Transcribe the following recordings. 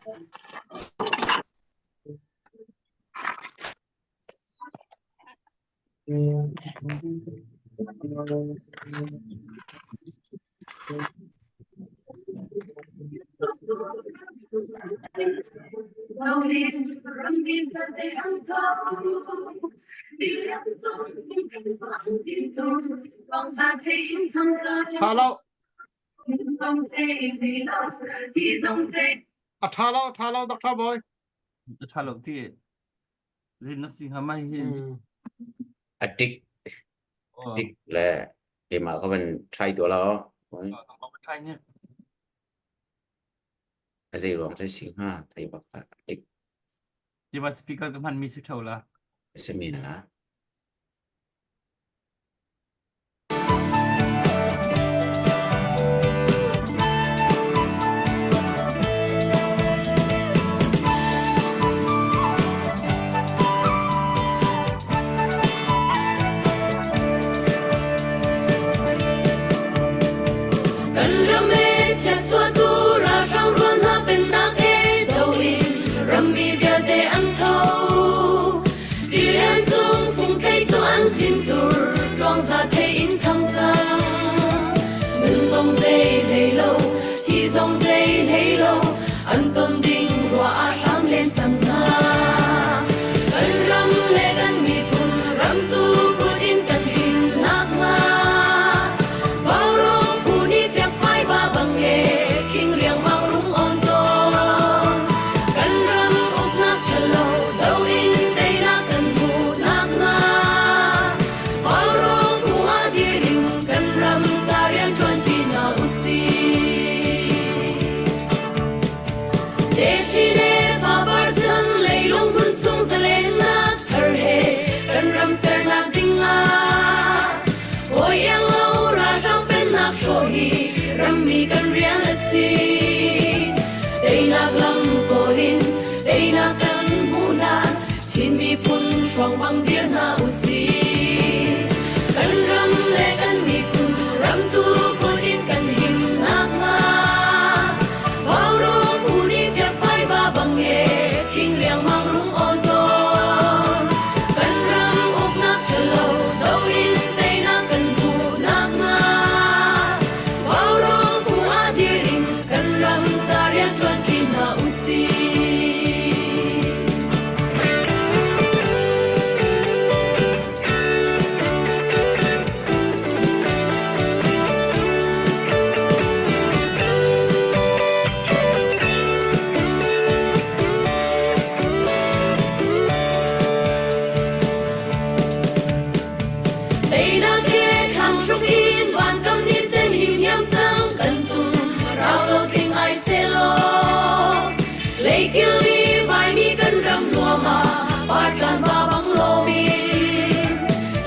Tha lo. A tha lo, tha lo, Dr. Boy. A tha lo ti. Zin na si hnga mai hi. A dik dik le keimah ka van try tuah la aw. Try ne. A zei ruang thai si hnga thei bak la dik. Ti ba speaker ka hman mi si tho la. Si min la. Kan ram e chiatchuahtu ralhrang rual hna pennak e do in rammi vialte an tho. Tilian cung fungthei cu an thintur tluangza thei in thang cang. Nun zong zei hlei lo, thi zong zei hlei lo, an ton ding ruah ah hram len cang hna. Kan ram le kan miphun ramtu kut in kan him nakhnga Vaurawng phu nih fiakfai va bang e khing riangmang rung on tawn. Kan ram uknak ṭhalo do in teinak kan hmuh nakhnga Vaurawng phu ah dir in kan ram ca rianṭuan ṭi hna usih. Techi le fapar cun leilung hmun chung zalennak thar he kan ram sernak dingah hawi iang lo ralhrang pennak hrawh hi rammi kan rian a si. Teinak lam kawl in teinak kan hmuh hlan Chin miphun hruang bang dir hna usih. Kan ram le kan miphun ramtu kut in kan him nakhnga Vaurawng phu nih fiakfai va bang e khing riangmang rung awn tawn. Kan ram uknak ṭhalo do in teinak kan hmuh nakhnga Vaurawng phu ah dir in kan ram ca rianṭuan ṭi hna usih. Teinak he thlang hruk in van kam ni sen him hiam cang kan tum rau lo tling ai selaw Leikil i vaimi kan ram nuam ah partlan va bang lomin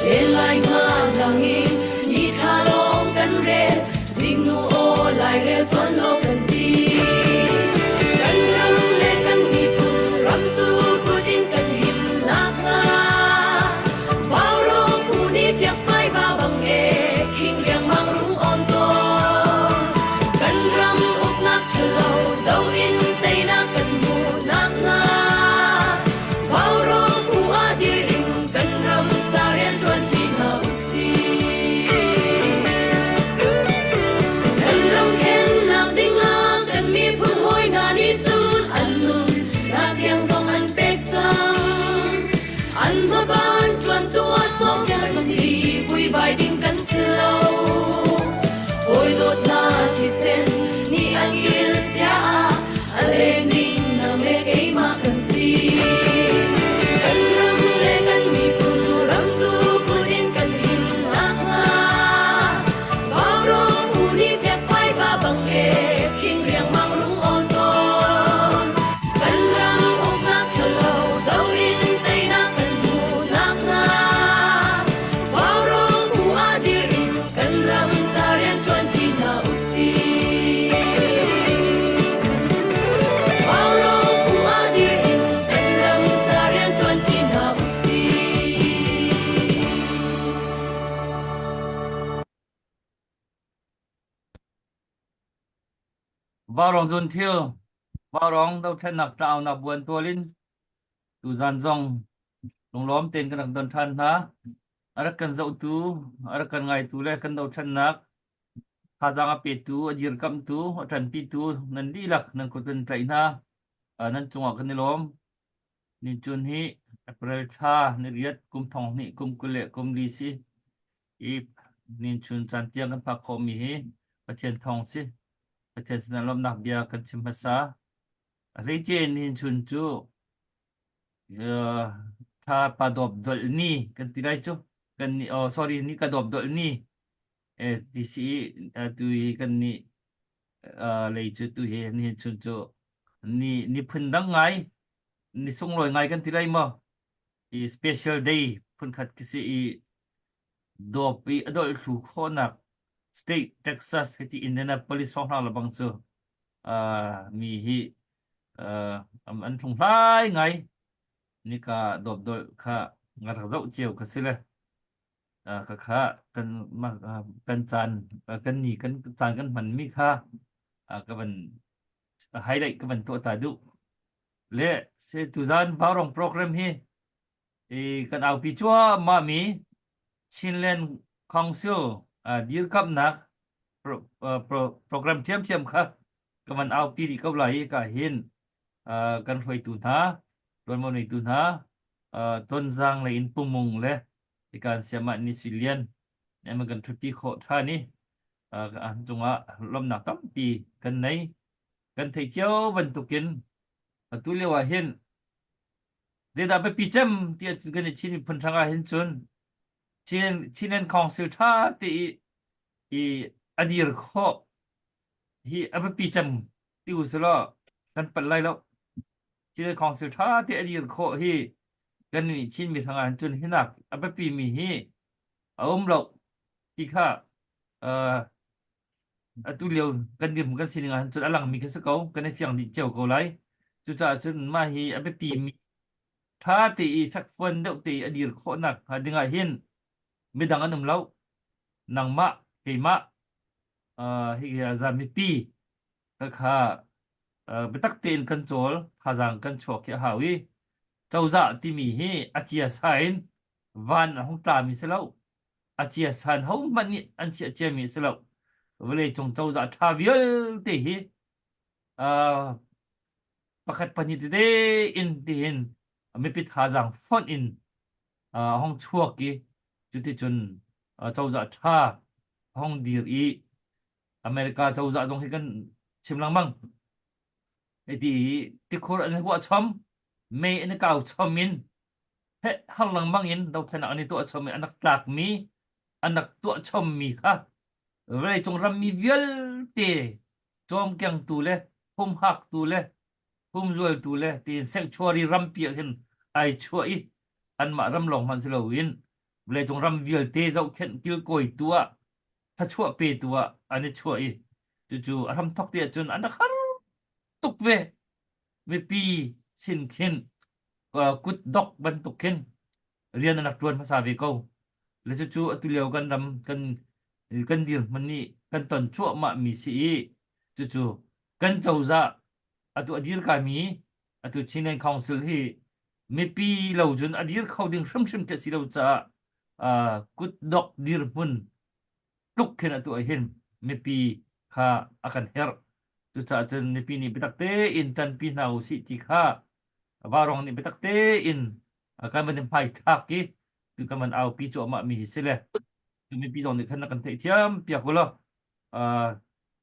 len lai nga langin ni thla lawng kan rel zingnu aw lairel tuan lo kan ti kan ram le kan miphun ramtu kut in kan him nakhnga Vaurawng phu nih fiakfai va bang e khing riangmang rung on tawn kan ram uknak ṭhalo do in teinak kan hmuh nakhnga Vaurawng phu ah dir in kan ram ca rianṭuan ṭi hna usih. Kan ram khennak dingah kan miphun hawi hna nih cun an nun nak tiang zong an pek cang. An hmaban ṭuantu ah sawmpiak kan si, vuivai ding kan si lo. Hawi dawtnak thisen nih an kil chia ah a leng ding nang le keimah kan si. Kan ram le kan miphun ramtu kut in kan him nakhnga Vaurawng phu nih fiakfai va bang e khing riangmang rung awn tawn. Kan ram uknak ṭhalo do in teinak kan hmuh nakhnga Vaurawng phu ah dir in kan ram ca rianṭuan ṭi hna usih. Vaurawng phu ah dir in kan ram ca rianṭuan ṭi hna usih. Vaurawng cun thil. Vaurawng dothlennak tlaunak buan tual in tuzan zong lunglawm tein kan rak don ṭhan hna. A rak kan zohtu, a rak kan ngaitu le kan dothlennak thazaang a petu, a dirkamhtu, a ṭanpitu nan dihlak nan kut kan tlaih hna. Nan cungah kan i lawm. Nichun hi April thla niriat kum thong hnih kum 20 le kum li si. I ninchun caan tiang kan phak khawhmi hi Pathian thawng si. Pathian sinah lawmhnak bia kan chim hmasa. A hleice ninchun cu uh, thla pa dawp dolh ni kan ti lai cu. Kan ni oh sorry ni ka dawp dolh ni eh ti si tu hi kan ni uh, lei cu tu hi nihin chun cu ni ni phun dang ngai ni sunglawi ngai kan ti lai maw i special day phunkhat khi si i dawp i a dolh thlu khawhnak state Texas hiti Indianapolis hrawnghrang lebang cu uh, mi hi uh, an thlung hlai ngai nika dawp dolh kha nga rak zoh cio ka si le khakha kan kan caan kan ni kan caan kan hmanmi kha ka van highlight ka van tuah ta duh le se tuzan Vaurawng program hi i kan aupi cuahmah mi Chinland Council dirkamnak program ṭhiamṭhiam kha ka van aupi rih ko lai i ka hin kan hruaitu hna tuanvo neitu hna Tonzang lei in Pumung le Ikan siamah ni Sui Lian nih kan ṭhutpi khawh ṭhan i an cungah lawmhnak tampi kan nei. Kan theih cio bantukin atu lio ah hin zeidah biapi cem tiah kan i Chin miphun hrang ah hin cun Chin Chinland Council ṭha te i i a dir khawh hi a biapi cem ti u selaw kan palh lai lo. Chin Council ṭha te a dir khawh hi kan nih Chinmi hrang ah cun hinak a biapi mi hi a um lo ti kha uh, atu lio kan dirhmun kan sining ah cun a langmi khi si ko kan i fiang dih cio ko lai. Cucaah cun mah hi a biapi mi ṭha te i fekfuan deuh te i a dir khawhnak hnga ding ah hin midang an um lo. Nangmah, keimah, uh, hi mipi Khakha biatak tein kan cawl, thazaang kan chuak hi a hau i cozah timi hi a ciasa in van a hung tlami si lo. A ciasa in hohmanh nih an chiah ciami a si lo. Vawleicung cozah ṭha vialte hi uh, pakhat pahnih tete in tihin mipi thazaang fonh in uh, hong chuak i cuticun uh, cozah ṭha hong dir i America cozah zong hi kan chim lengmang. Hiti tikhur an huah chom, mei an i kau chom in, he har lengmang in dothlennak an i tuah chom i an rak tlakmi, an rak tuah chommi kha vawleicung rammi vialte cawmkengtu le humhaktu le humzualtu le tiin sanctuary rampi ah khin ai chuah i anmah ram lawng hmanh si loin vawleicung ram vialte zohkhenh kilkawitu ah thluachuah petu ah an i chuah i cucu a hramthok ti ahcun an rak har tuk ve. Mipi sin khin kut dok bantuk khin rian an rak ṭuan hmasa ve ko. Le cucu atu lio kan ram kan kan dirhmun nih kan ton cuahmah mi si i cucu kan cozah atu a dir kaimi atu Chinland Council hi mipi lo cun a dir kho ding hrimhrim khi a si lo caah kutdok dirhmun tluk khin atu ah hin mipi kha a kan herh. Cucaah cun mipi nih biatak tein ṭanpi hna u sih ti kha Vaurawng nih biatak tein kan van i hmaithlak i tu kan van aupi cuahmah mi hi si le tu mipi zong nih khan na kan theihthiam piak u law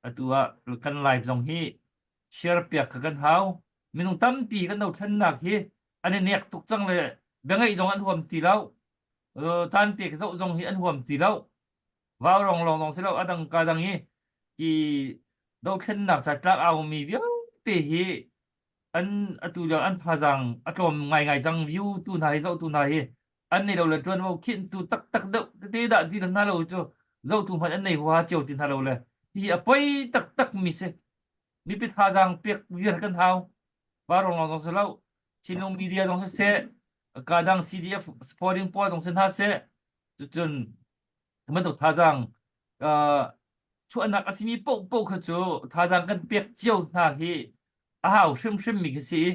atu ah kan live zong hi share piak kha kan hau. Minung tampi kan dothlennak hi an i nek tuk cang le biangaih zong an huam ti lo. Caan pek zoh zong hi an huam ti lo. Vaurawng lawng zong si lo a dang ka dang i ti dothlennak ca tlak aumi vialte hi an atu lio an thazaang a tlawm ngaingai cang view tu hna hi zoh tu hna hi an nei lo le ṭuanvo khinh tu taktak deuh tete dah ti hna lo cu zohtu hmanh an nei huaha cio ti hna lo le hi a poi taktak mi si mipi thazaang pek viar kan hau Vaurawng lawng zong si lo Chinlung media zong siseh kadang CDF supporting pawl zong si hna seh cucun bantuk thazaang chuahnak a simi paohpaoh kha cu thazaang kan pek cio hna hi. a hau hrimhrim mi khi si i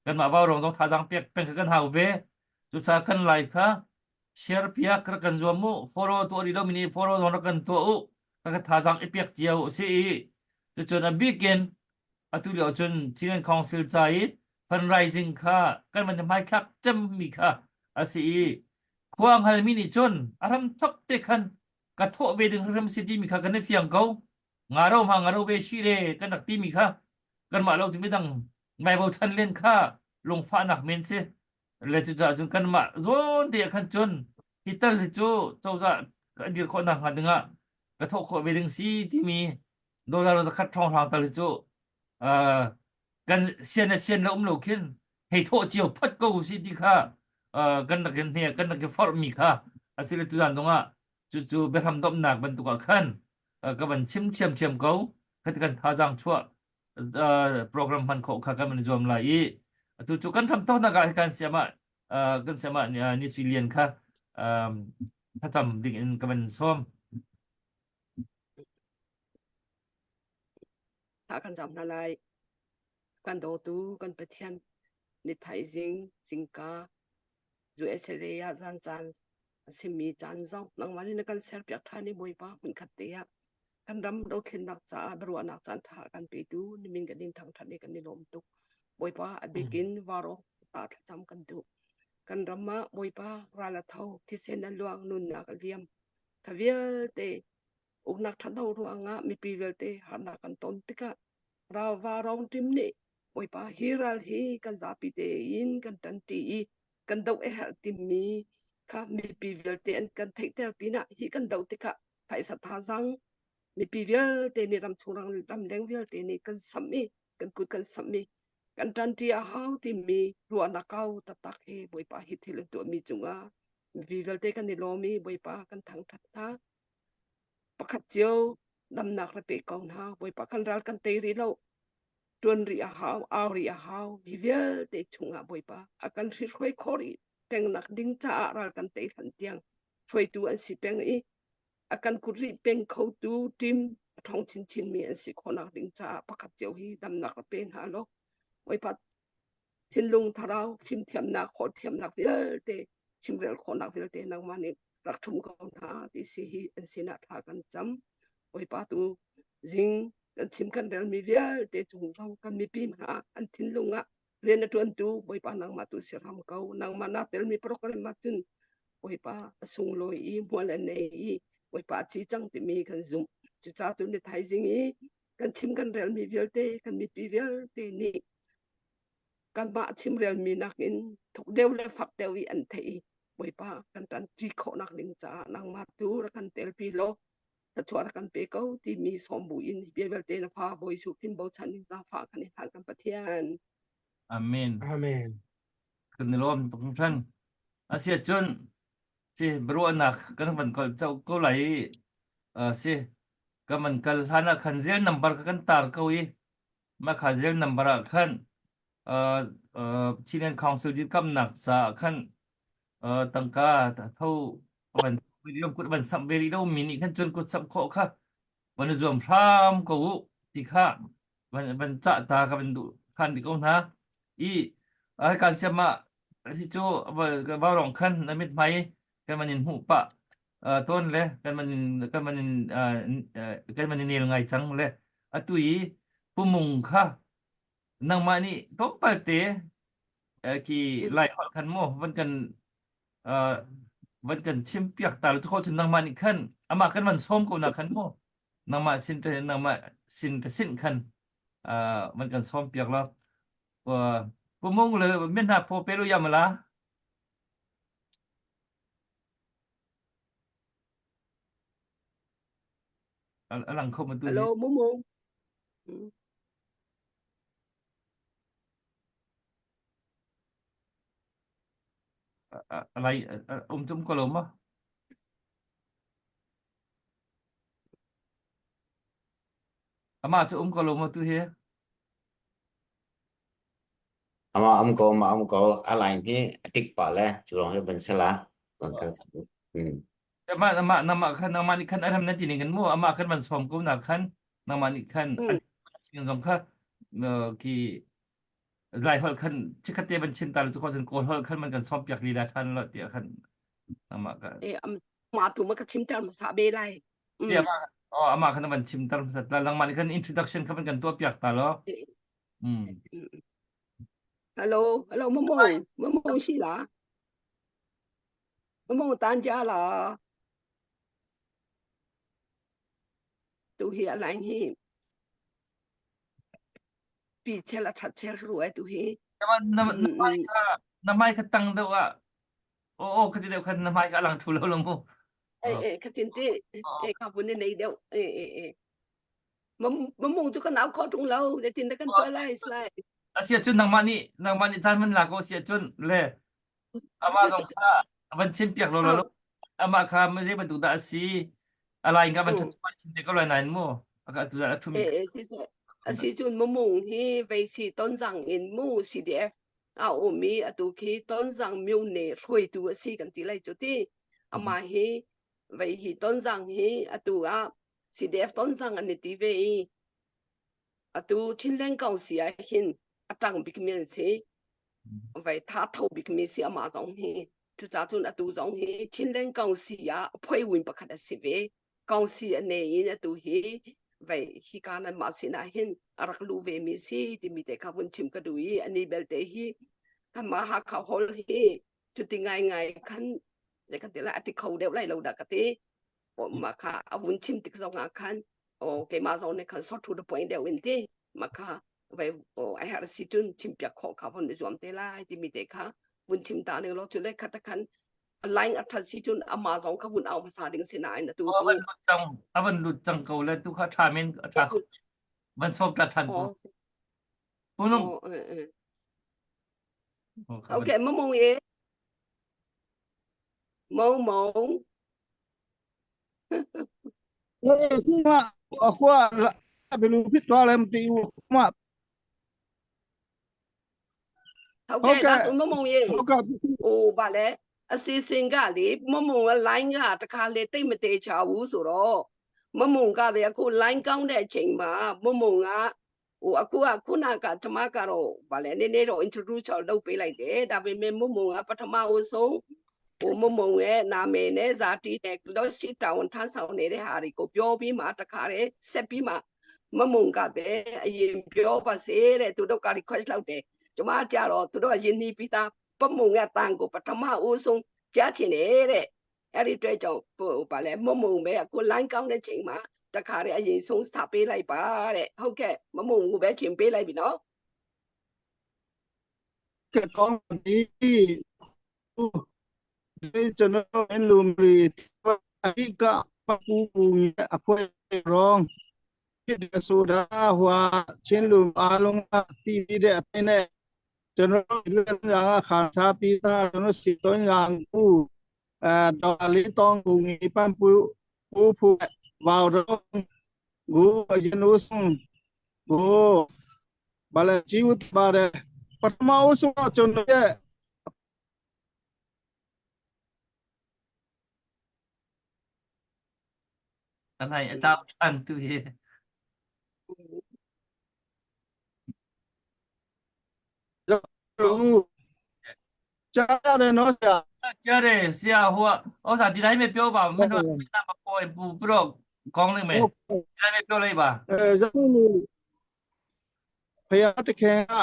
kanmah vaurawng zong thazaang pek peng kha kan hau ve. Cucaah kan lai kha share piak rak kan zuam u, follow tuah rih lomi nih follow zong rak kan tuah u, kan ka thazaang i pek cio u si i cucun a bikin atu lio cun Chinland Council ca i fundraising kha kan van i hmaithlak cemmi kha a si i khua hngalmi nih cun a hram thok te khan ka thawh ve ding hrim si timi kha kan i fiang ko. Ngaro ma ngaro ve shi le kan rak timi kha kanmah lo cu midang ngai bochan len kha lungfahnak men si. Le cucaah cun kanmah zawn te ah khan cun hi tal hi cu cozah kan dir khawh nakhnga dingah ka thawh khawh ve ding si timi dollar zakhat ṭhawng tal hi cu uh, kan sian le sian le um lo khin hei thawh cio phot ko si ti kha uh, kan rak in hne kan rak i forhmi kha asile tuzan zongah cucu biahram domhnak bantuk ah khan uh, ka van chim ṭhiamṭhiam ko khat kan thazaang chuah uh, program hman khawh kha kan van zuam lai i atu cu kan hram thawknak ah kan siam ah uh, kan siam ah ni sui lian kha um, thlacam ding in ka van sawm Thla kan cam hna lai. Kan dawtu kan Pathian ni thaizing zingka USA ah zan caan a simi caan zong nangmah nih na kan serpiak ṭhan i Bawipa hmunkhat te ah kan ram dothlennak caah biaruahnak caan ṭha a kan petu nimin kan in thangṭhat i kan i lawm tuk. Bawipa a bikin varo ta thlacam kan duh. Kan ram ah Bawipa ral a tho, thisen a luang, nunnak a liam. Kha vialte uknak ṭhatlo ruangah mipi vialte harnak kan ton tikah ralva rong ṭim nih Bawipa hi ral hi kan zapi tein kan ṭanṭi i kan doh a herh timi kha mipi vialte an kan theihter pinah hi kan doh tikah phaisa thazaang mipi vialte nih ramchung ramleng vialte nih kan samh i kan kut kan samh i kan ṭanṭi a hau timi ruahnak kau taktak he Bawipa hi thil an tuahmi cungah mipi vialte kan i lawm i Bawipa kan thangṭhat hna. Pakhat cio damnak ra pe ko hna. Bawipa kan ral kan tei rih lo. Ṭuan rih a hau, au rih a hau. Hi vialte chungah Bawipa a kan hrihhruai khawh rih pengnak ding caah ral kan tei hlan tiang hruaitu an si peng i a kan kut rih peng khotu ṭim a ṭhawng chinchinmi an si khawhnak ding caah pakhat cio hi damnak ra pe hna law Bawipa thinlung thlarau fimthiamnak holhthiamnak vialte chimrel khawhnak vialte nangmah nih rak ṭhum ko hna ti si hi an sinah thla kan cam. Bawipa tu zing kan chim kan relmi vialte cung zong kan mipi hna an thinlung ah rian a ṭuantu Bawipa nangmah tu si hram ko. Nangmah naa telmi program ah cun Bawipa a sunglawi i hmual a nei i Bawipa a ci cang timi kan zumh. Cucaah cun ni thaizing i kan chim kan relmi vialte kan mipi vialte nih kanmah chimrelmi nakin thuk deuh le fak deuh i an theih i Bawipa kan ṭanṭi khawhnak ding caah nangmah tu rak kan telpi law thluachuah rak kan pe ko timi sawm bu in hi bia vialte na fa Bawi Jesuh Khrih bochan in zaangfah kan i hlan kan Pathian. Amen. Amen. Kan i lawm tuk hringhran. Asiah cun si biaruahnak kan van kal cho ko lai i uh, si kan van kal hlan ah khan zel number kha kan tar ko i mah kha zel number ah khan uh, uh, Chinland Council dirkamnak caah khan uh, tangka tho van kut van samh ve rih lo mi nih khan cun kut samh khawh kha van i zuam hram ko u ti kha van van cah ta ka van duh khan di ko hna i ai kan siam ah hi cu va rong khan na mit hmai kan man in hmuh pah tawn le kan man in kan man in kan man in nel ngai cang le atu i pumung kha nangmah nih tlawmpal te ki lai holh khan mu van kan van kan chim piak ta lo cu cun nangmah nih khan amah kan van sawm ko na khan mu nangmah sin te nangmah sin te sin khan van kan sawm piak lo pumung le min hna phaw pe lu yam la a lang kho ma tu Hello, Mumu. Lai um cum ko lo ma? Amah cu um ko lo ma tu hi? Ama am ko ama am ko a line hi a tik pa le cu lawng hi ban sala kan kal hmm Amah amah namah khan nangmah nih khan a ram nan ti ning kan mu amah khan van sawm ko na khan nangmah nih khan an sing zong kha ki. Lai holh khan chikkhat te van chim ta lo cu cun Kawl holh khan man kan sawm piak lila ṭhan lo tiah khan amah ka E am ma tu ma ka chim ter hmasa be lai. Tia ma oh amah khan van chim tar hmasa ta nangmah nih khan introduction kha van kan tuah piak ta lo. Hello, hello Momo, Momo si la. Momo tan ja la. Tu hi a line hi pi chel a that chel ru ai tu hi. Na na mai kha na mai kha tang deuh ah o o khati deuh khan na mai kha alang thu lo lo mu. E e khatin ti e ka bun nei deuh e e e. Mamung cu kan au kho ṭung lo zeitin dah kan tuah lai slai. Asia cun nangmah nih caan man la ko sia cun le amah zong kha van chim piak lo lo amah kha zei bantuk dah a si alai nga van ṭhat chim te ko lai nain mu aka tu dah a thumi Eh si se asi cun mamung hi veisi tonzang in mu CDF a um i atu khi tonzang myone hruaitu a si kan ti lai cu ti amah hi vei hi tonzang hi atu ah CDF tonzang an i ti ve i atu Chinland Council ah hin a ṭang bikmi an si vai tha tho bikmi si amah zong hi cucaah cun atu zong hi Chinland Council ah phoi win pakhat a si ve Council a nei in atu hi vai hi ka nan mah sinah hin a rak lu ve mi si timi te kha vun chim ka duh i ani belte hi kanmah Hakha Hall hi cuti ngai ngai khan zei kan ti lai a ti kho deuh lai lo dah ka ti mah kha a vun chim tik zong ah khan o keimah zong nih khan sort to the point deuh in ti mah kha vai o a herh si cun chim piak khawh kha vun i zuam te lai timi te kha vun chim ta ning lo cu le khat khan line a that si cun amah zong kha vun au hmasa ding si nain atu cu a van lut cang a van lut cang ko le tu kha tha men a tha van sawm ta than ko Punong Okay, mong ye mong mong အခုကဘယ်လိုဖြစ်သွားလဲမသိဘူးမ ဟုတ်ကဲ့ဒါဆိုမမုံရေဟုတ်ကဲ့ဟိုဗာလဲအစီအစဉ်ကလေမမုံက line ကတခါလေတိတ်မသေးချဘူးဆိုတော့မမုံကပဲအခု line ကောင်းတဲ့အချိန်မှာမမုံကဟိုအခုကခုနကဓမ္မကတော့ဗာလဲနည်းနည်းတော့ introduce လုပ်ပေးလိုက်တယ်ဒါပေမဲ့မမုံကပထမအဆုံးဟိုမမုံရဲ့နာမည်နဲ့ဇာတိနဲ့လောရှိတာဝန်ထမ်းဆောင်နေတဲ့ဟာတွေကိုပြောပြီးမှတခါတည်းဆက်ပြီးမှမမုံကပဲအရင်ပြောပါစေတဲ့သူတို့က request လုပ်တယ်ကျမကြတော့သူတို့ရင်းနှီးပြီးသားပမုံရဲ့တန်ကိုပထမဦးဆုံးကြားချင်တယ်တဲ့အဲ့ဒီအတွက်ကြောင့်ဟိုဗာလဲမမုံပဲအခု line ကောင်းတဲ့ချိန်မှာတခါတည်းအရင်ဆုံးစပေးလိုက်ပါတဲ့ဟုတ်ကဲ့မမုံကိုပဲချိန်ပေးလိုက်ပြီနော် ကဲကောင်းပြီဒီကျွန်တော်လူမျိုးအဓိကပပူပူအဖွဲ့ရောဖြစ်တဲ့ဆိုတာဟွာချင်းလူအားလုံးကတည်ပြီးတဲ့အတိုင်းနဲ့ကျွန်တော်လူညာခါစားပြီးသားကျွန်တော်စီတုံးရန်ကူအဲဒေါ်လေးတောင်းကူငီပန်ပူပူဖူဝါရောဂူအရင်ဦးဆုံးဂူဘာလဲជីဝပါတယ်ပထမဦးဆုံးကျွန်တော်ရဲ့ အနိုင်အတောက်ထန်သူရဲ့ ကြားရတယ်နော်ဆရာ ကြားတယ်ဆရာဟိုကဥစ္စာဒီတိုင်းပဲပြောပါမင်းတို့ကမပေါ်ပူပြီးတော့ကောင်းလိမ့်မယ်ဒီတိုင်းပဲပြောလိုက်ပါ အဲဇာတ်ဖယားတခင်က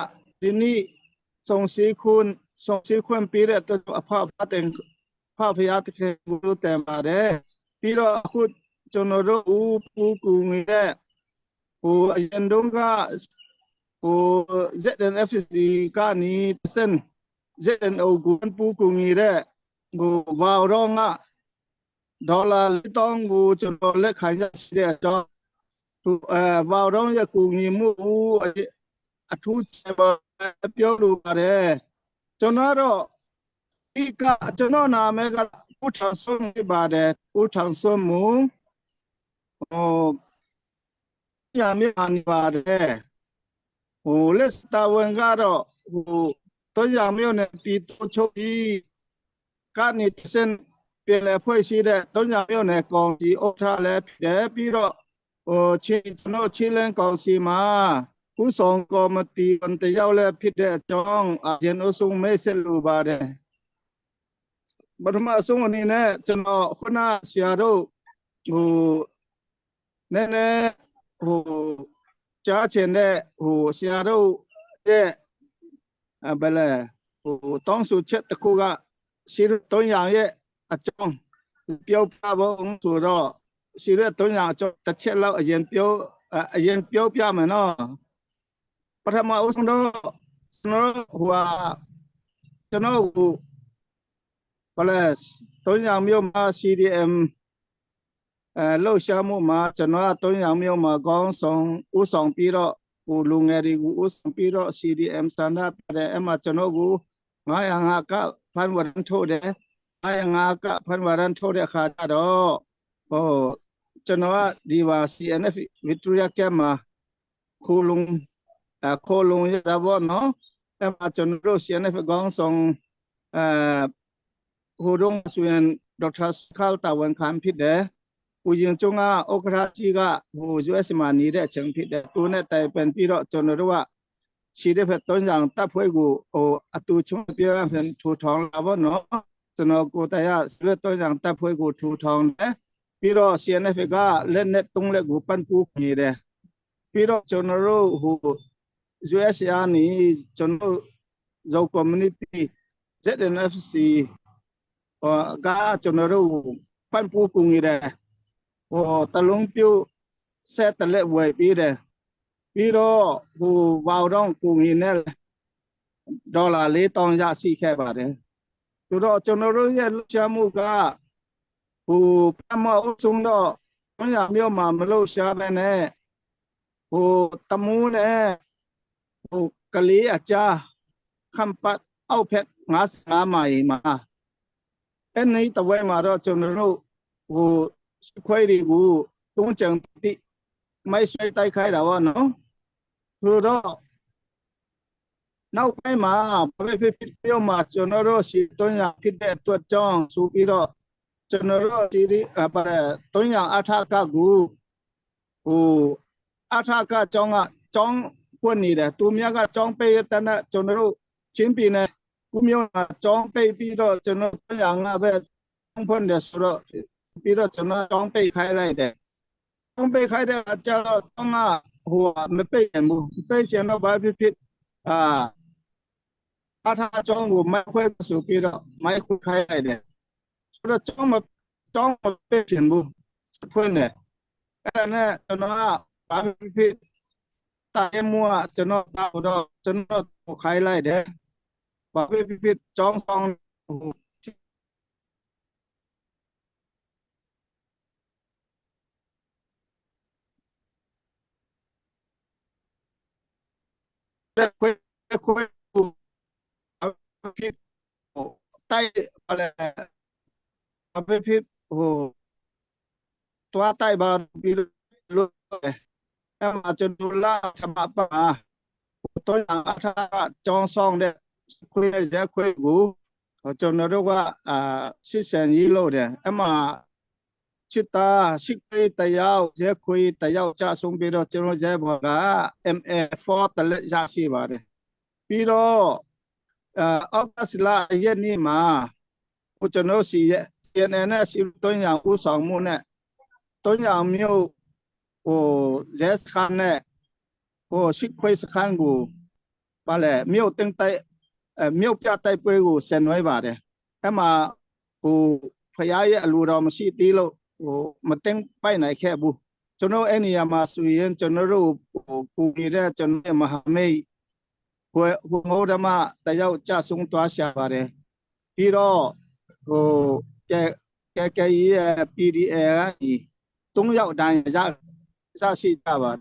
ဒီနေ့စုံစည်းခွန်းစုံစည်းခွန်းပေးတဲ့အတွက်အဖဖတဲ့ဖဖယားတခင်ကိုတန်ပါတယ်ပြီးတော့အခုကျွန်တော်တို့ဦးပူကူငယ်ဟိုအရင်တုန်းကဟို ZNFC ကနေစင် ZNO ကိုပူကူငယ်တဲ့ဟိုဘာရောငါဒေါ်လာတောင်းကိုကျွန်တော်လက်ခံရရှိတဲ့အကြောင်းသူအဲဘာရောရဲ့ကူညီမှုအထူးပြောလိုပါတယ်ကျွန်တော်တော့ဒီကကျွန်တော်နာမည်ကဦးထောင်ဆွမ်းဖြစ်ပါတယ်ဦးထောင်ဆွမ်းမူဟိုရမြနေပါတယ်ဟိုလက်စတာဝန်ကတော့ဟိုတော့ရမြို့နယ်ပြည်သူချုပ်ကြီးကနေစင်ပြည်လဲဖွဲ့ရှိတဲ့တုံးညမြို့နယ်ကောင်စီဥက္ကဋ္ဌလည်းဖြစ်တယ်ပြီးတော့ဟိုချင်းကျွန်တော်ချင်းလန်းကောင်စီမှာ ဦးဆောင်ကော်မတီဝန်တယောက်လည်းဖြစ်တဲ့အကြောင်းအာဂျင်အဆုံမဲဆက်လိုပါတယ်ပထမအဆုံးအနေနဲ့ကျွန်တော်ခုနဆရာတို့ဟိုနည်းနည်းဟိုကြားချင်တဲ့ဟိုဆရာတို့ရဲ့အဘယ်လဲဟိုတောင်းဆိုချက်တစ်ခုကစီတုံးရရဲ့အကြောင်းပြောပြဖို့ဆိုတော့စီရတုံးရအကြောင်းတစ်ချက်လောက်အရင်ပြောအရင်ပြောပြမယ်နော်ပထမအဆုံးတော့ကျွန်တော်ဟိုဟာကျွန်တော်ဟိုဘာလဲတုံးရမျိုးမှာ CDM အဲလှုပ်ရှားမှုမှာကျွန်တော်ကတုံးရမျိုးမှာကောင်းဆောင်ဥဆောင်ပြီးတော့ဟိုလူငယ်တွေကိုဥဆောင်ပြီးတော့ CDM ဆန္ဒပြတယ်အဲ့မှာကျွန်တော်ကို905ကဖန်ဝရန်ထိုးတယ်905ကဖန်ဝရန်ထိုးတဲ့အခါကျတော့ဟိုကျွန်တော်ကဒီပါ CNF Victoria Camp မှာခိုလုံခိုလုံရတာပေါ့နော်အဲ့မှာကျွန်တော်တို့ CNF ကောင်းဆောင်အဲဟိုတော့ဆိုရင်ဒေါက်တာခါတာဝန်ခံဖြစ်တယ်ဦးရင်ကျုံကဥက္ကဋ္ဌကြီးကဟို US မှာနေတဲ့အချိန်ဖြစ်တယ်သူနဲ့တိုင်ပင်ပြီးတော့ကျွန်တော်တို့ကရှိတဲ့ဖက်တုံးဆောင်တပ်ဖွဲ့ကိုဟိုအတူချုံပြောရရင်ထူထောင်လာပေါ့နော်ကျွန်တော်ကိုတရားစရက်တုံးဆောင်တပ်ဖွဲ့ကိုထူထောင်တယ်ပြီးတော့ CNF ကလက်နဲ့တုံးလက်ကိုပန်ပူနေတယ်ပြီးတော့ကျွန်တော်တို့ဟို US ကနေကျွန်တော်ဇော community ZNFC ဟိုကကျွန်တော်တို့ပန်ပူကူနေတယ်ဟိုတလုံးပြုတ်ဆက်တလက်ဝယ်ပြီးတယ်ပြီးတော့ဟိုဘောင်တော့ကူငင်နဲ့ဒေါ်လာ4000ရရှိခဲ့ပါတယ်ဆိုတော့ကျွန်တော်တို့ရဲ့လှုပ်ရှားမှုကဟိုပမအုပ်ဆုံးတော့ဘုရားမြို့မှာမလှုပ်ရှားပဲနဲ့ဟိုတမူးနဲ့ဟိုကလေးအကြားခမ်ပတ်အောက်ဖက်55မိုင်မှာအဲ့ဒီတဝဲမှာတော့ကျွန်တော်တို့ဟိုခွဲတွေကိုတုံးကြံတိမိုက်ဆွဲတိုက်ခိုက်တာပေါ့နော်ဆိုတော့နောက်ပိုင်းမှာဘာဖြစ်ဖြစ်ပြောမှာကျွန်တော်တို့စီတွန်းရဖြစ်တဲ့အတွက်ကြောင့်ဆိုပြီးတော့ကျွန်တော်တို့ဒီဒီအပါတွန်းရအထကကူဟိုအထကကျောင်းကကျောင်းပွင့်နေတယ်သူများကကျောင်းပိတ်တဲ့နဲ့ကျွန်တော်တို့ချင်းပြည်နယ်ကုမျိုးကကျောင်းပိတ်ပြီးတော့ကျွန်တော်တွန်းရငါပဲဖွင့်တယ်ဆိုတော့ပြီးတော့ကျွန်တော်ကျောင်းပိတ်ခိုင်းလိုက်တယ်ကျောင်းပိတ်ခိုင်းတဲ့အခါကျတော့ကျောင်းကဟိုမပိတ်ရင်ဘူးပိတ်ချင်တော့ဘာဖြစ်ဖြစ်အာအထာကျောင်းကိုမိုက်ခွဲဆိုပြီးတော့မိုက်ခွဲခိုင်းလိုက်တယ်ဆိုတော့ကျောင်းမကျောင်းမပိတ်ချင်ဘူးဖွင့်တယ်အဲ့ဒါနဲ့ကျွန်တော်ကဘာဖြစ်ဖြစ်တာယမွာကျွန်တော်တော့ကျွန်တော်ခိုင်းလိုက်တယ်ဘာဖြစ်ဖြစ်ကျောင်းဆောင်ဟိုလက်ခွဲခွဲဖြစ်တိုက်ပါလေအဖေဖြစ်ဟိုတွားတိုက်ပါပြီးလို့အဲ့မှာကျွန်တော်လာထမပါတော့အထကျောင်းဆောင်တဲ့ခွေးရက်ခွေးကိုကျွန်တော်တို့ကအာစစ်စံရေးလို့တယ်အဲ့မှာချစ်တာရှိခွေးတယောက်ရက်ခွေးတယောက်ကြဆုံးပြီးတော့ကျွန်တော်ရဲဘော်က MA4 တလက်ရရှိပါတယ်ပြီးတော့အာဩဂတ်လရက်နေ့မှာဟိုကျွန်တော်စီရဲ့ CNN နဲ့စီတွန်းရံဦးဆောင်မှုနဲ့တွန်းရံမြို့ဟိုဇက်ခန်နဲ့ဟိုရှိခွေးစခန်းကိုပါလေမြို့တင်တိုက်မြို့ပြတိုက်ပွဲကိုဆင်နွှဲပါတယ်အဲ့မှာဟိုဖရားရဲ့အလိုတော်မရှိသေးလို့ဟိုမတင်ပိုက်နိုင်ခဲ့ဘူးကျွန်တော်အဲ့နေရာမှာဆိုရင်ကျွန်တော်တို့ဟိုပူနေတဲ့ကျွန်တော်မဟာမိတ်ဟိုဟိုငေါဓမ္မတယောက်ကြဆုံးသွားရှာပါတယ်ပြီးတော့ဟိုကဲကဲကဲရဲ့ PDA ကနေ၃ယောက်တိုင်းရရရှိကြပါတယ်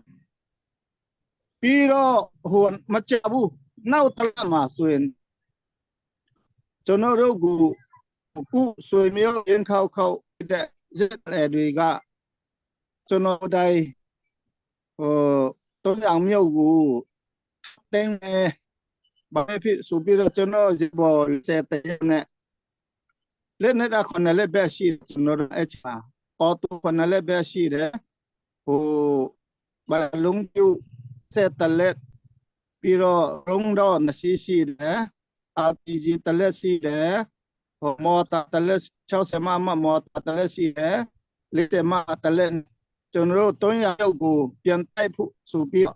ပြီးတော့ဟိုမကြဘူးနောက်တစ်လမှာဆိုရင်ကျွန်တော်တို့ကခုဆွေမျိုးရင်းခောက်ခောက်တဲ့ဇက်လေတွေကကျွန်တော်တိုင်ဟိုတုံးအောင်မြို့ကိုတင်းနေဘာဖြစ်ဆိုပြီးတော့ကျွန်တော်ဇဘောစက်တဲ့နဲ့လက်နဲ့ခုနလက်ပဲရှိကျွန်တော်တို့အဲ့ချာအော်တိုခုနလက်ပဲရှိတယ်ဟိုဘာလုံးပြ ဆက်တလက်ပြီးတော့ရုံတော့နစီရှိတယ် RPG တလက်ရှိတယ်ဟိုမော်တာတလက်60မမမော်တာတလက်ရှိတယ်40မတလက်ကျွန်တော်တို့300ရုပ်ကိုပြန်တိုက်ဖို့ဆိုပြီး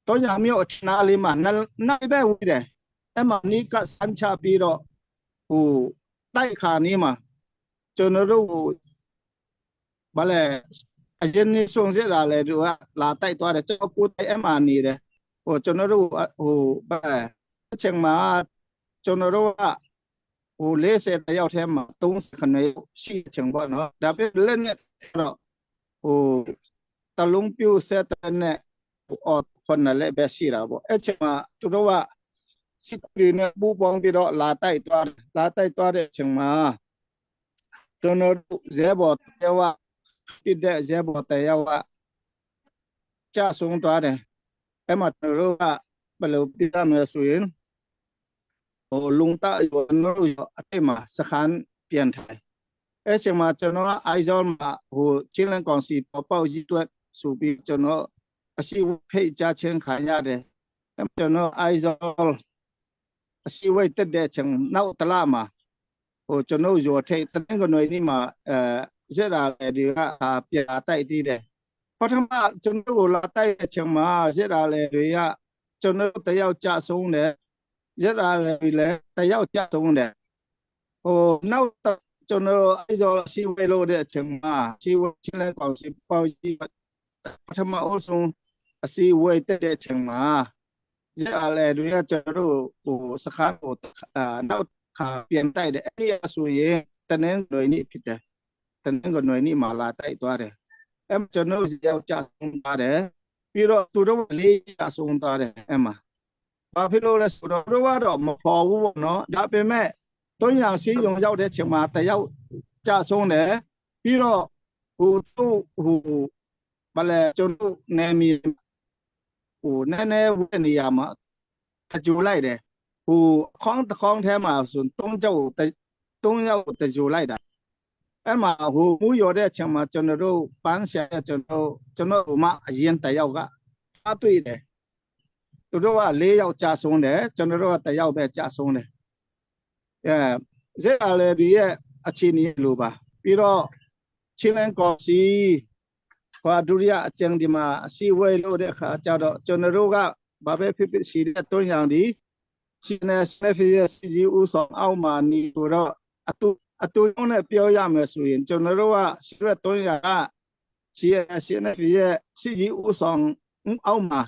300မြို့အထနာလေးမှာနိုင်ပဲဝီးတယ်အဲ့မှာနိကစမ်းချပြီးတော့ဟိုတိုက်ခါနေမှာကျွန်တော်တို့ကိုဘာလဲအရင်နေဆုံးစစ်လာလေသူကလာတိုက်သွားတယ်ကျွန်တော်ကိုယ်တိုက်အမှနေတယ်ဟိုကျွန်တော်တို့ဟိုဘာလဲအချိန်မှာကျွန်တော်တို့ကဟို40တယောက်ထဲမှာ30ခနဲ့ရှိချင်ပေါ့နော်ဒါပြလက်နဲ့တော့ဟိုတလုံးပြိုဆက်တဲ့နဲ့အော်ခွန်လည်းပဲရှိတာပေါ့အဲ့ချိန်မှာသူတို့ကစစ်တွေနဲ့ပူပေါင်းပြီးတော့လာတိုက်သွားလာတိုက်သွားတဲ့အချိန်မှာကျွန်တော်တို့ဇဲဘော်တယောက်ပြတဲ့ဇဲဘော်တယောက်ကကြဆုံးသွားတယ်အဲ့မှာကျွန်တော်တို့ကဘယ်လိုပြရမလဲဆိုရင်ဟိုလုံတရောတို့ရောအတိတ်မှာစခန်းပြန်ထိုင်အဲ့ချိန်မှာကျွန်တော်အိုင်ဇောမှာဟိုချင်းလန်ကောင်စီပေါပေါကြီးတွက်ဆိုပြီးကျွန်တော်အရှိဖိတ်ကြားချင်းခံရတယ်အဲ့ကျွန်တော်အိုင်ဇောအရှိဝိတ်တက်တဲ့ချိန်နောက်တလမှာဟိုကျွန်တော်ရောထိတ်တနင်္ဂနွေနေ့မှာအဲရတာလေဒီကပြတိုက်သေးတယ်ပထမကျွန်တော်ကိုလာတိုက်တဲ့ချိန်မှာရတာလေတွေကကျွန်တော်တယောက်ကြဆုံးတယ်ရတာလေလည်းတယောက်ကြဆုံးတယ်ဟိုနောက်ကျွန်တော်အဲဆိုစီဝဲလို့တဲ့အချိန်မှာစီဝဲချင်းလဲကောင်စီပေါကြီးပထမအဆုံးအစီဝဲတက်တဲ့အချိန်မှာရလေတွေကကျွန်တော်တို့ဟိုစခန်းကိုအာနောက်ခါပြန်တိုက်တယ်အဲ့ဒီဆိုရင်တနင်္ဂနွေနေ့ဖြစ်တယ်တနင်္ဂနွေနေ့မှာလာတိုက်သွားတယ်အဲ့ကျွန်တော်ယောက်ျားဆုံးသွားတယ်ပြီးတော့သူတို့လေးကြဆုံးသွားတယ်အဲ့မှာဘာဖြစ်လို့လဲဆိုတော့တို့ကတော့မဖော်ဘူးပေါ့နော်ဒါပေမဲ့300စီးရုံရောက်တဲ့ချိန်မှာတယောက်ကြဆုံးတယ်ပြီးတော့ဟိုသူ့ဟိုဘာလဲကျွန်တော်နေမီဟိုနည်းနည်းဝက်နေရမှာတကြိုလိုက်တယ်ဟိုအခေါင်းတစ်ခေါင်းထဲမှာဆို3ကြောက်3ယောက်တကြိုလိုက်တာအဲ့မှာဟိုမူရော်တဲ့ချိန်မှာကျွန်တော်တို့ပန်းဆရာကျွန်တော်ကျွန်တော်မှအရင်တယောက်ကအားတွေ့တယ်သူတို့က၄ယောက်ကြာဆုံးတယ်ကျွန်တော်တို့ကတယောက်ပဲကြာဆုံးတယ်အဲဇက်အလေဒီရဲ့အခြေအနေလိုပါပြီးတော့ချင်းလန်ကော်စီဟွာဒုတိယအကျဉ်ဒီမှာအစီဝဲလို့တဲ့အခါကျတော့ကျွန်တော်တို့ကဘာပဲဖြစ်ဖြစ်စီတဲ့တွန်းရံဒီစီနေဆက်ဖီရဲ့စီစီဦးဆောင်အောက်မှာနေဆိုတော့အတူအတူရုံးနဲ့ပြောရမယ်ဆိုရင်ကျွန်တော်တို့ကစီရက်တွန်းရကစီရစီနေဖီရဲ့စီစီဦးဆောင်အောက်မှာ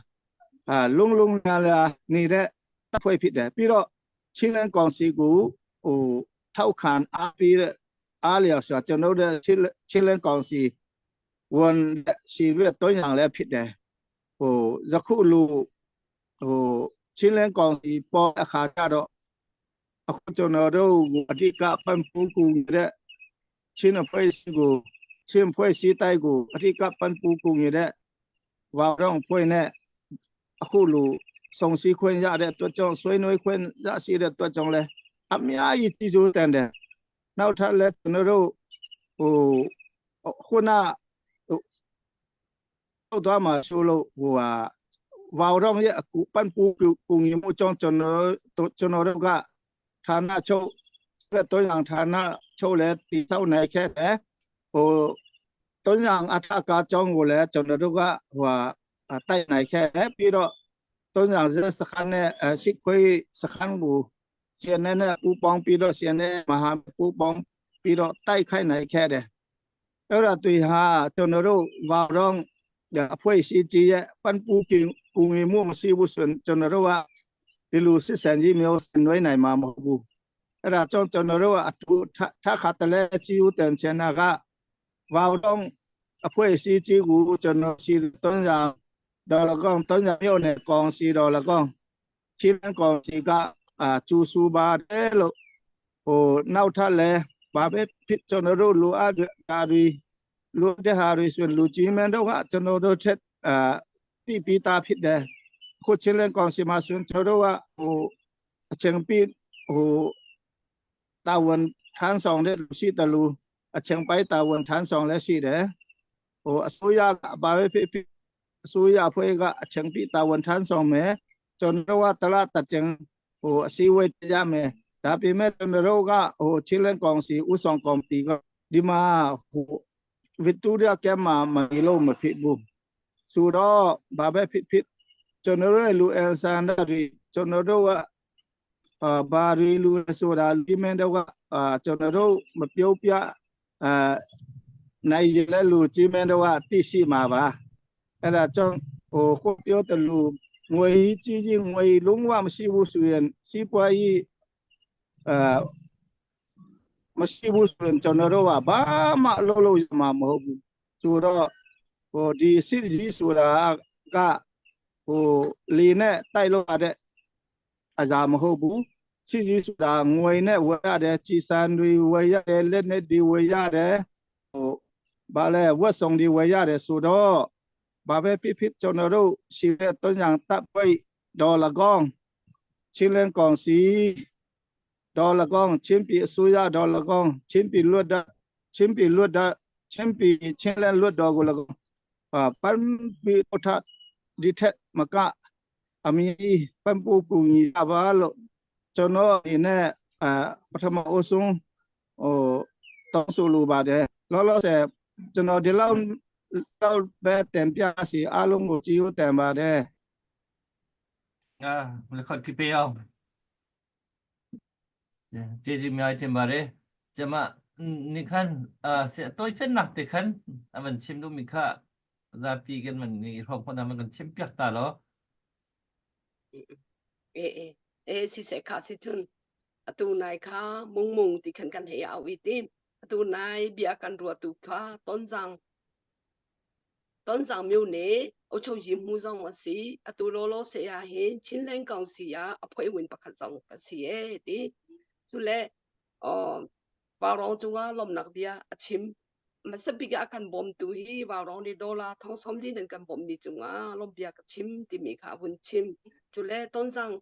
အာလုံလုံလာလာနေတဲ့တပ်ဖွဲ့ဖြစ်တယ်ပြီးတော့ချင်းလန်ကောင်စီကိုဟိုထောက်ခံအားပေးတဲ့အားလျော်ဆိုကျွန်တော်တို့ချင်းချင်းလန်ကောင်စီဝန်စီရက်တွန်းရံလည်းဖြစ်တယ်ဟိုယခုလူဟိုချင်းလန်ကောင်စီပေါ်အခါကျတော့အခုကျွန်တော်တို့အဓိကပံ့ပိုးကူတဲ့ချင်းဖွဲ့စီကိုချင်းဖွဲ့စီတိုက်ကိုအဓိကပံ့ပိုးကူနေတဲ့ဝါရောင်ဖွဲ့နဲ့အခုလူစုံစည်းခွင့်ရတဲ့အတွက်ကြောင့်ဆွေးနွေးခွင့်ရရှိတဲ့အတွက်ကြောင့်လဲအများကြီးတည်ဆိုးတန်တယ်နောက်ထပ်လဲကျွန်တော်တို့ဟိုခုနဟိုတော့မှာဆိုလို့ဟိုဟာဝါရောင်ရဲ့အကူပန်ပူကူညီမှုကြောင့်ကျွန်တော်ကျွန်တော်တို့ကဌာနချုပ်စက်တော့ရန်ဌာနချုပ်လဲတည်ဆောက်နိုင်ခဲ့တယ်ဟိုတုံးရန်အထကားကျောင်းကိုလည်းကျွန်တော်တို့ကဟိုဟာတိုက်နိုင်ခဲ့တယ်ပြီးတော့တုံးရန်စခန်းနဲ့ရှိခွေးစခန်းကို CNN နဲ့ပူပေါင်းပြီးတော့ CNN မဟာပူပေါင်းပြီးတော့တိုက်ခိုက်နိုင်ခဲ့တယ်အဲ့ဒါတွေဟာကျွန်တော်တို့ဝါရောင်အဖွဲ့အစည်းကြီးရဲ့ပန်ပူကင်ကူငီမှုမရှိဘူးဆိုရင်ကျွန်တော်တို့ကဒီလိုစစ်စံကြီးမျိုးဆင်နွှဲနိုင်မှာမဟုတ်ဘူးအဲ့ဒါကြောင့်ကျွန်တော်တို့ကအထူးထခါတလဲကြီးဦးတန်ချင်နာကဝါရောင်အဖွဲ့အစည်းကြီးကိုကျွန်တော်စီတုံးရတော်လကောင်တုံးရမြို့နယ်ကောင်စီတော်လကောင်ချင်းကောင်စီကအာကျူဆူပါတယ်လို့ဟိုနောက်ထပ်လဲဘာပဲဖြစ်ကျွန်တော်တို့လိုအပ်တာတွေလိုတဲ့ဟာတွေဆိုလူကြီးမန်တို့ကကျွန်တော်တို့ထက်အာတိပိတာဖြစ်တယ်ခုချင်းလကောင်စီမှာဆိုကျွန်တော်တို့ကဟိုအချိန်ပြဟိုတာဝန်ထမ်းဆောင်တဲ့လူရှိတယ်လူအချိန်ပိုင်းတာဝန်ထမ်းဆောင်လည်းရှိတယ်ဟိုအစိုးရကဘာပဲဖြစ်ဖြစ် အစိုးရအဖွဲ့ကအချိန်ပြတာဝန်ထမ်းဆောင်မယ်ကျွန်တော်ကတလတချင်းဟိုအစည်းအဝေးကြမယ်ဒါပေမဲ့ကျွန်တော်တို့ကဟိုချင်းလန်ကောင်စီဥဆောင်ကော်မတီကဒီမှာဟိုဗစ်တိုးရီးယားကဲမှာမလို့မဖြစ်ဘူးဆိုတော့ဘာပဲဖြစ်ဖြစ်ကျွန်တော်တို့လူအယ်ဆန်တွေကျွန်တော်တို့ကအာဘာရီလူဆိုတာဒီမန်တော့ကအာကျွန်တော်တို့မပြုတ်ပြအာနိုင်ရလဲလူကြီးမန်တော့ကသိရှိမှာပါအဲ့ဒါကြောင့်ဟိုကိုပြောတယ်လူငွေကြီးကြီးငွေလုံးဝမရှိဘူးဆိုရင်စီးပွားရေးအာမရှိဘူးဆိုရင်ကျွန်တော်တို့ကဘာမှလုပ်လို့ရမှာမဟုတ်ဘူးဆိုတော့ဟိုဒီစစ်ကြီးဆိုတာကဟိုလီနဲ့တိုက်လို့ရတဲ့အရာမဟုတ်ဘူးစစ်ကြီးဆိုတာငွေနဲ့ဝယ်ရတယ်ကြည်စံတွေဝယ်ရတယ်လက်နဲ့တွေဝယ်ရတယ်ဟိုဘာလဲဝက်ဆောင်တွေဝယ်ရတယ်ဆိုတော့ဘာပဲဖြစ်ဖြစ်ကျွန်တော်တို့ရှိတဲ့တုံးရံတပ်ပိတ်ဒေါ်လကောင်ချင်းလန်ကောင်စီဒေါ်လကောင်ချင်းပြည်အစိုးရဒေါ်လကောင်ချင်းပြည်လွတ်တဲ့ချင်းပြည်လွတ်တဲ့ချင်းပြည်ချင်းလန်လွတ်တော်ကိုလကောင်အာပန်ပီထဒီထက်မကအမီပန်ပူကူညီပါလို့ကျွန်တော်အနေနဲ့အာပထမအဆုံးဟိုတောင်းဆိုလိုပါတယ်လောလောဆယ်ကျွန်တော်ဒီလောက်တော့ပဲတင်ပြစီအားလုံးကိုကြည်ဦးတင်ပါတယ် အာလက်ခတ်ပြပေးအောင်ကျေးဇူးများတင်ပါတယ်ကျမနိခန်အာเสต้อยเฟนนักte khan aman chim du mi kha zapi kan man ni rong phona man kan chim piak ta lo အေးအေးအေးစီစခါစီချွန်းအတူနိုင်ခါမုံမုံတိခန်ကန်ဟေအဝီတင်အတူနိုင်ဘီအကန်ရူတူခါတွန်ဆောင်တွန်ဆောင်မျိုးနေအချုပ်ရင်မှုဆောင်ဝစီအတူလောလောဆေရဟင်ချင်းလန်းကောင်စီယာအဖွဲ့ဝင်ပခတ်ဆောင်ပစီရဲ့တိသူလေအော်ဘာရောင်းကျူကလမနက်ဘီယာအချင်းမစပိကကန်ဘုံတူဟီဘာရောင်းဒီဒေါ်လာထောင်ဆောင်ဒီနန်ကန်ဘုံဒီကျူကလမဘီယာကချင်းတိမီခါဝန်ချင်းသူလေတွန်ဆောင်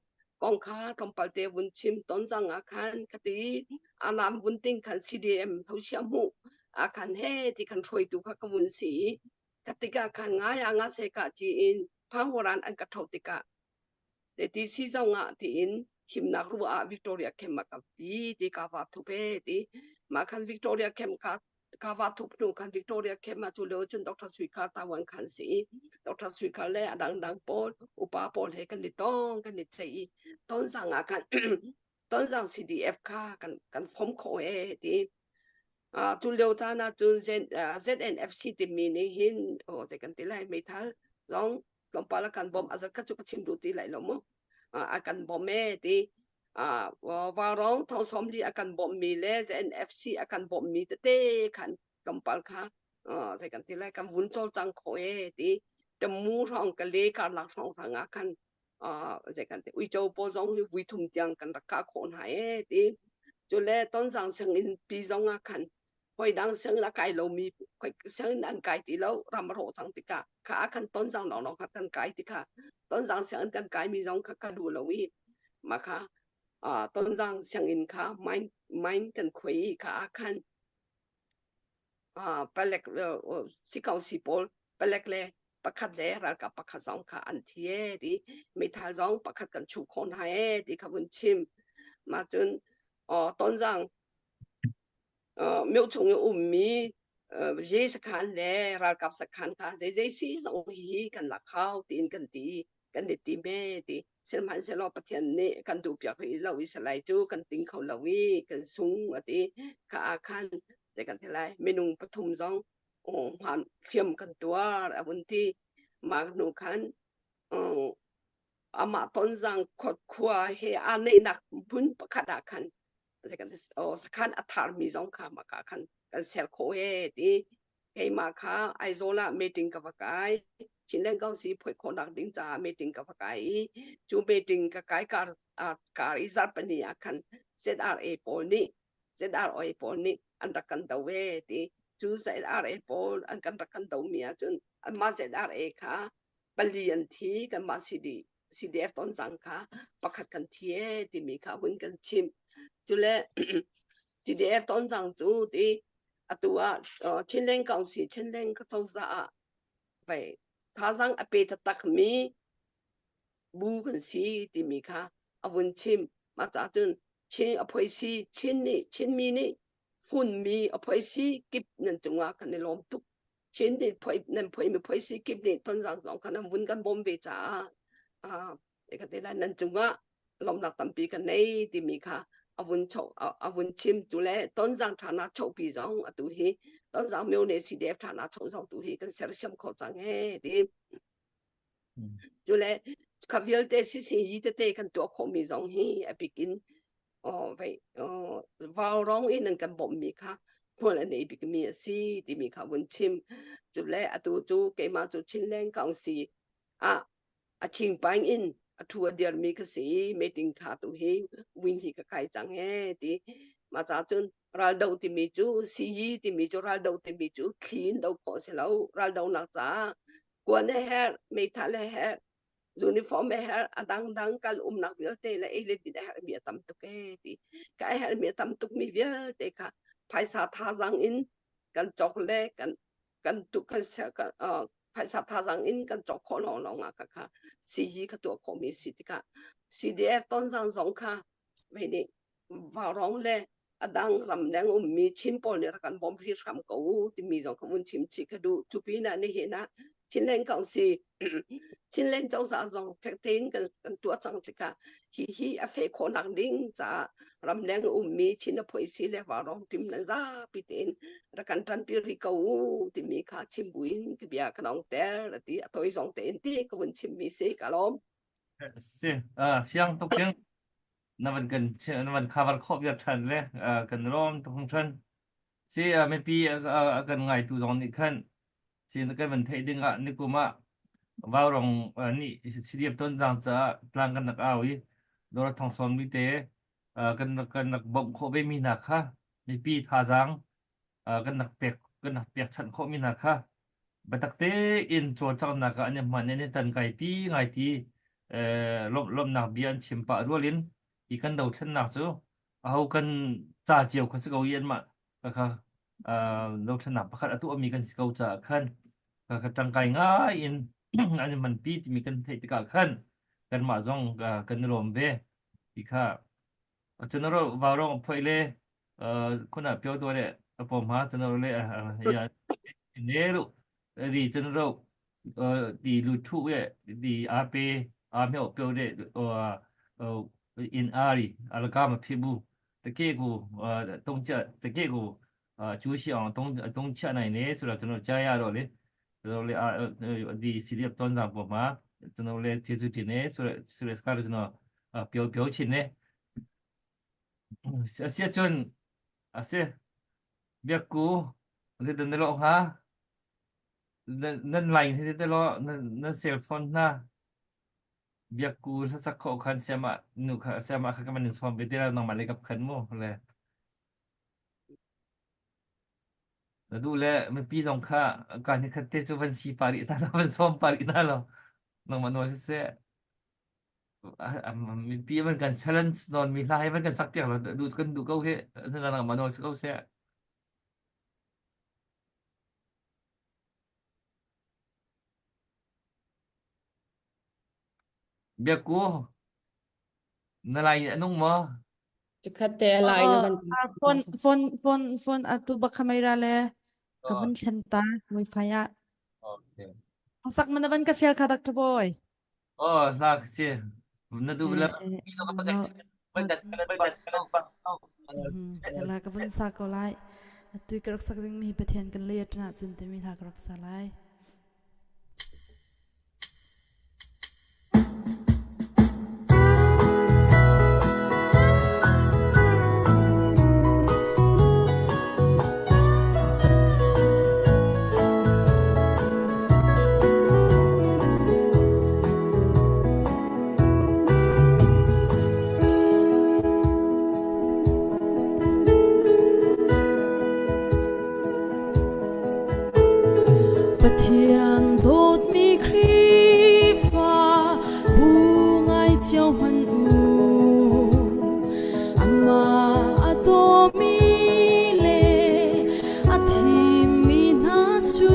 กองคาทำปาเตวุนชิมตอนจังอาคันคติอานามวุนติงคัน CDM เขาเชื่อมุอาคันเฮที่คันช่วยดูค่ะกวุนสีคติกาคันงายางาเสกะจีอินพางวรันอันกระทบติกะเดตีซีจงอ่ะที่อินหิมนักรู้อาวิกตอเรียเข้มมากับตีตีกาวาทุเปตีมาคันวิกตอเรียเข้มกากาวาทุปนูคันวิกตอเรียเข้มมาจุเลจุนดรสุยคาตาวันคันสีดรสุยคาเล่อดังดังปอลอุปาปอลเฮกันดิตองกันดิเสีต้นสังอากันต้นสัง CDF ค่ะกันกันฟอมโคเอตีอ่าจุเลวจานาจุน Z ZNFC ติมีนี่หินโอ้แต่กันตีไลไม่ทันลองลองปาละกันบอมอาจจะกัดจุกชิมดูตีไหลลงมั้งอ่าอากันบอมเอตีอ่าวาร้องทองสมลีอากันบอมมีเล ZNFC อากันบอมมีเต้ขันลำปาค่ะอ่าแต่กันตีไลกันวุ้นโจจังโคเอตีแต่มูรองกันเลกันหลักสองทางอาคันအာဇကန်တေဥချိုပေါ်ဆောင်ဝီထုံတန်ကန်ရခခွန်ဟဲတီကျလေတန်ဆောင်စငင်ပီဆောင်အခန်ဟိုဒန်းစငလာကိုင်လိုမီခွိစငန်ကိုင်တီလောရမရောဆောင်တိကခါအခန်တန်ဆောင်နော်နော်ခတန်ကိုင်တိခတန်ဆောင်စငန်ကန်ကိုင်မီဆောင်ခကဒူလိုဝီမခအာတန်ဆောင်စငင်ခမိုင်းမိုင်းကန်ခွေခအခန်အာပလက်စီကောင်စီပေါ်ပလက်လေပခတ်လေရာကပခတ်ဆောင်ခအန်တီဒီမိသားဆောင်ပခတ်ကန်ချူခွန်ဟဲဒီခဝန်ချင်းမာကျွန်းအော်တန်ဆောင်မြို့ချုံဥမီရေစခန်လေရာကပ်စခန်ခါဇေဇေစီဆောင်ဟီကန်လာခေါတင်ကန်တီကန်ဒီတီမဲဒီစမန်စလောပချန်နေကန်တူပြခိလောဝိစလိုက်ကျူကန်တင်းခေါလဝီကန်ဆုံအတီခါခန်ဇေကန်တလိုက်မနုံပထုံဆောင်ဟန်เทียมกันตัวอวุนที่มาหนูคันอามาต้นจังขดขัวเฮอันในนักบุญประคดาคันจะกันโอ้สคันอัฐามีจงค่ะมากาคันกันเซลโคเอตีเฮมาคาไอโซล่าเมติงกับกายชินเล่นก้าสีผุยคนดักดิ้งจ้าเมติงกับกายจูเมติงกับกายการการอิซาปนีอาคัน ZRA ปอนี่ ZRA ปอนี่อันดักกันตะเวตีจู ZRA ปออันกันดักกันตะเมียจนอันมา ZRA ค่ะปลีอันทีกันมาซีดี CDF ตอนสังค่ะประคัดกันเทียที่มีค่ะวุ้นกันชิมจุเล CDF ตอนสังจูที่อตัวเอ่อချင်းလင်းကောင်စီချင်းလင်းကစောစားไป Thazaang a pe taktakmi bu kan si timi kha a vun chim. Mah caah cun Chin a phoisi Chin nih Chinmi nih funmi a phoisi kip nan cungah kan i lawm tuk. Chin nih phoi nan phoimi phoisi kip nih tonzang zong kha nan vun kan bawm ve caah ah ka te lai nan cungah lawmnak tampi kan nei timi kha a vun cho a vun chim tu le tonzang thana chopi zong atu hi tonzang myo ne CDF thana cho zong tu hi kan sersiam kho cang he ti cu le kha vialte sisi yi tete kan tuah khawhmi zong hi a bikin vei vau rong in an kan bawmhmi kha hmual a nei bikmi a si timi kha vun chim cu le atu cu keimah cu Chinland Council ah a thingpaing in a thu a dirmi ka si i meeting kha tu hi win hi ka kai cang he ti ma ca cun raldo timi cu siyi timi cu raldo timi cu thli in do khawh si lo raldo nak caah kuan a herh meithal a herh uniform a herh a dangdang kal umnak vialte le ei le din a herhmi a tam tuk e ti ka a herhmi a tam tukmi vialte kha phaisa thazaang in kan cawk le kan kan tu kan ser kan phaisa thazaang in kan cawk khawh lawng lawng ah kha kha CG kha tuah khawhmi si tikah CDF tonzang zong kha mei nih vaurong le a dang ramleng ummi Chin pawl nih rak kan bawm hram ko u timi zong kha vun chim chih ka duh. Cu pinah nihin ah Chinland Council Chinland cozah zong fek tein kan, kan tuah cang tikah hi hi a feh khawhnak ding caah ramleng ummi Chin a phoisi le vaurong tim nan zapi tein rak kan ṭanpi rih ko u timi kha chim buin ka bia ka nong ter ati a toi zong tein ti ka vun chimmi si ka lawm. Si, uh, fiang tuk cing. Na van kan na van cover khawh viar ṭhan le kan lawm tuk hringhran. Si mipi a kan ngaitu zong nih khan si na kan van theih ding ah nikum ah Vaurong nih CDF Tonzang caah tlang kan rak au i Dora Thong Sawm mi te kan kan rak bawmh khawh ve mi hna kha mipi thazaang kan rak pek kan rak pekchanh khawhmi hna kha biatak tein cawlcanghnak ah an i hman i an i tan kaipi ngai ti lawmhnak bia an chim pah rual in hi kan dothlennak cu aho kan ca cio kha si ko i anmah kha dothlennak pakhat a tuahmi kan si ko caah khan ka ṭangkai ngai in an i hmanpi timi kan theih tikah khan kanmah zong kan i lawm ve ti kha Cunaro vaurong a phoih le khuna pio do le a pom ha cunaro le ya ne lu di cunaro di lu thu ye di a pe a meo pio de in ari alaka ma phi bu တကယ်ကိုတုံးချတကယ်ကိုအကျိုးရှိအောင်တုံးတုံးချနိုင်နေဆိုတော့ကျွန်တော်ကြားရတော့လေကျွန်တော်လေဒီ CDF တွန်းစာပေါ်မှာကျွန်တော်လည်းကျေးဇူးတင်နေဆိုတော့ဆိုတဲ့စကားကျွန်တော်ပြောပြောချင်နေ အစီအချွန်အစီဘက်ကူဒီတန်လောဟာนั่นไลน์ที่ตลอนั่นนั่นเซลโฟนนะเบียกูถ้าสักขอคันเสียมาหนูค่ะเสียมาค่ะก็มันหนึ่งซอมไปที่เราน้องมาเลยกับคันโม่เลยดูแลมันปีสองค่ะการที่คันเตจูบัญชีปาริตาเรามันซ้อมปาริตาเราน้องมานวลเสีย mipi man kan challenge non mi hla he man kan sak piak lo du kan du ko he na nang mano ko se biaku na lai anung mo Chikhat te lai na van phone phone phone phone atu bak khamai ra le ka vun thlen ta wifi ah okay sak man van ka fial kha Dr. Boy Oh, hla si. Na duh le mi lo ka pakai. La ka vun sa ko lai. Atu ka rak sak ding mi Pathian kan lei atana cun timi hla ka rak sa lai. Pathian dawtmi Khrihfa bu ngai cio hmanh u. Amah a dawmi le a thimmi hna cu.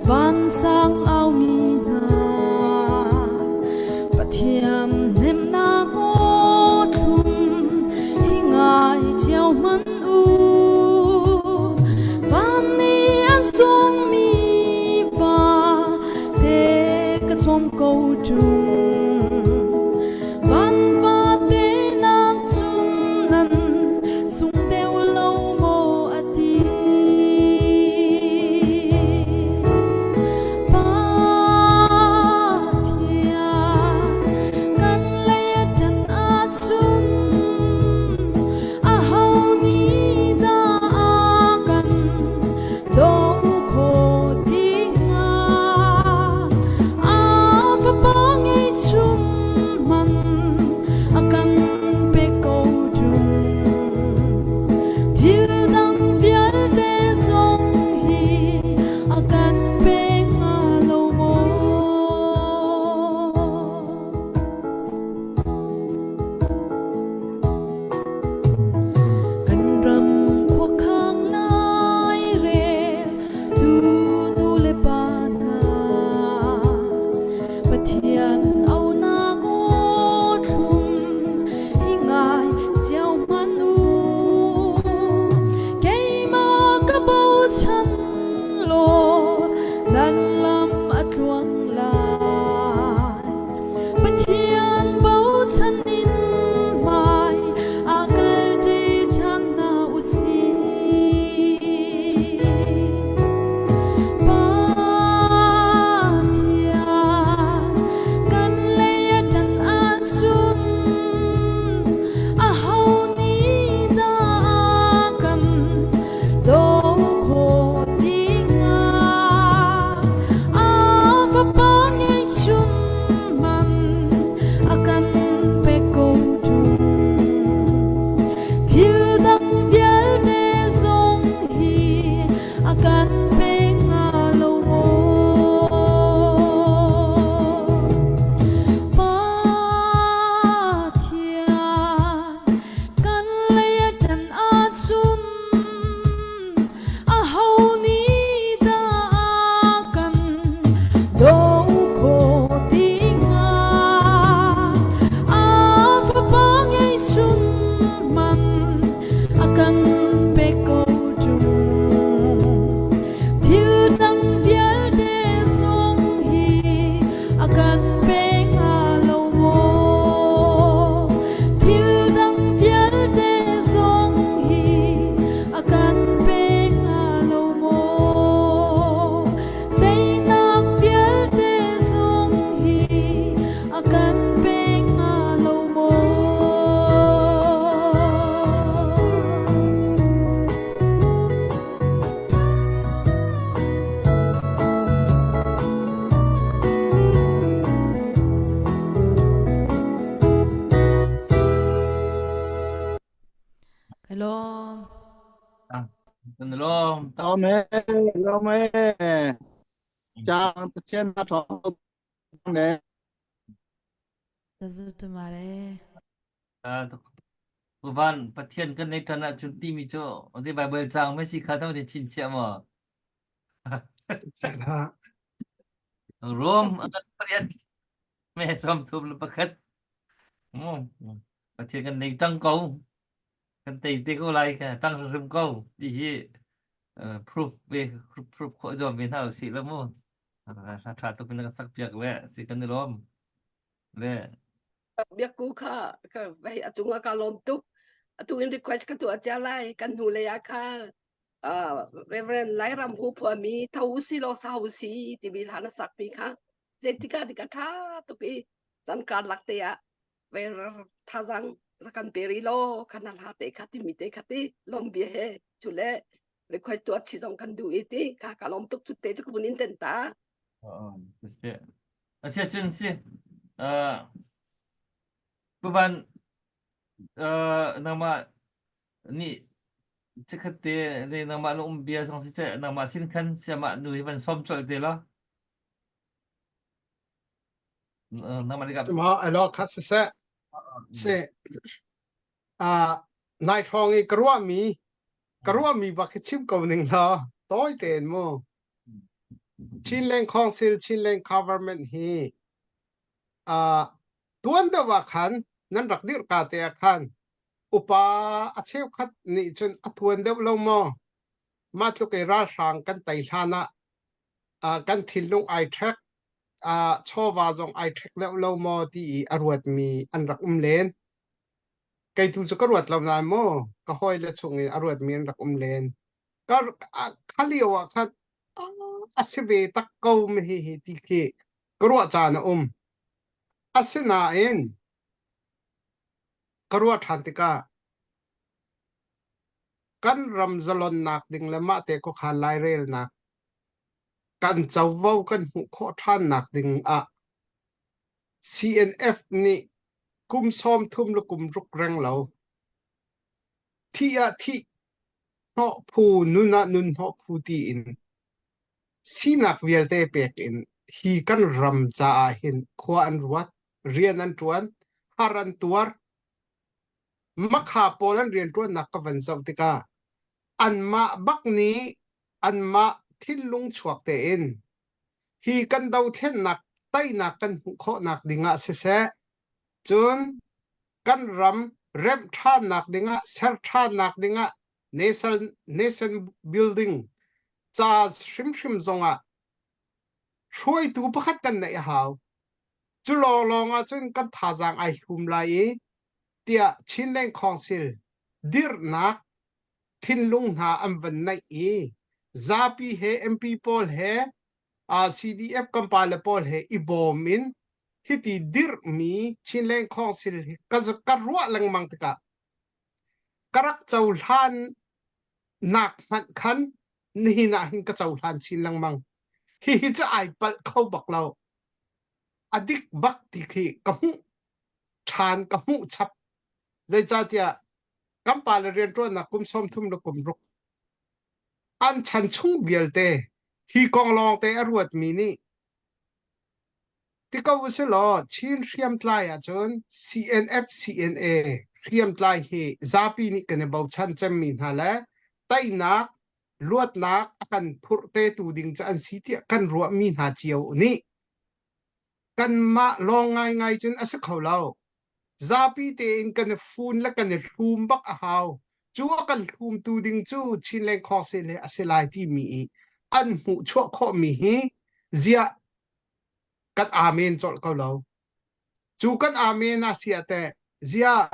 Vansang aumi hna Pathian hnemhnak aw thlum hi ngai cio hmanh u. Van nih an sungmi va te ka chom ko ṭung. Van vate nak cun nan sung deuh lo maw a ti. Pathian kan lei a ṭan ahcun aho nih dah a kan doh khawh ti hnga? A Fapa ngeihchun hmanh a kan pek ko ṭung. Thil dang vialte zong hi a kan pe hnga lo maw? Kan ram khuakhang lairel tu nu le pa hna Pathian aunak aw thlum hi ngai cio hmanh u. Keimah ka bochan law nan lam a tluang lai. Pathian bochan in hmai a kalṭi ṭhan hna u sih. Pathian kan lei a ṭan ahcun aho nih dah a kan doh khawh ti hnga? A Fapa ngeihchun man a kan pek ko ṭung. Thil dang vialte zong hi a kan pe hnga lo maw? Pathian kan lei a ṭan ahcun aho nih dah a kan doh khawh ti hnga? A Fapa ngeihchun man a kan pek ko ṭung. Thil dang vialte zong hi a kan pe hnga lo maw? Thil dang vialte zong hi a kan pe hnga lo maw? Teinak vialte zong hi a kan pe hnga lo maw? Ka lawm. Kan lawm. Amen. Amen. Chang Pathian na thawng ne. Mare. Van Pathian kan nei tan ahcun timi cu ode Bible cang me si kha tam te chin chia maw? Rom an pariat me 31. Pathian kan nei tang ko. Kan tei te ko lai ka tang hrim ko ti hi proof ve proof khawh zuam ve hna usih la mu. Tha tuk in kan sak piak le si kan i lawm. Le Biakku kha ka vei a cung ah ka lawm tuk. Atu in request ka tuah cia lai kan hnu lei ah kha Reverend Lairam hu phuami tho usi law sa usi timi hla na sak mi kha zeitikah dik a tha tuk i chan karlak te ah ve thazang kan pe ri law khan hla te kha timi te kha ti lom bia he chu le request tuah chi zong kan duh i ti kha ka lom tuk chu te chu ka in ten ta Asia cun si Puvan nangmah nih chikkhat te le nangmah na um bia zong siseh nangmah sin khan siamah nu hi van sawm colh te law nangmah nih Sima alo khat siseh si nai hrawng i ka ruahmi ka ruahmi bak hi chim ko ning law tawi tein mu. Chinland Council, Chinland Government hi uh, tuan deuh ah khan nan rak dirh ka te ah khan upa a cheukhat nih cun a tuan deuh lo maw? Mah tluk i ralhrang kan tei hlan ah uh, kan thinlung ai ṭhek uh, chawva zong ai ṭhek deuh lo maw ti i a ruatmi an rak um len. Kei tu cu ka ruat lo nain maw ka hawile chung in a ruatmi an rak um len. Ka kha lio ah khan a si ve tak ko mi hi hi ti khi ka ruah caan a um. Asinain ka ruah ṭhan tikah kan ram zalonnak ding le mahte khuakhan lairelnak kan covo kan hmuh khawh ṭhannak ding ah CNF nih kum 30 le kum ruk reng lo thih ah thih hnawh phu nun ah nun hnawh phu tiin sinak vialte pek in hi kan ram caah hin khua an ruat rian an ṭuan har an tuar makha pawl an rianṭuannak ka van zoh tikah anmah bak nih anmah thinlung chuak tein hi kan dothlennak teinak kan hmuh khawhnak dingah siseh cun kan ram remh ṭhannak dingah ser ṭhannak dingah nation nation building ca hrimhrim zongah hruaitu pakhat kan neih a hau cu lawnglawng ah cun kan thazaang ai hlum lai i tiah Chinland Council dirhnak thinlung hna an van neih i zapi he MP pawl he CDF kan pale pawl he i bawm in hiti dirhmi Chinland Council hi ka ka ruah lengmang tikah ka rak cohlan nak hmanh khan nihin ah hin ka cohlan chin lengmang. Hihi cu ai palh kho bak lo. A dik bak ti khi ka hmuh ṭhan ka hmuh chap. Zeicahtiah kan pale rianṭuannak kum 30 le kum ruk an chan chung vialte hi kong lawngte a ruatmi nih ti ko u si law Chin hriamtlai ahcun CNF CNA hriamtlai hi zapi nih kan i bochan cemmi hna le teinak luatnak a kan phurhtetu ding cu an si tiah kan ruahmi hna cio nih kanmah lawng ngaingai cun a si kho lo. Zapi tein kan i fun le kan i hlum bak a hau. Cu a kan hlumtu ding cu Chinland Council hi a si lai timi i an hmuh chuah khawhmi hi ziah kan amen colh ko lo. Cu kan amen a si ah teh ziah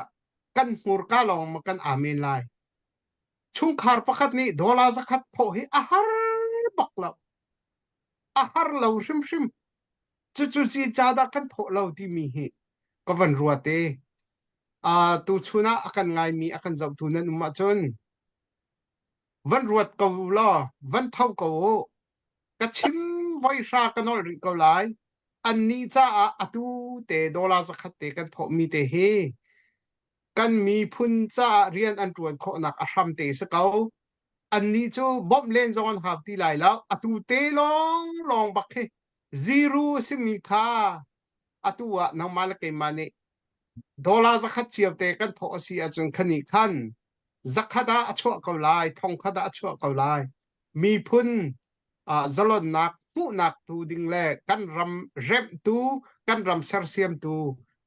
kan hmurka lawng ma kan amen lai. Chungkhar pakhat nih dollar zakhat phawh hi a har bak lo. A har lo hrimhrim. Cucu si ca dah kan thawh lo timi hi ka van ruat i uh, tuchun ah a kan ngaimi a kan zohtu nan um ahcun van ruat ko law van tho ko u ka chim voi hra ka nolh rih ko lai annih caah atu te dollar zakhat te kan thawhmi te hi kan miphun caah rian an ṭuan khawhnak a hram te si ko annih cu bawmh len zong an hau ti lai lo atu te lawng lawng bak khi zero a simi kha atu ah nangmah le keimah nih dollar zakhat cio te kan thawh a si ahcun khani khan zakhat ah a chuah ko lai thongkhat ah a chuah ko lai miphun uh, zalonnak hmuhnak tu ding le kan ram remhtu kan ram sersiamtu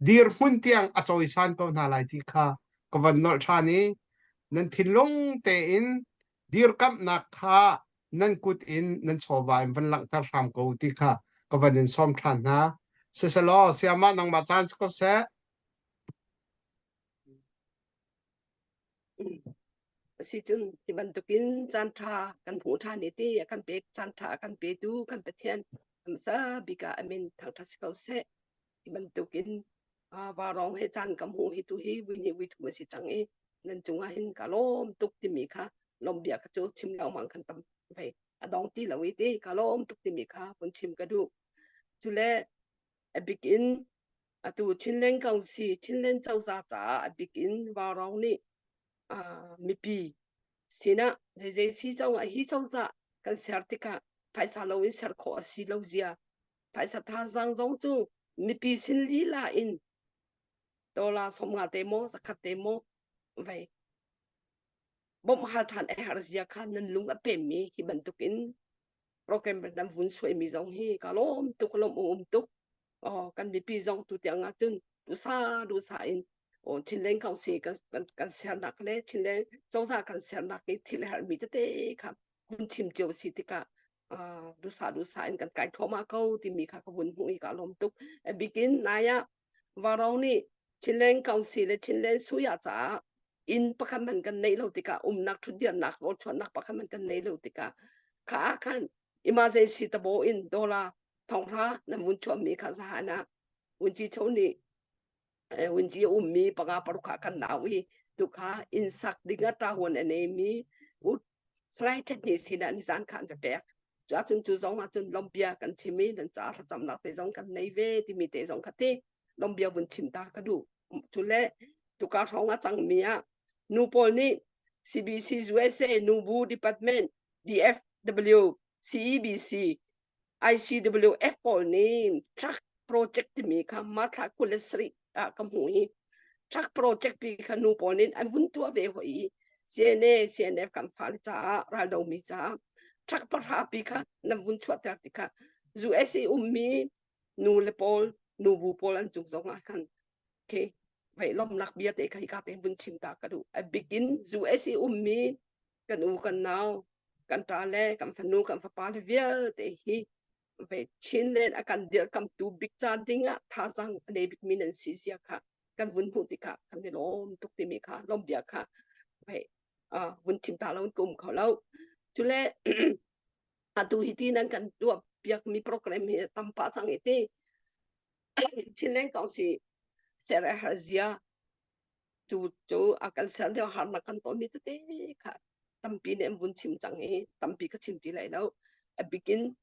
dirhmun tiang a cawisan ko hna lai ti kha ka van nolh ṭhan i nan thinlung tein dirkamhnak kha nan kut in nan chawva in van langhter hram ko ti kha ka van in sawm ṭhan hna. Siselaw sayamah nangmah caan si ko seh. Asicun hi bantukin caan ṭha kan hmuh ṭhan i ti a kan pek caan ṭha a kan petu kan Pathian hmasa bik ah a min thangṭhat si ko seh. Hi bantukin vaurawng he caan ka hmuh hi tu hi vui hnih vui thum a si cang i nan cungah hin ka lawm tuk timi kha lawm bia kha cu chim lengmang kan tam vei a dong ti lo i ti ka lawm tuk timi kha vun chim ka duh. Cule a bik in atu Chinland Council Chinland cozah caah a bik in vaurawng nih mipi sinah zeizei si zongah hi cozah kan ser tikah phaisa loin ser khawh a si lo zia phaisa thazaang zong cu mipi sin lila in dollar 50 te maw zakhat te maw vei bawmh hal ṭhan a herh zia kha nan lung a pemmi hi bantukin. Program nan vun suaimi zong hi ka lawm tuk lawm um tuk. Oh, kan mipi zong tu tiang ah cun dusa dusa in oh, Chinland Council kan kan kan sernak le Chinland cozah kan sernak i thil herhmi tete kha vun chim cio si tikah uh, dusa dusa in kan kai thluahmah ko timi kha ka vun hmuh i ka lawm tuk. A bikin nai ah Varong nih Chinland Council le Chinland Suya caah inn pakhat hmanh kan neih lo tikah umnak ṭhutdirnak rawlchuannak pakhat hmanh kan nei lo tikah kha ah khan emergency tabo in dollar thonghra nan vun chuahmi kha zahan ah Wunci Cho nih Wunci a ummi panga paruk kha kan nau i tukha inn sak ding ah ṭahuan a neimi Salai Thet nih sinah nizan kha an ka pek. Cu ahcun cu zong ahcun lawmbia kan chim i nan caah thlacamnak te zong kan nei ve timi te zong kha ti lawmbia vun chim ta ka duh. Cu le tuka hrawng a cangmi ah nu pawl nih CBC USA Nubu Department DFW CEBC ICWF pawl nih truck project timi kha March 27 ah ka hmuh i truck project pi kha nu pawl nih an vun tuah ve hoi i CNA CNF kan fale caah raldomi caah truck pahra pi kha nan vun chuahter ti kha USA ummi nu le pawl nubu pawl an cung zong ah khan okay vei lomnak bia te kha hika te vun chim ta ka duh a bikin USA ummi kan u kan nau kan ṭa le kan fanu kan fapa le vialte hi ve Chinland a kan dirkamtu bik ca ding ah thazaang a nei bikmi nan si zia kha kan vun hmuh tikah kan i lawm tuk timi kha lawm bia kha ve vun chim ta lo in ka um kho lo. Cule atu hi ti nan kan tuah piakmi program hi tam pah cang i ti Chinland Council ser a har zia cu cu a kan ser lio harnak kan tonmi tete kha tampi nih an vun chim cang i tampi ka chim ti lai lo. A bikin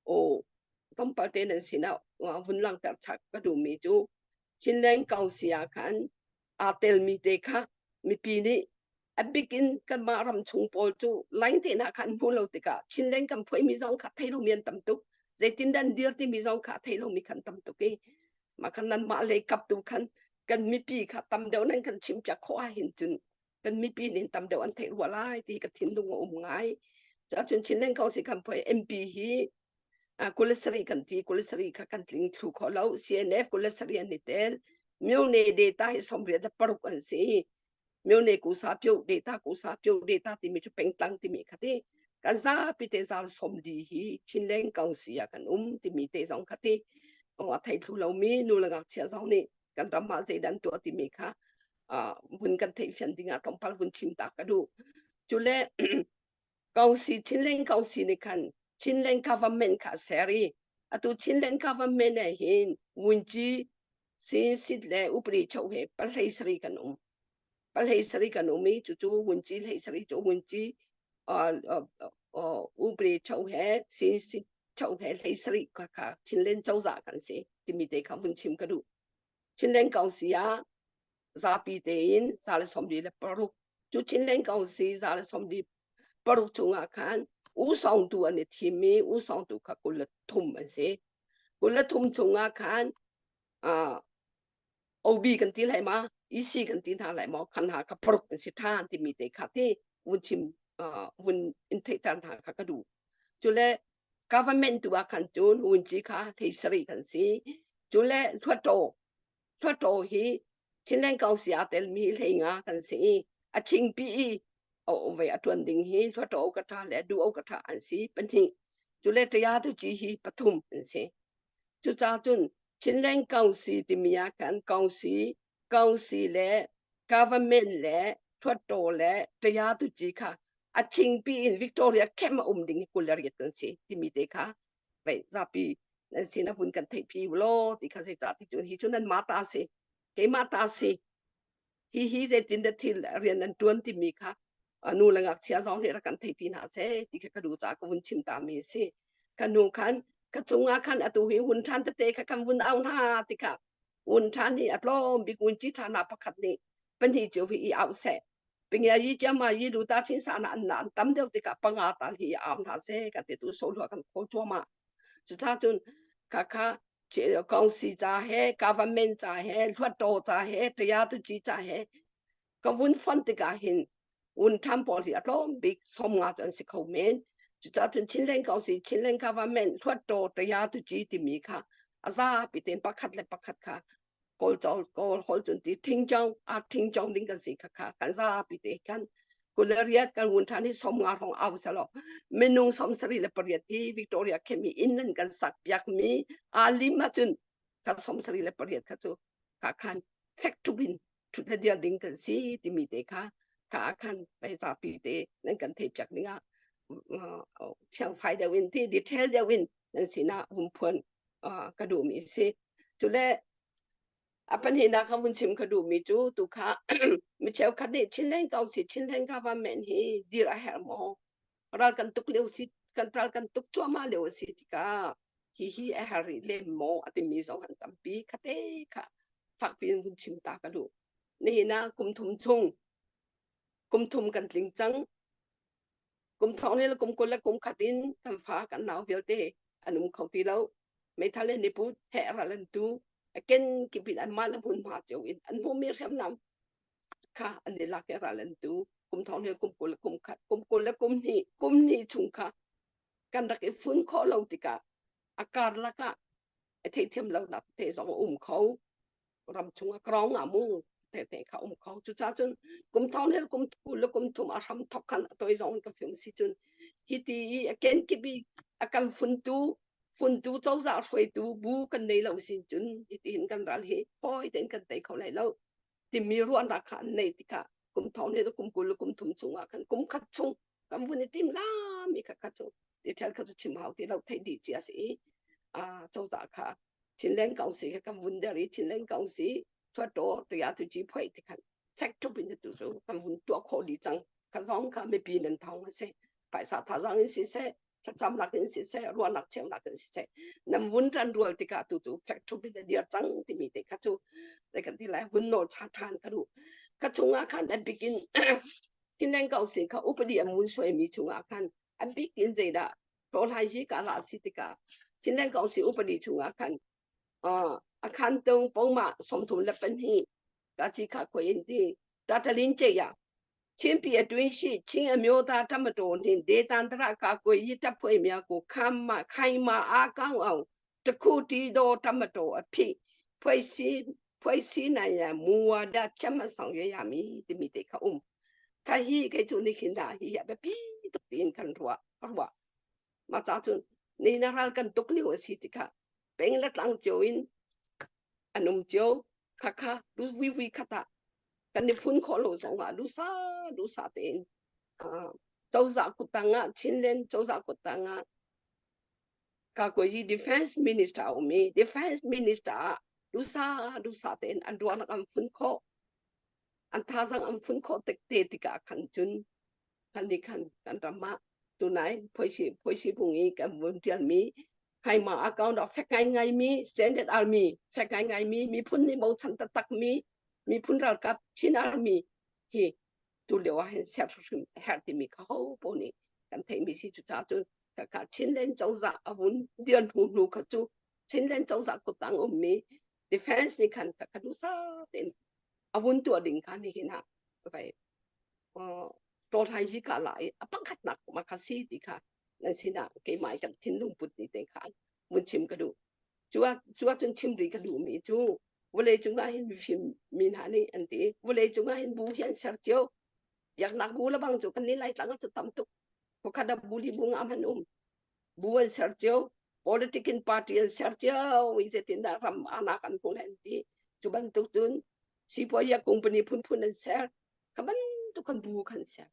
o tlawmpal te nan sinah vun langhter chap ka duhmi cu Chinland Council ah khan aa telmi te kha mipi nih a bikin kanmah ram chung pawl cu line te hna kha an hmu lo tikah Chinland kan phuaimi zong kha thei lomi an tam tuk zeitin dah an dir timi zong kha thei lomi khan tam tuk i mah khan nanmah lei kap tu khan kan mipi kha tam deuh nan kan chimpiak khawh ahhin cun kan mipi nih tam deuh an theih rua lai ti ka thinlung a um ngai. Cun Chinland Council kan phuai MP hi 27 kan ti 27 kha kan tling thlu kho lo CNF 27 an i tel Myone data hi 86 an si Myone kusa pyo data kusa pyo data timi cu pengtlang timi kha ti kan zapi te zal som di hi Chinland Council ah kan um timi te zong kha ti a thei thlu lomi nu le ngakchia zong nih kan ram ah zeidah an tuah timi kha vun kan theihfian dingah tlawmpal vun chim ta ka duh. Cule Council Chinland Council nih khan Chinland government kha a ser i atu Chinland government ah hin Wunci Sinsit le Upri Cho he pahlei sari kan um. Pahlei sari kan um i cucu Wunci hlei sari cu Wunci Upri Cho he Sinsit Cho he hlei sari kha kha Chinland cozah kan si timi te kha vun chim ka duh. Chinland Council ah zapi tein 146 cu Chinland Council 146 chungah khan u sawngtu an i thim i u sawngtu kha 23 an si. 23 chungah khan uh, OB kan ti lai ma EC kan ti hna lai maw khan hna kha paruk an si ṭhan timi te kha ti vun chim uh, vun in theihter hna kha ka duh. Cule government tu ah khan cun wunci kha thei sarih kan si. Cule hluattaw hluattaw hi Chinland Council aa telmi hlei nga kan si i a chingpi i a ve a ṭuan ding hi hluattaw ka ṭha le duo ka ṭha an si pahnih. Cule ṭaya tu ci hi pathum an si. Cucaah cun Chinland Council timi ah khan Council Council le government le hluattaw le ṭaya tu ci kha a chingpi in Victoria camp a um ding hi 28 kan si timi te kha vei zapi nan sin a vun kan theihpi law ti kha zeicah ti cun hi cu nan mah ta si keimah ta si hi hi zeitin dah thil rian nan ṭuan timi kha nu le ngakchia zong nih rak kan theihpi hna seh ti kha ka duh caah ka vun chim ta mi si ka nu khan ka cungah khan atu hi hun ṭhan tete kha kan vun au hna ti kha hun ṭhan hi a tlawm bik hun ci ṭha na pakhat nih pahnih cio hi i au seh pingia yi chiama yi lu ta chin sa na an na an tam deuh tikah panga tal hi au hna seh ka ti tu so lua kan khawl cuahmah cuca cun kha kha kongsi ca he government ca he hluattaw ca he tayatuci ca he ka vun fon tikah hin un tham pawl hi a tlawm bik 50 cu an si kho men. Cucaah cun Chinland Council, Chinland Government, Hluattaw Tayatuci timi kha a zapi tein pakhat le pakhat kha Kawl Kawl holh cun ti ṭhingṭong a ṭhingṭong ding kan si kha kha kan zapi te khan 28 kan ngun ṭhan hi 50 hrawng au selaw minung 78 hi Victoria Camp i inn nan kan sak piak mi aa lim ahcun kha 78 kha cu kha khan fek ṭhup in ṭhut le dir ding kan si timi te kha kha ah khan pei zapi te nan kan theih piak ding ah thiangfai deuh in ti detail deuh in nan sinah vun phuan ka duhmi si. Cule a pahnihnak ka vun chim ka duhmi cu tu kha mi cheukhat nih Chinland Council Chinland Government hi dir a herh maw? Ral kan tuk lio si kan ral kan tuk cuahmah lio a si tikah hihi a herh rih lem maw a timi zong an tampi khate kha fakpi in vun chim ta ka duh. Nihin ah kum thum chung kum thum kan tling cang. Kum thong le kum 20 le kum khat in kan fa kan nau vialte an um kho ti lo. Meithal le niput he ral an tu a ken kip in anmah le hmunhma cio in an hmuhmi hriamnam kha an i lak i ral an tu. Kum thong le kum 20 le kum khat kum 20 le kum hnih kum hnih chung kha kan rak i fun khawh lo tikah a karlak ah a theihthiam lonak te zong a um kho. Ram chung ah krong ah mu te te kha um kho. Cucaah cun kum thong le kum thu le kum thum a hram thok khan a toi zong ka film si cun hi ti i a kenkip i a kan funtu funtu cozah hruaitu bu kan nei lo sin cun hi ti hin kan ral hi fawi tein kan tei kho lai lo timi ruahnak kha an nei tikah kum thong le kum 20 le kum thum chung ah khan kum khat chung kan vun i tim la mi kha kha cu detail kha cu chim hau ti lo theih dih cia si i cozah kha Chinland Council kha kan vun der i Chinland Council thuattaw tiah tu ci phoi ti khan fek ṭhup in tu cu kan vun tuah khawh dih cang. Kha zong kha mipi nan thawng a si. Phaisa thazang in siseh, thlacamnak in siseh, ruahnak cheunak in siseh, nan vun ṭan rual tikah tu cu fek ṭhup in a dir cang timi te kha cu zei kan ti lai vun nawl ṭhan ṭhan ka duh. Ka chungah khan a bik in Chinland Council kha upadi an vun suaimi chungah khan a bik in zeidah hlawhlai hi ka la si tikah Chinland Council upadi chungah khan a khan tung pongma 32 ka chi kha khoi in ti tatalin che ya ချင်းပြည်အတွင်းရှိချင်းအမျိုးသားတပ်မတော်နှင့်ဒေသန္တရကာကွယ်ရေးတပ်ဖွဲ့များကိုခမ်းမခိုင်မာအားကောင်းအောင်တခုတည်းသောတပ်မတော်အဖြစ်ဖွဲ့စည်းဖွဲ့စည်းနိုင်ရန်မူဝါဒချမှတ်ဆောင်ရွက်ရမည်တမိတေခအုံခဟိကေချုနိခင်ဒါဟိယပပိတုတင်kan ruah ruah ma cha cun ni na ral kan tuk lio a si tikah peng le tlang cio in an um cio khakha du vui vui khat ah kan i fun khawh lo zong ah dusa dusa tein cozah kuttang ah Chinland cozah kuttang ah Kakuayi defense minister a um i defense minister ah dusa dusa tein an ruahnak an fun khawh an thazang an fun khawh tik te tikah khan cun kan nih khan kan ram ah tunai phoisi phoisi phung i kan vun ṭialmi haima account ah fek ngaingai mi standard army fek ngaingai mi miphun nih bochan taktak mi miphun ralkap Chin army hi tu lio ah hin ser hrim herh timi kha ho po nih kan theihmi si cu ca cun ka Chinland cozah a vun dir hnu hnu kha cu Chinland cozah kuttang ummi defense nih khan ka ka dusa tein a vun tuah ding kha nihin ah vai tawlhai hi ka la i a pakhatnak ma kha si ti kha nan sinah keimah i kan thinlung put ni te kha mun chim ka duh cu ah cu ah cun chim rih ka duhmi cu vawlei cungah hin mifim mi hna nih an ti vawlei cungah hin bu hi an ser cio biaknak bu le bang cu kan nih laitlang ah cu tam tuk khuakhat ah bu li bu nga hman um bu an ser cio politic in party an ser cio i zeitindah ram anak an hmu an ti cu bantuk cun sipuaia company phunphun an ser kha bantuk kan bu kan ser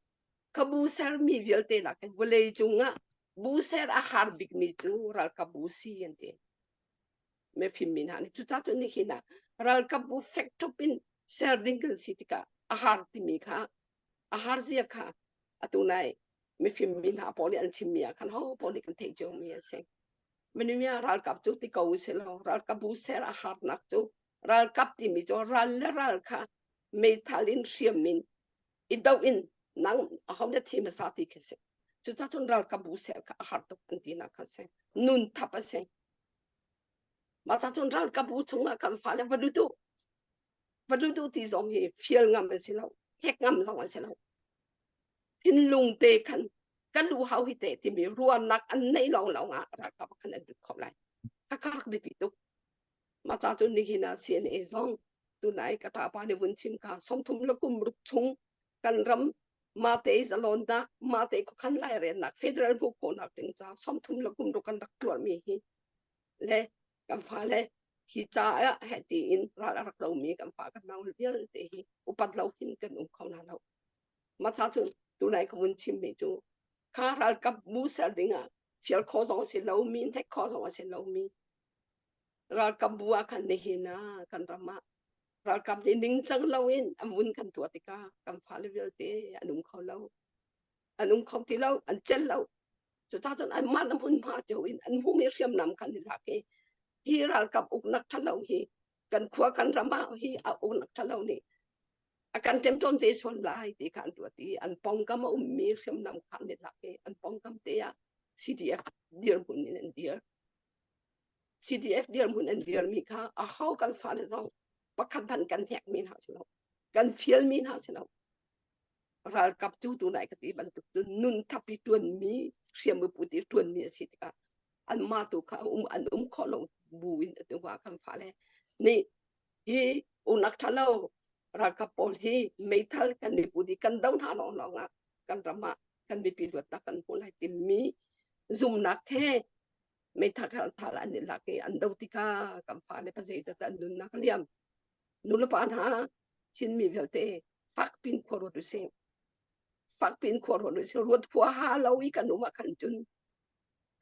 kha bu sermi vialte lak in vawlei cungah bu ser a har bikmi cu ralkap bu si an ti mifim mi hna nih cucaah cun nihin ah ralkap bu fek ṭhup in ser ding kan si tikah a har timi kha a har zia kha atu nai mifim mi hna pawl nih an chimmi ah khan ho pawl nih kan theih ciomi a si minung ralkap cu ti ko usih law ralkap bu ser a harnak cu ralkap timi cu ral le ral kha meithal in hriam in i doh in nang aho na thi hmasa ti khi si cucaah cun ralkap bu ser kha a har tuk an tinak kha si nun thap a si mah ca cun ralkap bu chungah kan fale va lut u va lut u ti zong hi fial ngam an si lo hek ngam zong an si lo thinlung te khan. Kan lu hau hi te timi ruahnak an nei lawng lawng ah ralkap khan an lut kho lai. Khakha rak biapi tuk. Mah ca cun nihin ah CNA zong tunai ka ṭapa nih vun chim kha 30 le kum ruk chung kan ram mate zalonnak mate khuakhan lairelnak federal hmuh khawhnak ding ca 30 le kum ruk kan rak tuarmi hi le kan fale hi ca ah heh tiin ral a rak lomi kan fa kan nau vialte hi upat lo hin kan um kho hna lo. Mah ca cun tunai ka vun chimmi cu kha ralkap bu ser ding ah fial khawh zong a si lomi hnek khawh zong a si lomi ralkap bu ah khan nihin ah kan ram ah ralkap nih ningcang loin an vun kan tuah tikah kan fale vialte an um kho lo an um kho ti lo an cel lo cuta cun anmah na hmunhma cio in an hmuhmi hriamnam khan i lak i hi ralkap uknak ṭhalo hi kan khua kan ram ah hi a uknak ṭhalo nih a kan ṭemṭawn ve sual lai ti kha an ruat i an pawngkam a ummi hriamnam kha an i lak i an pawngkam te ah CDF dirhmun in an dir. CDF dirhmun an dirmi kha aho kan fale zong pakhat hmanh kan hnekmi hna si lo kan fialmi hna si lo ralkap cu tu nai ka ti bantuk cu nun thapi ṭuanmi hriam put i ṭuanmi a si tikah anmah tu kha um an um khawh lo bu in atu ah kan fale nih hi unak ṭhalo ralkap pawl hi meithal kan i put i kan do hna lawng lawng ah kan ram ah kan mipi luatnak kan hmu lai timi zumnak he meithal thal an i lak i an do tikah kan fale pa zeizat an nunnak a liam nulepa hna Chinmi vialte fakpin khua ruat usih fakpin khua ruat usih ruat khua ha lo i kan um ah khan cun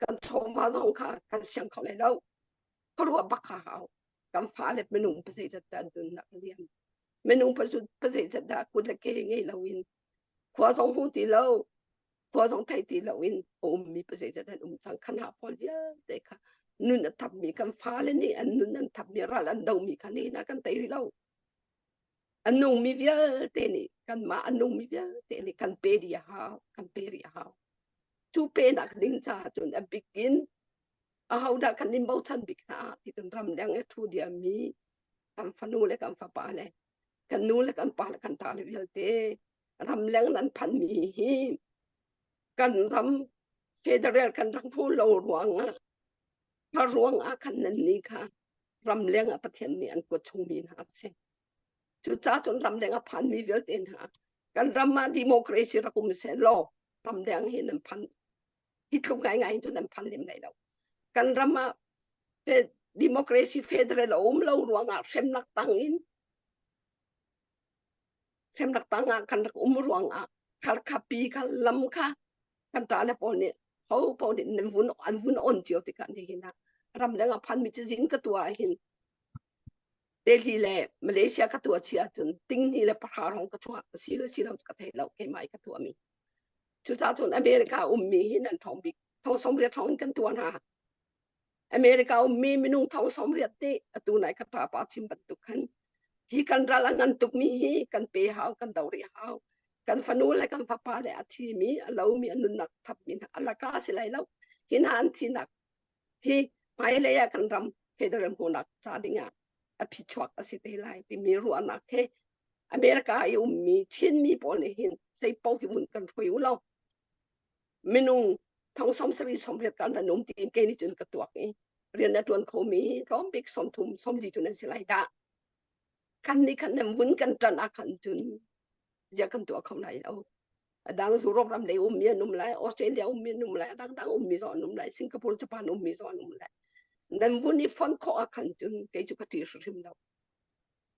kan trauma zong kha kan siang kho lai lo khuaruah bak kha hau kan fale minung pa zeizat dah nunnak liam minung pa zeizat dah kut le ke ngei lo in khua zong hmu ti lo khua zong thei ti lo in a ummi pa zeizat an um cang khan ha pawl vialte kha nun a thapmi kan fale nih an nun an thapmi ral an domi kha ni na kan tei rih lo a nungmi vialte nih kanmah a nungmi vialte nih kan pe dih a hau kan pe rih a hau cu penak ding caah cun a bik in ahodah kan in bochan bik hna ti cun ramdang i ṭhu diammi kan fanu le kan fapa le kan nu le kan pa le kan ṭa le vialte ramleng nan phanmi hi kan ram federal kan rak hmu lo ruangah a ruangah khan nan ni kha ramleng ah Pathian nih an kuat chungmi hna a si. Cucaah cun ramleng a phanmi vialte hna kan ram ah democracy rak um seh law ramleng hi nan phan hi tluk ngaingai in cun nan phan lem lai lo. Kan ram ah democracy federal a um lo ruangah hremnak tang in hremnak tang ah kan rak um ruangah kha pi kha lam kha kan ṭa le pawl nih ho pawl nih nan vun an vun on cio tikah nihin ah ramdang ah phanmi cazin ka tuah ahhin Delhi le Malaysia ka tuah chi ahcun tinghnih le pahra rong ka chuah si le si lo ka thei lo keimah i ka tuahmi cucaah cun America ummi hi nan ṭhawng bik thong 80 thong in kan tuah hna America ummi minung thong 80 nih atu nai ka ṭapa chim bantuk khan hi kan ral a ngan tukmi hi kan pe hau kan do rih hau kan fanu le kan fapa le a thimi a lomi a nunnak thapmi hna a laka si lai lo hi hna an thinak hi hmailei ah kan ram federal hmuhnak ca dingah a phichuak a si te lai timi ruahnak he America i ummi Chinmi pawl nih hin zei paoh hi vun kan hruai u law minung thong 70 80 kan an um tiin kei nih cun ka tuak i rian a ṭuan khomi tlawm bik 30 40 cun an si lai dah kan nih khan nan vun kan ṭan ah khan cun zia kan tuah kho lai lo a dang Europe ram lei ummi an um lai Australia ummi an um lai a dangdang ummi zong an um lai Singapore Japan ummi zong an um lai nan vun i fon khawh ah khan cun kei cu ka ṭih hrimhrim lo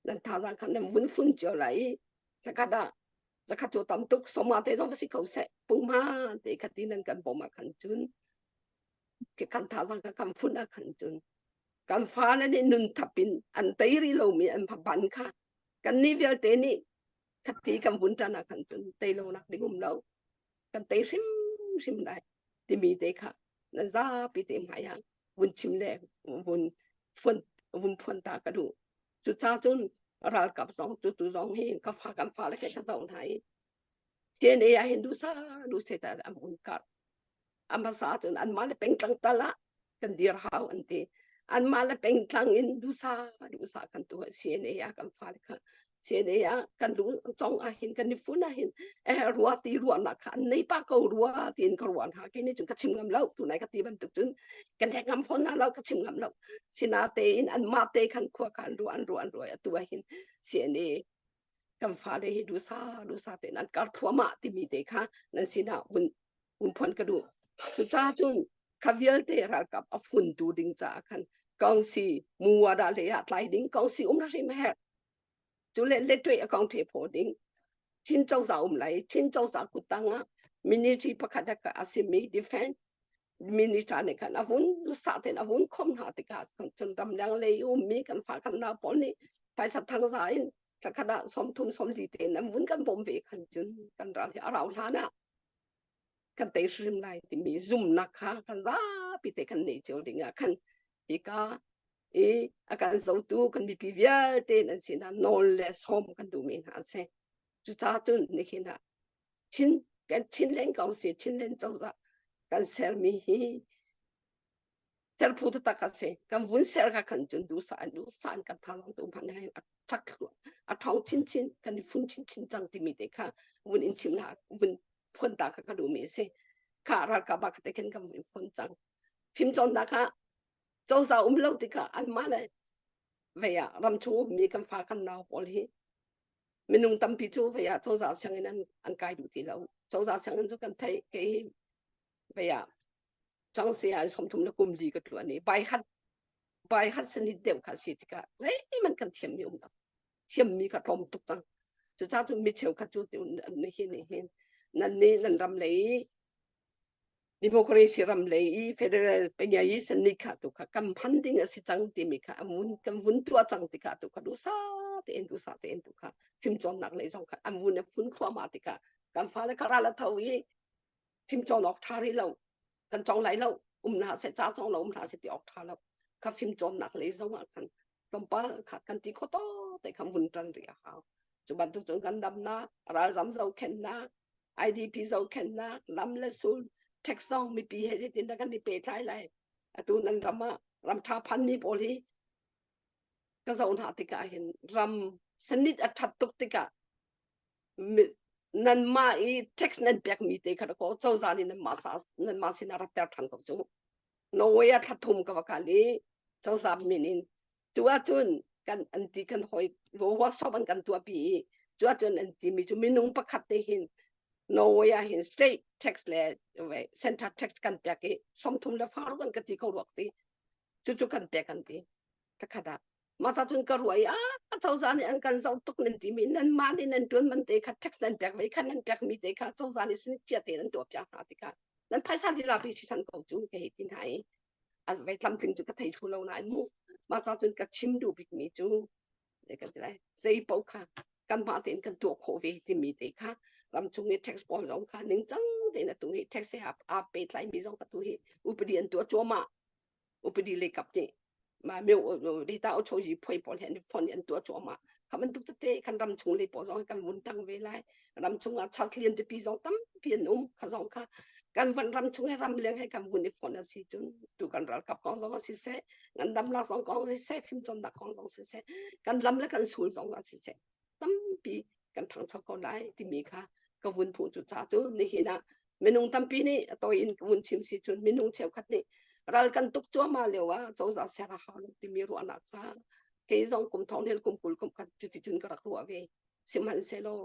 nan thazaang khan nan vun fun cio lai i zakhat ah zakhat cu tam tuk soma te zong si ko seh puma te khat ti nan kan bawm ah khan cun kan thazaang kha kan fun ah khan cun kan fale nih nun thap in an tei rih lomi an ban kha kan nih vialte nih khati kan vun ṭan ah khan cun tei lonak ding um lo kan tei hrimhrim lai timi te kha nan zapi te hmai ah vun chim le vun fun vun phuan ta ka duh cucaah cun ralkap zong cu tu zong hi ka fa kan fa le ke ka zoh hna i CNA ah hin dusa dusa ta an vun kar a hmasa cun anmah le pengtlang tal ah kan dir hau an ti anmah le pengtlang in dusa dusa kan tu CNA ah kan fale kha. CNA ah kan lung cong ah hin kan i fun ah hin eh rua ti ruahnak kha an nei pa ko rua tiin ka ruah hna ke ni cun ka chim ngam lo tunai ka ti bantuk cun kan hek ngam fawn hna lo ka chim ngam lo sina tein an mah te khan khua khan ruah an ruah an ruah atu ah hin CNA kan fale hi dusa dusa tein an kar thuamah timi te kha nan sinah vun vun phuan ka duh cucaah cun kha vialte ralkap a funtu ding caah khan kongsi muwada le ah tlai ding kongsi um hrim herh cu le letwe a kong the phaw ding Chin cozah um lai Chin cozah kuttang ah ministry pakhat a simi defense minister nih khan a vun sa ten a vun khom hna tikah cun ramdang lei ummi kan fa kan nau pawl nih phaisa thangza in thlakhat ah 30 40 tein an vun kan bawm ve khan cun kan ral hi a rau hlan ah kan tei hrim lai timi zumnak kha kan zapi te kan nei cio ding ah khan hika i a kan zotu kan mipi vialte nan sinah nawl le sawm kan duhmi hna a si cucaah cun nihin ah Chin kan Chinland Council Chinland cozah kan sermi hi serphu taktak a si kan vun ser ka khan cun duhsah an duhsah an kan thazaang tu hmanh hin a ṭhak a ṭhawng chinchin kan i fun chinchin cang timi te kha vun in chim na vun phuan ta kha ka duhmi a si kha ralkap ah kha te khin kan vun phuan cang fimcawnnak kha cozah um lo tikah anmah le vei ah ramchung ummi kan fa kan nau pawl hi minung tampi cu vei ah cozah sianginn an an kai duh ti lo cozah sianginn cu kan theih kei hi vei ah changse ah 34 le kum li ka tluan i bai hat bai hat sanit deuh kha si tikah zeihmanh kan thiammi um lo thiammi kha tlawm tuk cang cucaah cun mi cheukhat cu hi nih hin nan nih nan ram lei democracy ram lei i federal pengyai sanit kha tu kha kan phan ding a si cang timi kha an kan vun tuah cang tikah tu kha dusa tein dusa tein tu kha fimcawnnak lei zong kha an vun a phun thluahmah tikah kan fale kha ral a tho i fimcawn awk ṭha rih lo kan cawng lai lo um hna seh ca cawng lo um hna seh ti awk ṭha lo kha fimcawnnak lei zong ah khan tlawmpal kha kan ti kho to te kha vun ṭan rih a hau cu bantuk cun kan damnak ralzam zohkhenhnak IDP zohkhenhnak lam le sul tax zong mipi he zeitin dah kan i pehtlai lai atu nan ram ah ram ṭha phanmi pawl hi ka zoh hna tikah hin ram sanit a ṭhat tuk tikah nanmah i tax nan pekmi te kha ko cozah nih nanmah ca nanmah sinah rat ter ṭhan ko cu Norway ah thla thum ka va kal i cozah min in cu ahcun kan an ti kan hoi workshop an kan tuahpi i cu ahcun an timi cu minung pakhat te hin Norway ah hin state tax le center tax kan pek i 30 le faruk an ka ti ko ruak ti cucu kan pek an ti takhat ah mah ca cun ka ruah i ah cozah nih an kan zoh tuk nan timi nan mah nih nan ṭuan man te kha tax nan pek ve kha nan pek mi te kha cozah nih sin chia te nan tuah piak hna tikah nan phaisa lila pi si than ko cu ka hei ti hna i a ve tlamtling cu ka thei thlu lo nain mu mah ca cun ka chim duh bik mi cu zei kan ti lai zei paoh kha kanmah tein kan tuah khawh ve timi te kha ramchung i tax pawl zong kha ningcang tein atu hi tax he aa pehtlai mi zong atu hi upadi an tuah cuahmah upadi lei kap nih ma meu data o choji phoi pawl he phone an tuah cuahmah kha bantuk tete kan ram chung lei pawl zong kan vun tang ve lai ram chung ah chatlian tipi zong tampi an um kha zong kha kan van ram chung he ram leng he kan vun i phone a si cun tu kan ralkap kong zong a si seh ngandamnak zong kong si seh fimcawnnak kong zong si seh kan lam le kan sul zong ah si seh tampi kan ṭhangcho ko lai timi kha ka vun phu cu ca cu nihin ah minung tampi nih a tawi in ka vun chim si cun minung cheukhat nih ral kan tuk cuahmah lio ah cozah ser a hau lo timi ruahnak kha kei zong kum thong hel kum 20 kum khat cuti cun ka rak ruah ve sihmanhsehlaw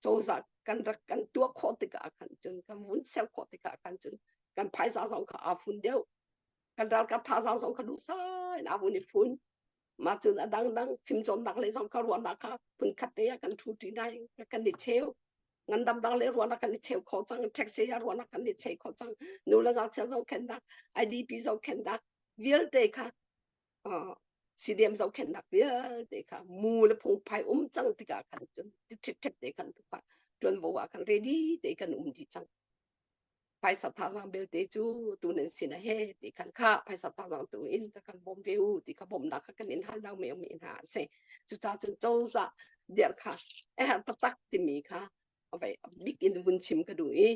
cozah kan rak kan tuah khawh tikah khan cun kan vun ser khawh tikah khan cun kan phaisa zong kha aa fun deuh kan ralkap thazaang zong kha duhsah in aa vun i fun mah cun a dangdang fimcawnnak lei zong ka ruahnak kha phunkhat te ah kan ṭhu ṭi nai kan i cheu ngandamnak le ruahnak kan i cheu kho cang taxi ah ruahnak kan i cheu kho cang nu le ngakchia zohkhenhnak IDP zohkhenhnak vialte kha CDM zohkhenhnak vialte kha mu le phungphai um cang tikah khan cun ṭhit te khan ṭuanvo ah khan ready te kan um dih cang phaisa thazaang belte cu tu nan sin ah he ti khan kha phaisa thazaang tu in ka kan bawm ve u ti kha bawmnak kha kan in hal lo me mi hna a si cucaah cun cozah dirh kha a herh taktak timi kha avei bik in vun chim ka duh i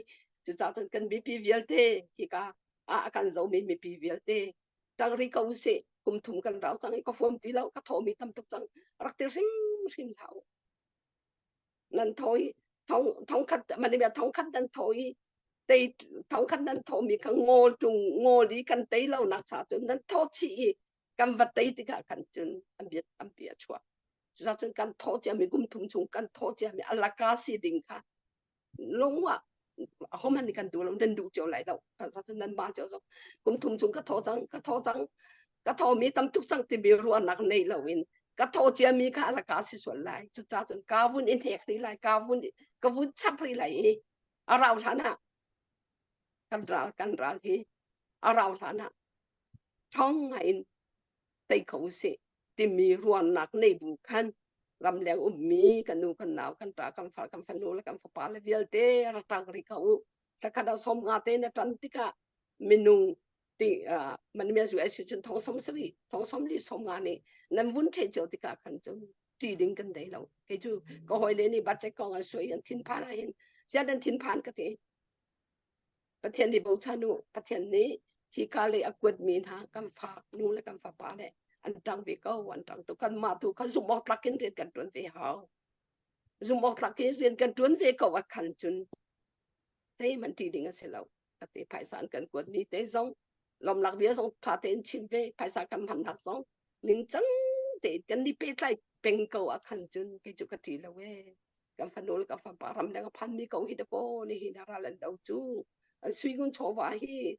cucaah cun kan mipi vialte hika ah a kan zomi mipi vialte tang ri ko usih kum thum kan rau cang i ka fuam ti lo ka thawmi tam tuk cang rak ti hrimhrim hlah u. Nan tho i thong thongkhat man bia thongkhat nan tho i tei thongkhat nan tho mi kha ngol tung ngol i kan tei lo nak cha cun nan tho chi i kan va tei tikah kan cun an bia tampi a chuak. Cucun kan tho cia mi kum thum chung kan tho cia mi alaka si ding kha lung ah ahohmanh nih kan duh lo nan duh cio lai lo cun nan ma cio zong kum thum chung ka tho cang ka tho cang ka tho mi tam tuk cang timi ruahnak nei lo in ka tho cia mi kha alaka si sual lai cucaah cun ka vun in hek rih lai ka vun ka vun chap rih lai i a rau hlan ah kan ral kan ral hi a rau hlan ah ṭhawng ngai in tei kho usih timi ruahnak nei bu khan ramleng ummi kan nu kan nau kan ṭa kan far kan fanu le kan fapa le vialte ra ṭang rih ko u thlakhat ah som nga te na ṭan tikah minung ti man mia zu ai cun thong som sari thong som li som nga nih nan vun the cio tikah khan cun ṭi ding kan dei lo kei cu ka hawi le nih budget kong an suai an thinphan ah hin sian an thinphan ka ti Pathian nih bochan u. Pathian nih hika lei a kuatmi hna kan fa nu le kan fapa le an ṭang ve ko, an ṭang tuk. Kanmah tu kha zumh awk tlak in rian kan ṭuan ve hau. Zumh awk tlak in rian kan ṭuan ve ko ah khan cun zeihmanh ṭih ding a si lo. Ati phaisa an kan kuatmi te zong lawmnak bia zong ṭha tein chim ve. Phaisa kan hmannak zong ningcang tein kan i pehtlai peng ko ah khan cun kei cu ka ṭih lo ee. Kan fanu le kan fapa ramleng a phanmi ko hi dakaw nihin ah ral an do cu. An suingun chawva hi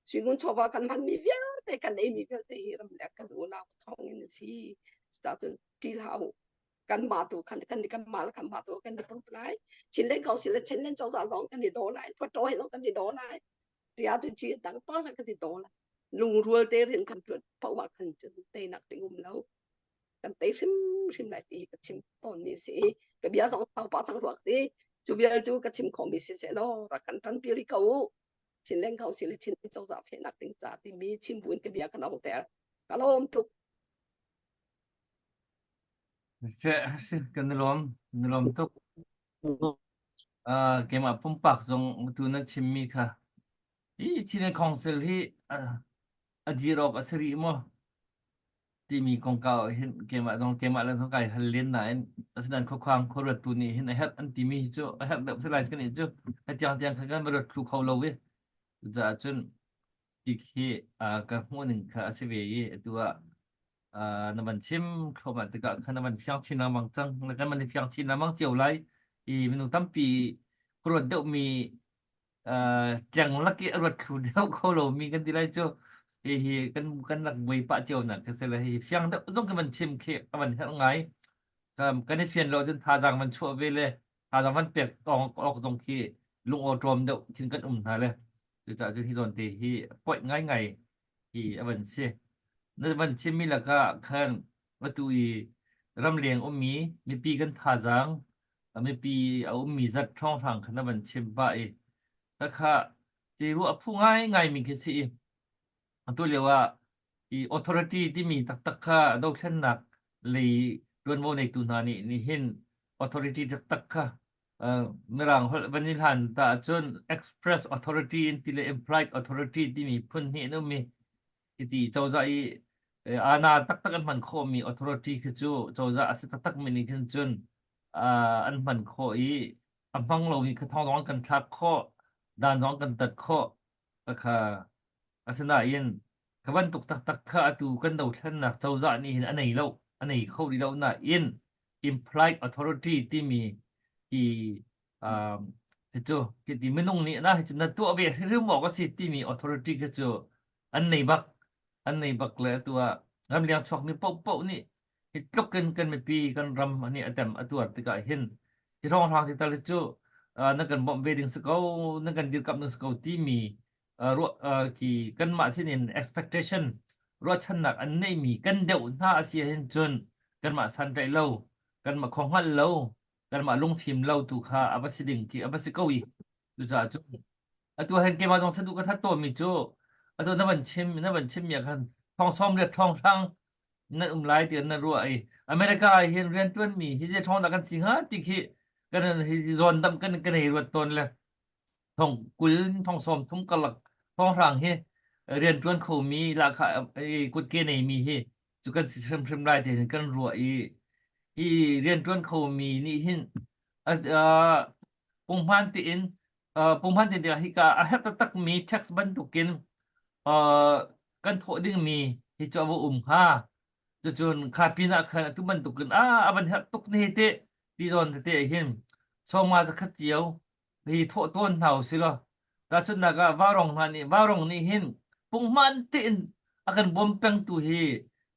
suingun chawva kan hmanmi vialte kan eimi vialte hi ramleng kan unau thawng in a si. Cucaah cun ṭih hlah u. Kanmah tu khan kan kanmah le kanmah tu kan i pump lai. Chinland Council le Chinland cozah zong kan i daw lai. Phuaṭaw he zong kan i daw lai. Ria tu ci dang pa kan i daw lai. Lungrual te rian kan ṭuan paoh ah khan cun teinak ding um lo. Kan tei hrimhrim lai ti ka chim tawnmi a si i ka bia zong thau pah cang ruak ti cu vial cu ka chim khawhmi si seh law rak kan ṭanpi rih ko u. Chinland Council le Chin cozah fehnak ding ca timi chim buin ka bia kan ong ter. Ka lawm tuk. Si, kan i lawm. Kan i lawm tuk. Uh, keimah pumpak zong tu na chimmi kha hi Chinland Council hi uh, a dir awk a si rih maw timi kongkau ah hin keimah zong keimah le zong kai hal len nain asinain khuakhang khuaruattu nih hin a herh an timi hi cu a herh deuh si lai kan cu a tiang tiang kha kan ruat thlu kho lo i cucaah cun ti khi uh, ka hmuh ning kha a si ve i atu ah uh, na van chim thluahmah tikah khan na van fiang chin lengmang cang na kan van i fiang chin lengmang cio lai i minung tampi khuaruat deuhmi tleng lak i a ruat thlu deuh kho lomi kan ti lai cu hihi kan kan rak buai pah cio nak ka si le hi fiang deuh zong kan van chim khi a van herh ngai kan i fian lo cun thazaang van chuah ve le thazaang van pek awk zong khi lung awṭawm deuh khin kan um hna le cucaah cun hi zawn te hi point ngaingai hi a van si na van chimmi lakah khan atu i ramleng ummi mipi kan thazaang mipi a ummi zat ṭhawnghrang kha na van chim pah i khakha ciruah a phu ngaingaimi khi si i atu lio ah i authority timi taktak kha dothlennak lei ṭuanvo neitu hna nih nihin authority taktak kha Mirang holh van i hlan ta ahcun express authority in ti le implied authority timi phun hnih an um i hiti cozah i ana taktak an hman khawhmi authority khi cu cozah a si taktak mi nih khin cun an hman khawh i a hmang lomi kha thong zong an kan thlak khawh dan zong kan tat khawh kha asinain kha bantuk taktak kha atu kan dothlennak cozah nih hin a nei lo a nei kho rih lo nain implied authority timi ti um, hi cu ti minung nih na hi cu na tuah ve hrimhrim awk a si timi authority khi cu an nei bak an nei bak le atu ah ramleng chuakmi paohpaoh nih hi tluk in kan mipi kan ram nih a tem a tuar tikah hin hi hrawnghrang ti tal hi cu na kan bawmh ve ding si ko na kan dirkamh ding si ko timi ruah khi kanmah sinin expectation ruahchannak an neihmi kan deuh hna a si hin cun kanmah santlaih lo kanmah khua hngalh lo kanmah lungfim lo tu kha a va si ding khi a va si ko i cucaah cun atu hen keimah zong saduh ka that tawnmi cu atu na van chim na van chimmi ah khan thong sawm le thong hrang nan um lai ti na ruah i America ah hin rian tuanmi hi zei thong dah kan si hnga ti khi kan hi zawn dam kan kan hei ruat tawn le thong 20 thong 30 karlak thong hrang hi rian tuan khomi lahkhah kutke neimi hi cu kan si hrimhrim lai ti kan ruah i hi rian tuan khomi nih hin. Punghman tiin punghman tiin tikah hika a herh taktakmi tax bantukin kan thawh dingmi hi cu a va um hnga. Cucun kha pinah khan atu bantukin a a van herh tuk ne te ti zawn tete hin sawma zakhat cio hi thawh tawn hna usih law tahchunhnak ah vaurong hna nih vaurong nih hin punghman tein a kan bawm pengtu hi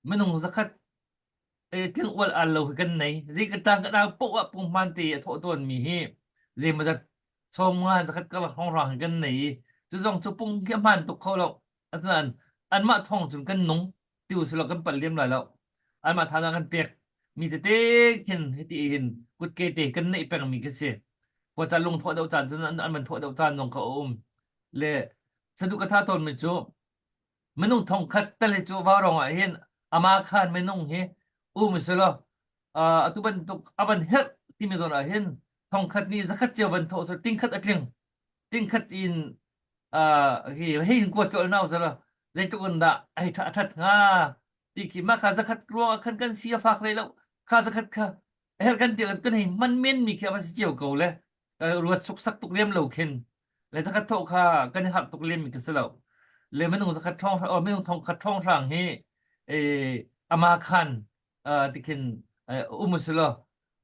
minung zakhat tling ual al lo hi kan nei zei ka tang ka poh ah punghman te a thawh tawn mi hi zeimawzat sawmnga zakhat karlak hrawnghrang hi kan nei i cu zong cu pung khi a hmaan tuk kho lo asinain anmah thawng cun kan nung ti usih kan palh lem lai lo anmah thazaang kan pek mi tete khin hiti hin kutke te kan neih peng mi khi si puaca lung thawh deuh caan cun an van thawh deuh caan zong kha a um le saduh ka tha tawn mi cu minung thong khat tal hi cu vaurong ah hin ama khan minung hi um selaw atu bantuk avan herh timi zawn ah hin thong khat nih zakhat cio van thawh so ting khat a tling ting khat in hi hei in kuat colh nau selaw zeitluk in dah hei ṭha ṭhat hnga ti khi mah kha zakhat ruang ah khan kan si a fak hlei lo kha zakhat kha herh kan ti kan hei hman men mi khi a va si cio ko le ruat suksak tuk lem lo khin le zakhat thawh kha kan i harh tuk lem mi khi si lo le minung zakhat ṭhawng minung thong khat ṭhawng hrang hi ama khan tikhin um si law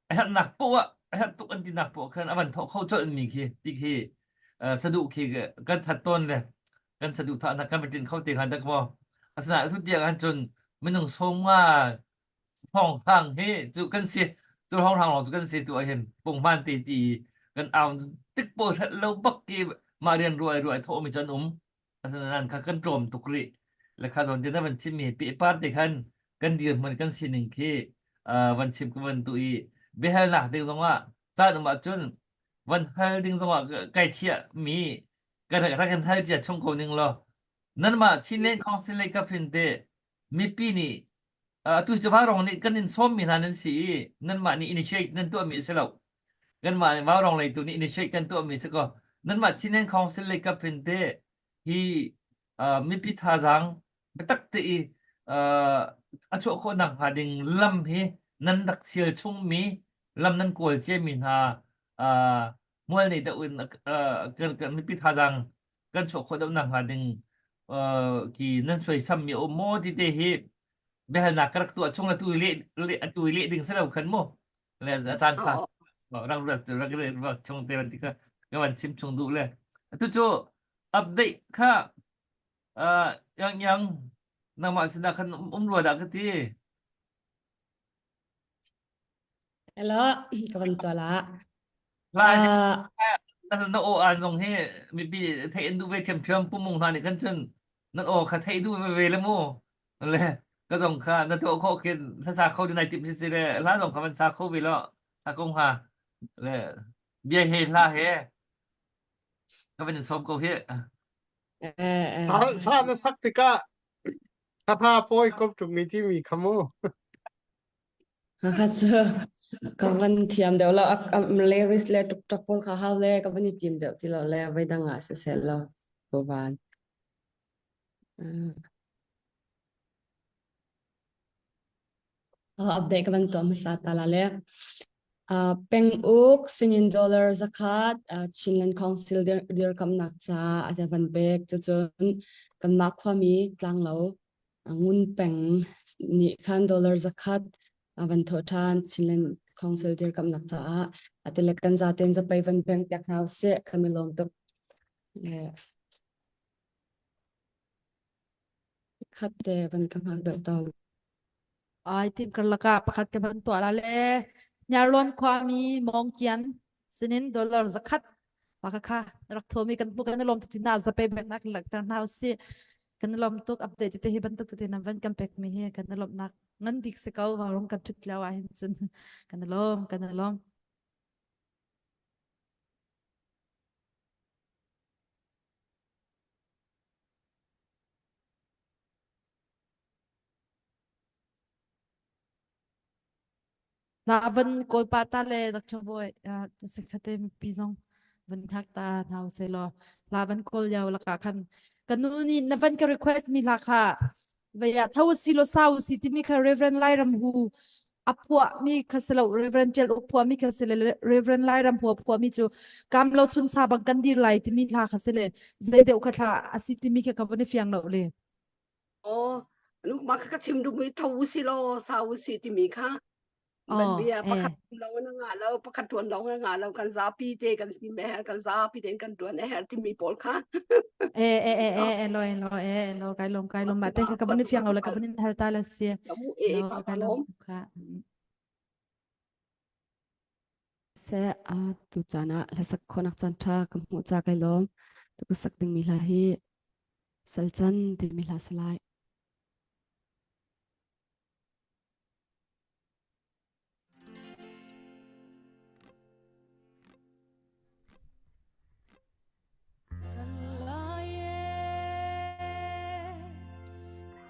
a herhnak poah a herh tuk an tinak poah khan a van thawh kho colh mi khi ti khi saduh khi kan that tawn le kan saduh thahnak kan va tlin kho te hnga dak maw asinain cu tiang ahcun minung sawmnga thawnghrang hi cu kan si cu thawnghrang lawng cu kan si tu ahhin punghman te ti kan au tik pawl hrelh lo bak ki mah rian ruai ruai thawh mi cu an um asinain kha kan tlawm tuk rih le kha zawn te na van chim mi pehpar te khan kan dirhmun kan sining khi van chim ka van tu i biahalnak ding zongah caan um ahcun van hal ding zongah kai chiah mi kan rak kan hal cia chung ko ning law nanmah Chinland Council lei kap hin te mipi nih atu cu Vaurong nih kan in sawmmi hna nan si i nanmah nih initiate nan tuahmi a si lo kanmah nih Vaurong lei tu nih initiate kan tuahmi si ko nanmah Chinland Council lei kap hin te hi mipi thazaang biatak te i a chuah khawh nak hnga ding lam hi nan rak sial chungmi lam nan kawl ciami hna mual nei deuh in kan mipi thazaang kan chuah khawh deuh nak hnga ding ki nan suaisam mi um maw ti te hi biahalnak ka rak tuah chung la tu le atu le ding si lo khan mu le a caan pha rak rak rak rak chung te van ti kha ka van chim chung duh le atu cu update kha yang yang nangmah sinah khan um rua dah ka ti Hello, ka van tuah la. Lai na aw an zong hi mipi theih an duh ve ṭhiamṭhiam pumung hna nih khan cun nan aw kha theih duh ve ve le mu le ka zong kha na tuah khawh khin hlasa kho din ai timh si si le hla zong kha van sa kho ve lo hla kong ha le bia he hla he ka van in sawm ko hi Hla na sak tikah thla pawi kop tuk mi timi kha mu. Hakha cu ka van thiam deuh lo. Lyrics le tuktak pawl kha hau le ka van i tim deuh ti lo le voi dang ah siseh lo ko van. Update ka van tuah hmasa ta la le. Penguk sinin dollar zakhat Chinland Council dirkamnak ca a van pek. Cucun kanmah khuami tlanglo Ngun Peng nih khan dollar zakhat a van thawh ṭhan Chinland Council dirkamnak caah atile kan zaten zapei van peng piak hna usih kan i lawm tuk. Khat te van ka hngak deuh tawn. Ai tim karlak ah pakhat ka van tuah la le Nyarlon khuami Mong Kian sinin dollar zakhat pa kha rak thomi kan hmu kan lawm tuk tina zape bek nak lakter hna usih kan lawm tuk update te hi bantuk te nan van kan pek mi hi kan lawm nak ngan bik si ko warung kan thut lio ah hin cun kan lawm kan lawm Na van kawl pa ta le Dr. Boy sikhate mipi zong van hngak ta hna usih law la van kawl lio lakah khan ka nu nih na van ka request mi hla kha vaya tho si lo sau si timi kha Reverend Lairam hu. A phuah mi kha si lo Reverend Tial Uk phuah mi kha si le Reverend Lairam Hua phuah mi cu kam lo chun sa bang kan dir lai timi hla kha si le zei deuh kha thla a si timi kha ka van i fiang lo le. Aw, nu mah kha ka chim duh mi tho usi law sa usi timi kha ban Oh, bia eh. pakhat lo na ngah lo pakhat tuan lo na ngah lo kan zapi te kan si me her kan zapi te kan tuan a her timi pawl kha. Eh eh eh eh eh lo eh lo eh lo kai lom kai lom ma te kha ka van i fiang lo le ka van in hal ta la si. Kamu e Lo ka kai lom lom. kha. Se a tu caan ah hlasak khonak caan ṭha ka hmuh ca kai lawm. Tu ka sak dingmi hla hi Salcan timi hla si lai. Kan lai e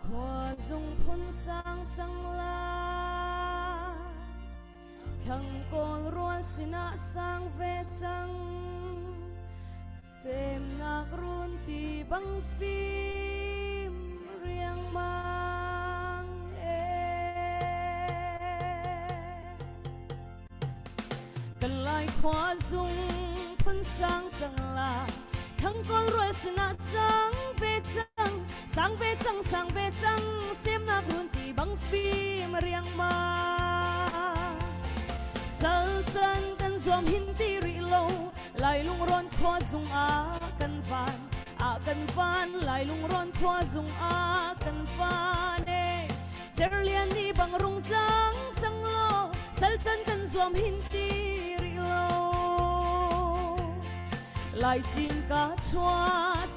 khua zung phun sang cang lai thang kawl rual sinah sang ve cang Semnak run ti bang fim riangmang e. Kan lai khua zung phun sang cang la thang kawl rual sinah sang ve cang sang ve cang sang ve cang semnak run ti bang fim riangmang sal can kan zuam hin ti rih lo Lai lungrawn khua zung ah kan van ah kan van Lai lungrawn khua zung ah kan van e Cerlian ni bang rung tlang cang lo sal can kan zuam hin ti rih lo Lai cin ka chua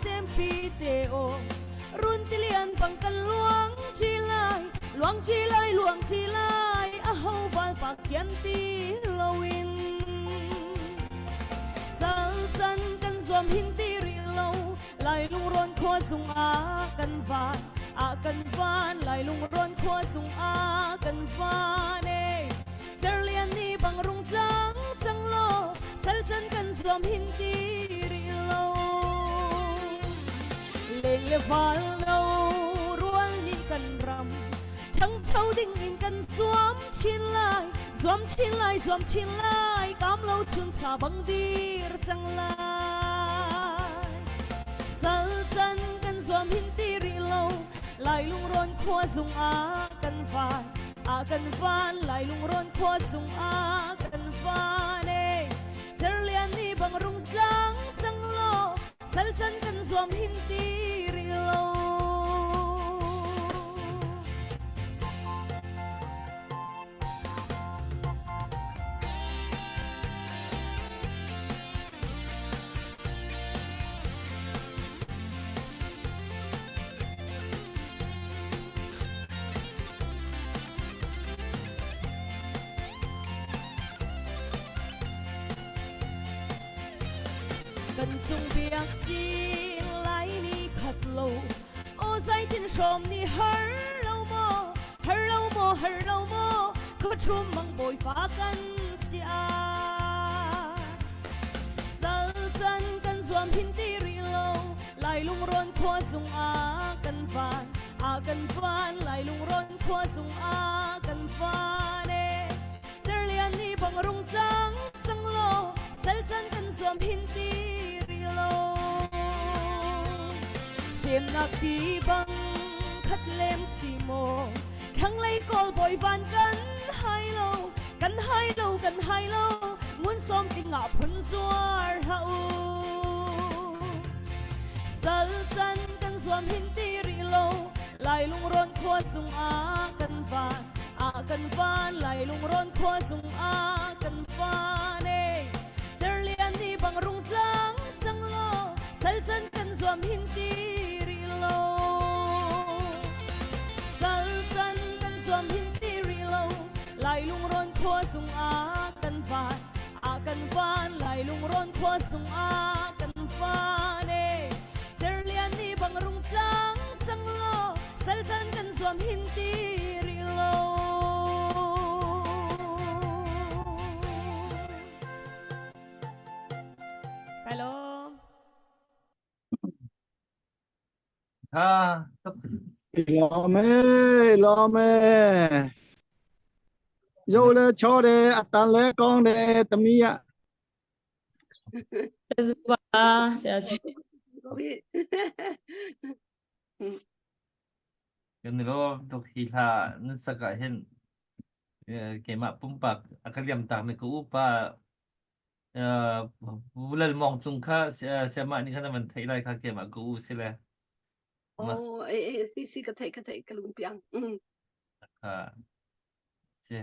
sempi te o run tilian bang kan luang chi lai luang chi lai luang chi lai a ho val pa kian ti loin sal can kan zuam hin ti rih lo lai lungrawn khua zung ah kan van ah kan van lai lungrawn khua zung ah kan van e cerlian ni bang rung tlang cang lo sal can kan zuam hin ti rih lo leng le val no rual nih kan ram ṭhangcho ding in kan zuam chin lai zuam chin lai zuam chin lai kam lo chun cha bang dir cang lai sal can kan zuam hin ti rih lo lai lungrawn khua zung ah kan van ah kan van lai lungrawn khua zung ah kan van e cerlian ni bang rung tlang cang lo sal can kan zuam hin ti rih lo. Kan cung biak cing lai ni khat lo aw zeitin hrawm ni har lo maw har lo maw har lo maw kho thum mang bawi fa kan si a sal can kan zuam hin ti rih lo lai lungrawn khua zung ah kan van ah kan van lai lungrawn khua zung ah kan van e Cerlian ni bang rung tlang cang lo sal can kan zuam hin ti rih lo semnak ti bang khat lem si maw thlanglei kawl bawi van kan hai lo kan hai lo kan hai lo ngun som tingah phun zuar hlah u sal can kan zuam hin ti rih lo lai lungrawn khua cung ah kan van ah kan van lai lungrawn khua zung ah kan van e cerlian ni bang rung tlang cang lo sal can kan zuam hin ti rih lo sal can kan zuam hin ti rih lo lai lungrawn khua zung ah kan van ah kan van lai lungrawn khua zung ah kan van e cerlian ni bang rung tlang cang lo sal can kan zuam hin ti rih lo. Hello. Ha tuk. Lawm e, lawm e. ရုပ်လည်းချောတယ်အတန်လည်းကောင်းတယ်သမီးရ ကျေးဇူးပါဆရာကြီး ဟုတ်ပြီ Kan i lawm tuk hi hla nan sak ah hin keimah pumpak a ka liam takmi ka upa Lal Mawng Cung kha sayamah nih khan a van theih lai kha keimah ka u si le. Oh, eh, eh, si, si, ka theih, ka theih, ka lung piang. Mm. Kha, si,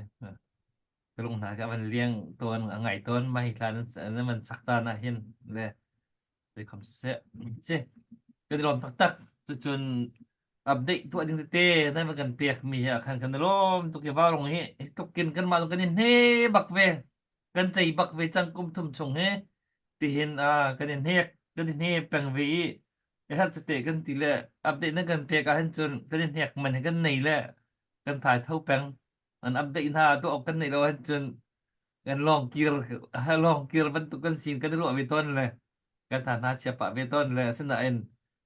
ka lung hna ka van liang tawn, a ngai tawn, mah hi hla nan van sak ta na hin le Zeikhom siseh. Si. Kan i lawm taktak. Cucun update tuah ding tete nan van kan pek mi ah khan kan i lawm tuk i varung hi hi tluk kin kanmah zong kan i hne bak ve. Kan cei bak ve cang kum thum chung hi. Tihin ah kan i hnek kan i hne peng ve i i herh cite kan ti le update nan kan pek ahhin cun kan i hnek man hi kan nei le kan thai tho peng. An update hna tuah awk kan neih lo ahhin cun kan lawng kir lawng kir bantuk kan sin kan i ruah ve tawn le kan tha hna chia pah ve tawn le asinain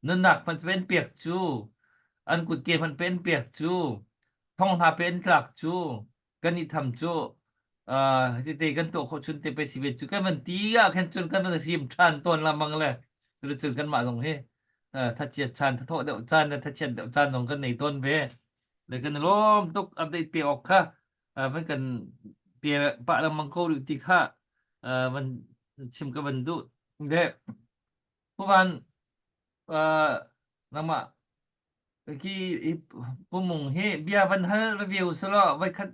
nunnak hmanh pen pek cu an kutke hmanh pen pek cu thong hna pen tlak cu kan i tham cu uh, tete kan tuah khawh chun te pe si ve cu kan van ti ah khan cun kan van hrim than tawn lamang le cun kan mah zong hi thachiat chan thathawh deuh caan le thachiat deuh caan zong kan nei tawn ve le kan lawm tuk update pe awk kha van kan pe pah lengmang ko rih ti kha van chim ka van duh le puvan nangmah khi pumung hi bia van hal va view selo vai khat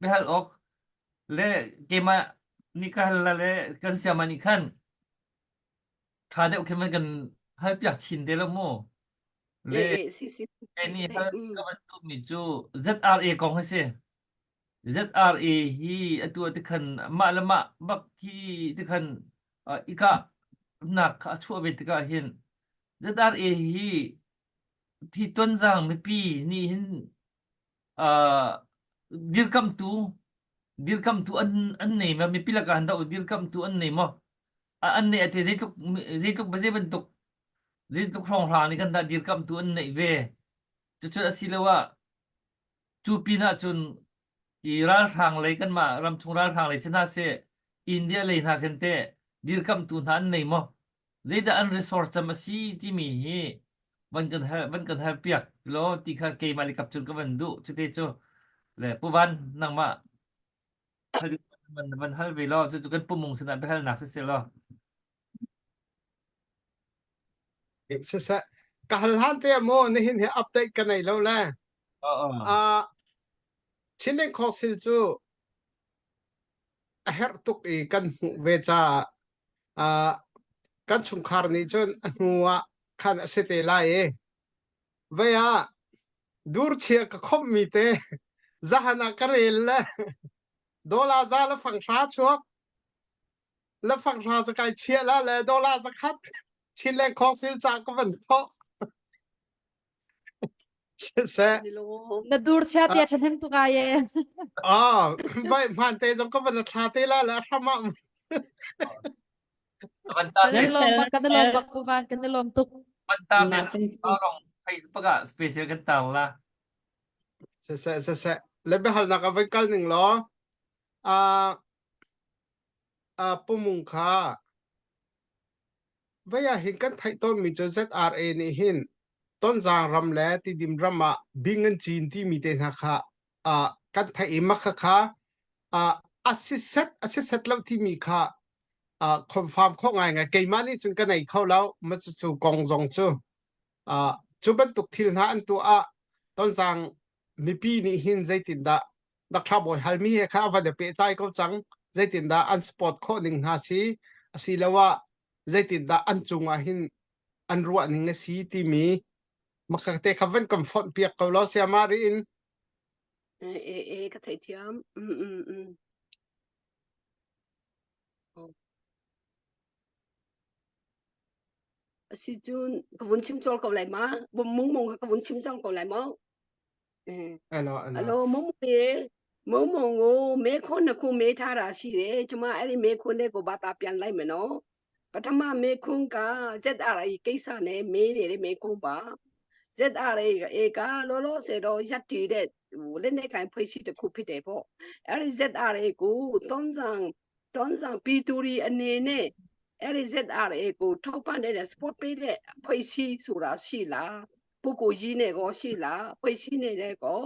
biahal awk le keimah nih ka hal la le kan siama nih khan ṭha deuh khin van kan hal piak chin te lo mu le Eh, eh, si, si. ni hal ka van duhmi cu ZRA kong hi si. ZRA hi atu ah tikhan mah le mah bak hi tikhan uh, i kah nak kha a chuah ve tikah hin ZRA hi thi tonzang mipi nih hin uh, dirkamtu dirkamtu an an nei ma mipi lakah an doh dirkamtu an nei maw an neih ate zeitluk zeitluk zei bantuk zeitluk hrawnghrang nih kan dah dirkamhtu an neih ve cucu asiloah cu pin ah cun i ralhrang lei kanmah ramchung ralhrang lei si hna seh India lei hna khin teh dirkamhtu hna an nei maw zeidah an resource cem a si timi hi van kan hal van kan hal piak law ti kha keimah le kap cun ka van duh cute cu le puvan nangmah Van, van hal ve law cucu kan pumung sinah biahalnak si seh law. Siseh, ka hal hlan te maw nihin hi update ka nei lo le. Uh, Chinland Council cu a herh tuk i kan hmuh ve caah uh, kan chungkhar nih cun a hnu ah khan a si te lai i vei ah Durchia ka khomhmi te zahan ah ka rel le dollar za le fang hra chuak le fang hra cu kai chiah la le dollar zakhat Chinland Council ca ka van thawh. Siseh. Na dur chia tia ṭhahnem tuk ai e. Ah, vai hmaan te zong ka van thla te la le hram ah. Kan i lawm bak, kan i lawm bak, Pu Van, kan i lawm tuk. Kan tar te Facebook ah special kan tar la. Siseh, siseh. Le biahalnak a van kal ning law, ah, ah, pumung kha Vei ah hin kan theih tawnmi cu ZRA nih hin Tonzang ram le Tidim ram ah bing an cin timi te hna kha uh, kan theih i mah khakha uh, a si set a si set lo timi kha uh, confirm khawh ngaingai keimah nih cun ka nei kho lo ma cu kong zong cu uh, cu bantuk thil hna an tuah ah Tonzang mipi nih hin zeitindah Dr. Bawi halmi he kha a van i pehtlai ko cang zeitindah an support khawh ning hna si asiloah zeitindah an cungah hin an ruah ning a si timi makate kha van kan fonh piak ko law siama ri in e e e ka theithiam mm mm mm asi cun ka vun chim col ko lai ma bum mung mung ka vun chim cang ko lai mo အဲ့တော့အဲ့ အလိုမုံမေမုံမုံကိုမေခွန်းနှစ်ခုမေးထားတာရှိတယ်ကျမအဲ့ဒီမေခွန်းလေးကိုဘာသာပြန်လိုက်မယ်နော်ပထမမေခွန်းက ZRA ကိစ္စနဲ့မေးနေတဲ့မေခွန်းပါ။ ZRA ကလောလောဆယ်တော့ရပ်တည်တဲ့ဟိုလက်နက်ကိုင်ဖွဲ့စည်းတစ်ခုဖြစ်တယ်ပေါ့အဲ့ဒီ ZRA ကိုတွန်းဆောင်တွန်းဆောင်ပြည်သူတွေအနေနဲ့အဲ့ဒီ ZRA ကိုထောက်ပံ့တဲ့ support ပေးတဲ့ဖွဲ့စည်းဆိုတာရှိလားပုဂ္ဂိုလ်ကြီးနဲ့ကောရှိလားဖွဲ့စည်းနေတဲ့ကော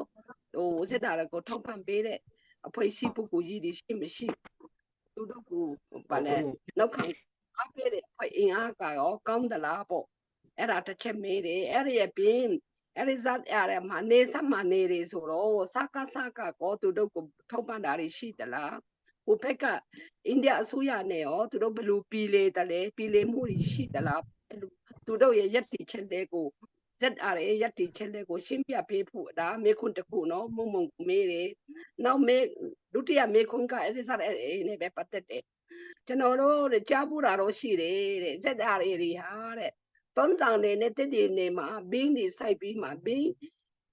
ဟို ZRA ကိုထောက်ပံ့ပေးတဲ့အဖွဲ့စည်းပုဂ္ဂိုလ်ကြီးတွေရှိမရှိသူတို့ကိုဗာလဲနောက်ခံအားပေးတဲ့အဖွဲ့အင်အားကရောကောင်းသလားပေါ့အဲ့ဒါတစ်ချက်မေးတယ်အဲ့ဒီအပြင်အဲ့ဒီဇတ်အဲ့ရမှာနေစမှာနေတယ်ဆိုတော့စကားစကားကောသူတို့ကိုထောက်ပံ့တာတွေရှိသလားဟိုဘက်ကအိန္ဒိယအစိုးရနဲ့ရောသူတို့ဘလူပီလေတလဲပီလေမှုတွေရှိသလားသူတို့ရဲ့ရက်တီချက်တွေကို ZRA ရက်တီချက်တွေကိုရှင်းပြပေးဖို့ဒါမေခွန်းတစ်ခုနော်မုံမုံမေးတယ်နောက်မေဒုတိယမေခွန်းကအဲ့ဒီ ZRA နဲ့ပဲပတ်သက်တယ်ကျွန်တော်တို့ကြားပူတာတော့ရှိတယ်တဲ့ ZRA တွေဟာတဲ့သွန်ဆောင်နေနဲ့တက်ဒီနေမှာဘင်းဒီစိုက်ပြီးမှဘင်း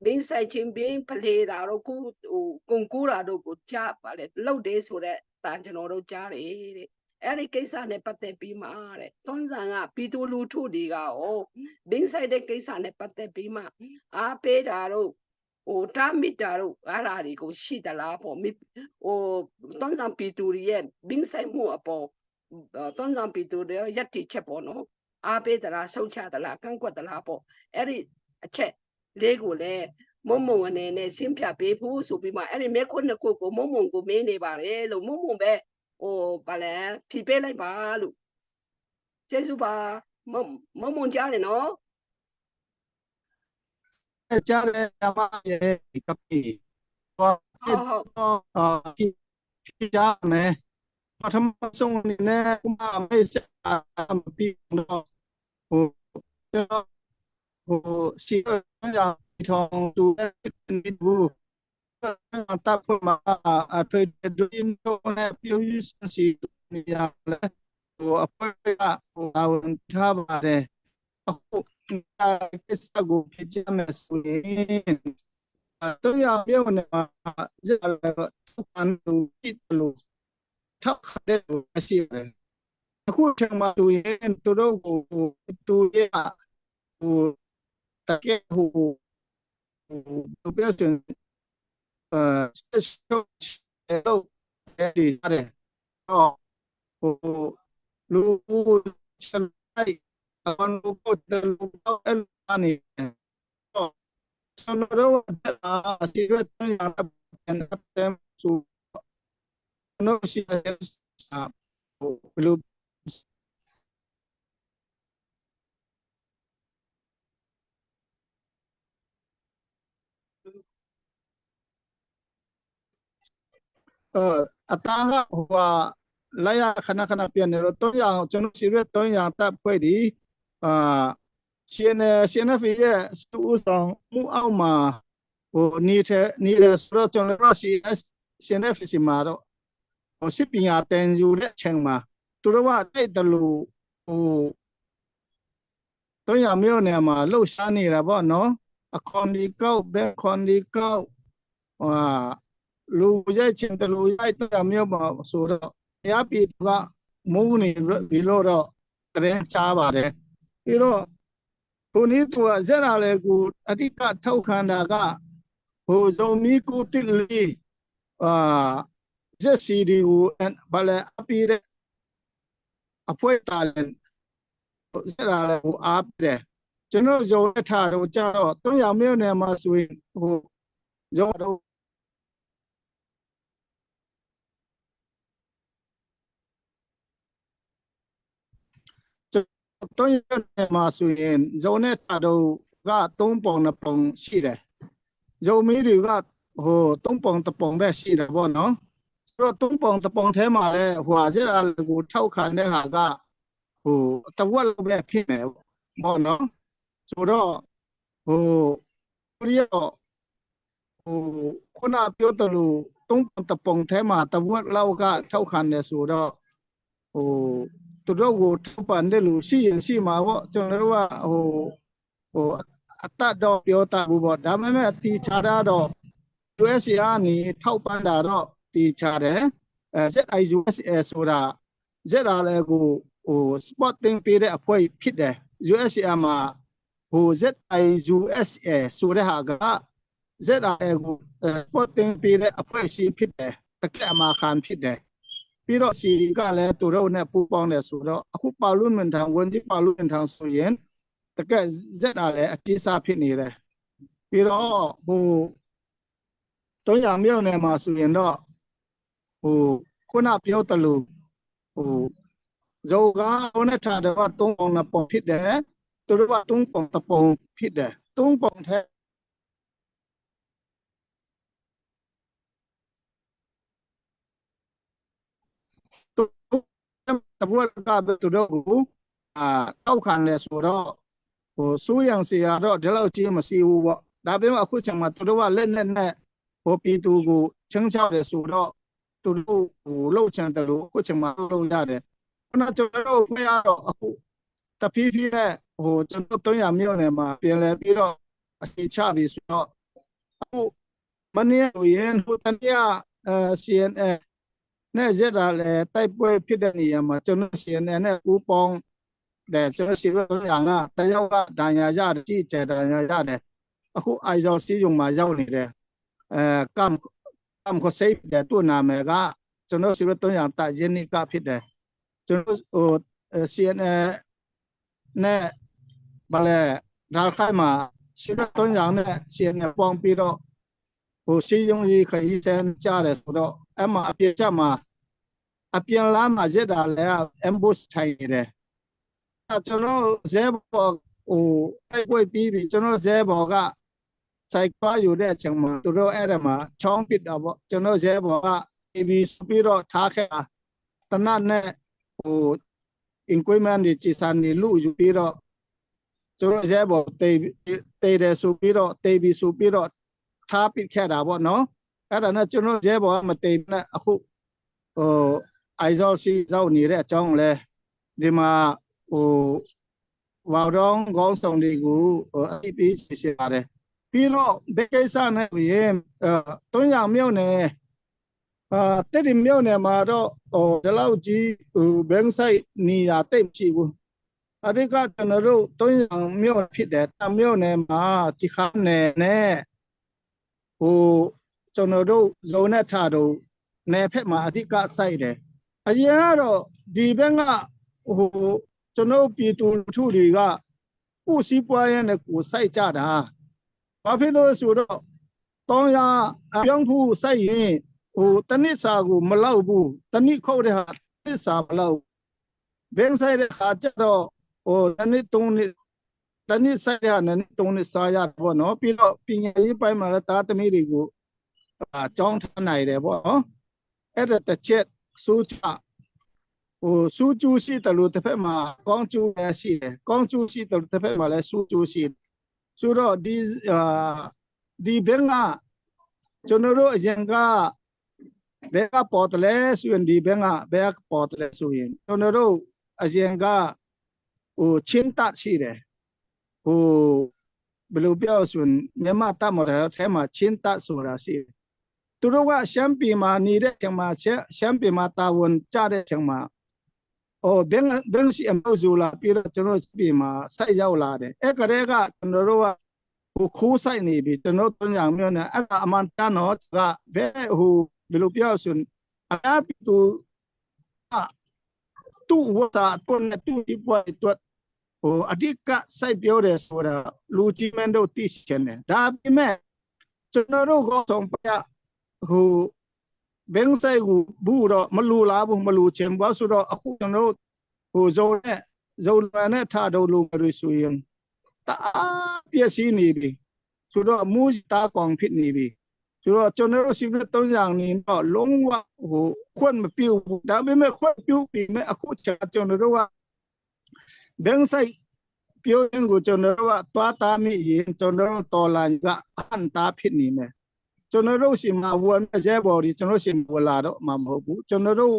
ဘင်းဆိုင်ချင်းဘင်းဖလေတာတော့ကိုဟိုကွန်ကူတာတို့ကိုကြားပါလေလှုပ်တယ်ဆိုတော့တန်ကျွန်တော်တို့ကြားတယ်တဲ့အဲ့ဒီကိစ္စနဲ့ပတ်သက်ပြီးမှတဲ့သွန်ဆောင်ကပီတူလူထုတွေကရောဘင်းဆိုင်တဲ့ကိစ္စနဲ့ပတ်သက်ပြီးမှအားပေးတာတို့ဟိုတာမီတာတို့အဲ့ဒါတွေကိုရှိသလားပေါ့ဟိုသွန်ဆောင်ပီတူရဲ့ဘင်းဆိုင်မှုအပေါ်သွန်ဆောင်ပီတူတွေရက်တီချက်ပေါ့နော်အားပေးသလားရှုတ်ချသလားကန့်ကွက်သလားပေါ့အဲ့ဒီအချက်လေးကိုလည်းမုံမုံအနေနဲ့ရှင်းပြပေးဖို့ဆိုပြီးမှအဲ့ဒီမဲခွန်းနှစ်ခုကိုမုံမုံကိုမေးနေပါတယ်လို့မုံမုံပဲဟိုဗာလဲဖြေပေးလိုက်ပါလို့ကျေးဇူးပါမုံမုံမုံကြားတယ်နော် ကြားတယ်အမရဲ့ကပီဟော ဟုတ်ဟုတ် အာကြားမယ်ပထမဆုံးအနေနဲ့ဥမာမေးစမပြီးတော့ဟိုကျွန်တော်ဟိုစီရထောင်သူနေဘူးတပ်ဖို့မှာအထွေဒင်းတော့နဲ့ပြူစီနေရလဲဟိုအဖွဲ့ကဟိုဝန်ထားပါတယ်အခုကိစ္စကိုဖြစ်ကြမယ်ဆိုရင်တော့ရပြောနေမှာဇက်ထောက်လို့ပြလို့ထောက်တဲ့ရှိတယ်အခုချိန်မှာသူရင်သူတို့ကိုသူရဲ့ဟိုတကယ်ဟိုဟိုပြောစင်အဲဆက်လို့ဒီရတယ်တော့ဟိုလူစလိုက်အန်ကိုတလူအဲ့အနေတော့ကျွန်တော်တို့အစီရတဲ့ရတဲ့ဆူနော်ရှိတဲ့ဟိုလူအတန်းကဟိုဟာလိုက်ရခဏခဏပြန်နေတော့တော့ရအောင်ကျွန်တော်စီရက်တော့ရတပ်ဖွဲ့ဒီအာ CN CNF ရဲ့စတူဆောင်မှုအောက်မှာဟိုနေတဲ့နေတဲ့ဆိုတော့ကျွန်တော်တို့ CS CNF စီမှာတော့ဟိုစစ်ပညာတန်ယူတဲ့အချိန်မှာသူတို့ကတိတ်တလူဟိုတော့ရမျိုးနယ်မှာလှုပ်ရှားနေတာပေါ့နော်အခွန်ဒီကောက်ဘက်ခွန်ဒီကောက်ဟာလူရိုက်ချင်တလူရိုက်တဲ့မျိုးပေါ့ဆိုတော့ရပြီကမုန်းနေပြီလို့တော့တရင်ချပါတယ်ပြီးတော့ခုနည်းသူကဇက်လာလေကိုအတိကထောက်ခံတာကဟိုဇုံမီကိုတစ်လီအာဇက်စီဒီကိုဘာလဲအပီးတဲ့အဖွဲတာလန်ဇက်လာလေကိုအားတယ်ကျွန်တော်ဇုံထားတော့ကြတော့300မြို့နယ်မှာဆိုရင်ဟိုဇုံတော့ တော့ရမှာဆိုရင်ဇုံနဲ့တာတော့က3ပုံ2ပုံရှိတယ်ဇုံမီတွေကဟို3ပုံ1ပုံပဲရှိတယ်ပေါ့နော်ဆိုတော့3ပုံ1ပုံထဲမှာလဲဟိုဟာစရာကိုထောက်ခံတဲ့ဟာကဟိုတဝက်လောက်ပဲဖြစ်နေပေါ့နော်ဆိုတော့ဟိုရီယောဟိုခုနပြောတယ်လို့3ပုံ1ပုံထဲမှာတဝက်လောက်ကထောက်ခံတယ်ဆိုတော့ဟိုသူတို့ကိုထောက်ပံ့တဲ့လူရှိရင်ရှိမှာပေါ့ကျွန်တော်တို့ကဟိုဟိုအတတ်တော့ပြောတတ်ဘူးပေါ့ဒါပေမဲ့တီချာတာတော့ USA ကနေထောက်ပံ့တာတော့တီချာတယ်အဲ ZIUSA ဆိုတာ ZR လည်းကိုဟို spotting ပေးတဲ့အဖွဲ့ဖြစ်တယ် USA မှာ ဟို ZIUSA ဆိုတဲ့ဟာက ZIA ကို supporting ပေးတဲ့အဖွဲ့အစည်းဖြစ်တယ်တကက်အမာခံဖြစ်တယ်ပြီးတော့စီကလည်းသူတို့နဲ့ပူးပေါင်းတယ်ဆိုတော့အခုပါလူမန်ထံဝန်ကြီးပါလူမန်ထံဆိုရင်တကက် ZR လည်းအတိအစဖြစ်နေတယ်ပြီးတော့ဟိုတုံးရမြို့နယ်မှာဆိုရင်တော့ဟိုခုနပြောတလို့ဟိုဇောကဟိုနဲ့ထားတော့သုံးပုံနှစ်ပုံဖြစ်တယ်သူတို့ကသုံးပုံတစ်ပုံဖြစ်တယ်သုံးပုံထက်တဘွက်ကသူတို့ကိုအာတောက်ခံလဲဆိုတော့ဟိုစိုးရံစရာတော့ဒီလောက်ကြီးမရှိဘူးပေါ့ဒါပေမဲ့အခုချိန်မှာသူတို့ကလက်နဲ့နဲ့ဟိုပြည်သူကိုချင်းချောက်တယ်ဆိုတော့သူတို့ဟိုလှုပ်ချင်တယ်လို့အခုချိန်မှာလှုပ်ရတယ်ခုနကျွန်တော်တို့ဖွဲ့ရတော့အခုတဖြည်းဖြည်းနဲ့ဟိုကျွန်တော်300မြို့နယ်မှာပြင်လဲပြီးတော့အခြေချပြီဆိုတော့အခုမနေ့ကရင်ဟိုတနေ့ကအဲ CNN နဲ့ရက်တာလဲတိုက်ပွဲဖြစ်တဲ့နေရာမှာကျွန်တော် CNN နဲ့ဦးပေါင်းတယ်ကျွန်တော်စီရရကတယောက်ကဒဏ်ရာရတယ်ကြည့်ကျဒဏ်ရာရတယ်အခုအိုင်ဇော်စီယုံမှာရောက်နေတယ်အဲကမ်ကမ်ခစိတဲ့သူ့နာမည်ကကျွန်တော်စီရ300တရင်းနိကဖြစ်တယ်ကျွန်တော်ဟို CNN နဲ့ဘာလဲဒါခိုင်မှာစီရ300နဲ့ CNN ပေါင်းပြီးတော့ဟိုစီယုံကြီးခရီးစမ်းကြတယ်ဆိုတော့အဲ့မှာအပြစ်ချက်မှာအပြင်လားမှာရက်တာလဲ ambush ထိုင်နေတယ်အဲကျွန်တော်ဇဲဘော်ဟိုတိုက်ပွဲပြီးပြီကျွန်တော်ဇဲဘော်ကစိုက်ခွာယူတဲ့အချိန်မှာသူတို့အဲ့ဒါမှာချောင်းပစ်တာပေါ့ကျွန်တော်ဇဲဘော်က AB ပြီးတော့ထားခဲ့တာတနတ်နဲ့ဟို equipment တွေကြည်စံနေလူယူပြီးတော့ကျွန်တော်ဇဲဘော်တေးတေးတယ်ဆိုပြီးတော့တေးပြီးဆိုပြီးတော့ထားပစ်ခဲ့တာပေါ့နော်အဲ့ဒါနဲ့ကျွန်တော်ဇဲဘော်ကမတေးနဲ့အခုဟိုအိုင်ဇော်စီရောက်နေတဲ့အကြောင်းလဲဒီမှာဟိုဝါတော့ခေါင်းဆောင်တွေကိုအပြီးစီစီပါတယ်ပြီးတော့ဘယ်ကိစ္စနဲ့ရင်အဲတွန်းရမြို့နယ်အာတက်ဒီမြို့နယ်မှာတော့ဟိုဒီလောက်ကြီးဟိုဘန်ဆိုင်နေရာတိတ်မရှိဘူးအဓိကကျွန်တော်တို့တွန်းရမြို့ဖြစ်တယ်တမြို့နယ်မှာကြီးခါနယ်နဲ့ဟိုကျွန်တော်တို့ဇုံနဲ့ထတို့နယ်ဖက်မှာအဓိကစိုက်တယ်အရင်ကတော့ဒီဘက်ကဟိုကျွန်တော်ပြည်သူလူထုတွေကကိုယ်စီးပွားရေးနဲ့ကိုယ်စိုက်ကြတာဘာဖြစ်လို့ဆိုတော့တောင်းရပြောင်းဖို့စိုက်ရင်ဟိုတနစ်စာကိုမလောက်ဘူးတနစ်ခုတ်တဲ့ဟာတနစ်စာမလောက်ဘင်းဆိုင်တဲ့ခါကျတော့ဟိုတနစ်သုံးနှစ်တနစ်ဆိုင်တဲ့ဟာနစ်သုံးနှစ်စားရပေါ့နော်ပြီးတော့ပညာရေးပိုင်းမှာလည်းသားသမီးတွေကိုအကြောင်းထားနိုင်တယ်ပေါ့နော်အဲ့ဒါတစ်ချက်စိုးချဟိုစူးကျူးရှိတယ်လို့တစ်ဖက်မှာကောင်းကျိုးလည်းရှိတယ်ကောင်းကျိုးရှိတယ်လို့တစ်ဖက်မှာလည်းစူးကျိုးရှိတယ်ဆိုတော့ဒီအာဒီဘက်ကကျွန်တော်တို့အရင်ကဘက်ကပေါ်တယ်လဲဆိုရင်ဒီဘက်ကဘက်ပေါ်တယ်လဲဆိုရင်ကျွန်တော်တို့အရင်ကဟိုချင်းတတ်ရှိတယ်ဟိုဘယ်လိုပြောဆိုရင်မြန်မာတမတော်ထဲမှာချင်းတတ်ဆိုတာရှိတယ်သူတို့ကရှမ်းပြည်မှာနေတဲ့ချိန်မှာရှမ်းပြည်မှာတာဝန်ကျတဲ့ချိန်မှာဟိုဘင်းဘင်းစီအမျိုးစုလာပြီးတော့ကျွန်တော်ပြည်မှာဆက်ရောက်လာတယ်အဲ့ကလေးကကျွန်တော်တို့ကဟိုခိုးဆိုင်နေပြီကျွန်တော်တို့ညမျိုးနဲ့အဲ့ဒါအမှန်တန်တော့ကဘယ်ဟိုဘယ်လိုပြောဆိုအများပြည်သူသူ့ဝတာတွနဲ့သူ့ဒီပွားတွဟိုအဓိကစိုက်ပြောတယ်ဆိုတာလူကြီးမင်းတို့သိချင်တယ်ဒါပေမဲ့ကျွန်တော်တို့ကောဆောင်ပြဟိုဘင်းဆိုင်ကိုဘူးတော့မလူလားဘူးမလူချင်ဘူးဆိုတော့အခုကျွန်တော်တို့ဟိုဇုံနဲ့ဇုံလန်နဲ့ထတော့လို့မလို့ဆိုရင်တအားပြည့်စည်နေပြီဆိုတော့မူတာကောင်ဖြစ်နေပြီဆိုတော့ကျွန်တော်တို့စီးတုံးយ៉ាងနေတော့လုံးဝဟိုခွင့်မပြုဘူးဒါပေမဲ့ခွင့်ပြုပြီးမဲ့အခုကျွန်တော်တို့ကဘင်းဆိုင်ပြောရင်ကိုကျွန်တော်တို့ကသွားတာမိရင်ကျွန်တော်တို့တော်လန်ကအန်တာဖြစ်နေမယ်ကျွန်တော်တို့ရှိမှာဝန်ရဲဘော်ဒီကျွန်တော်ရှိဝလာတော့မှာမဟုတ်ဘူးကျွန်တော်တို့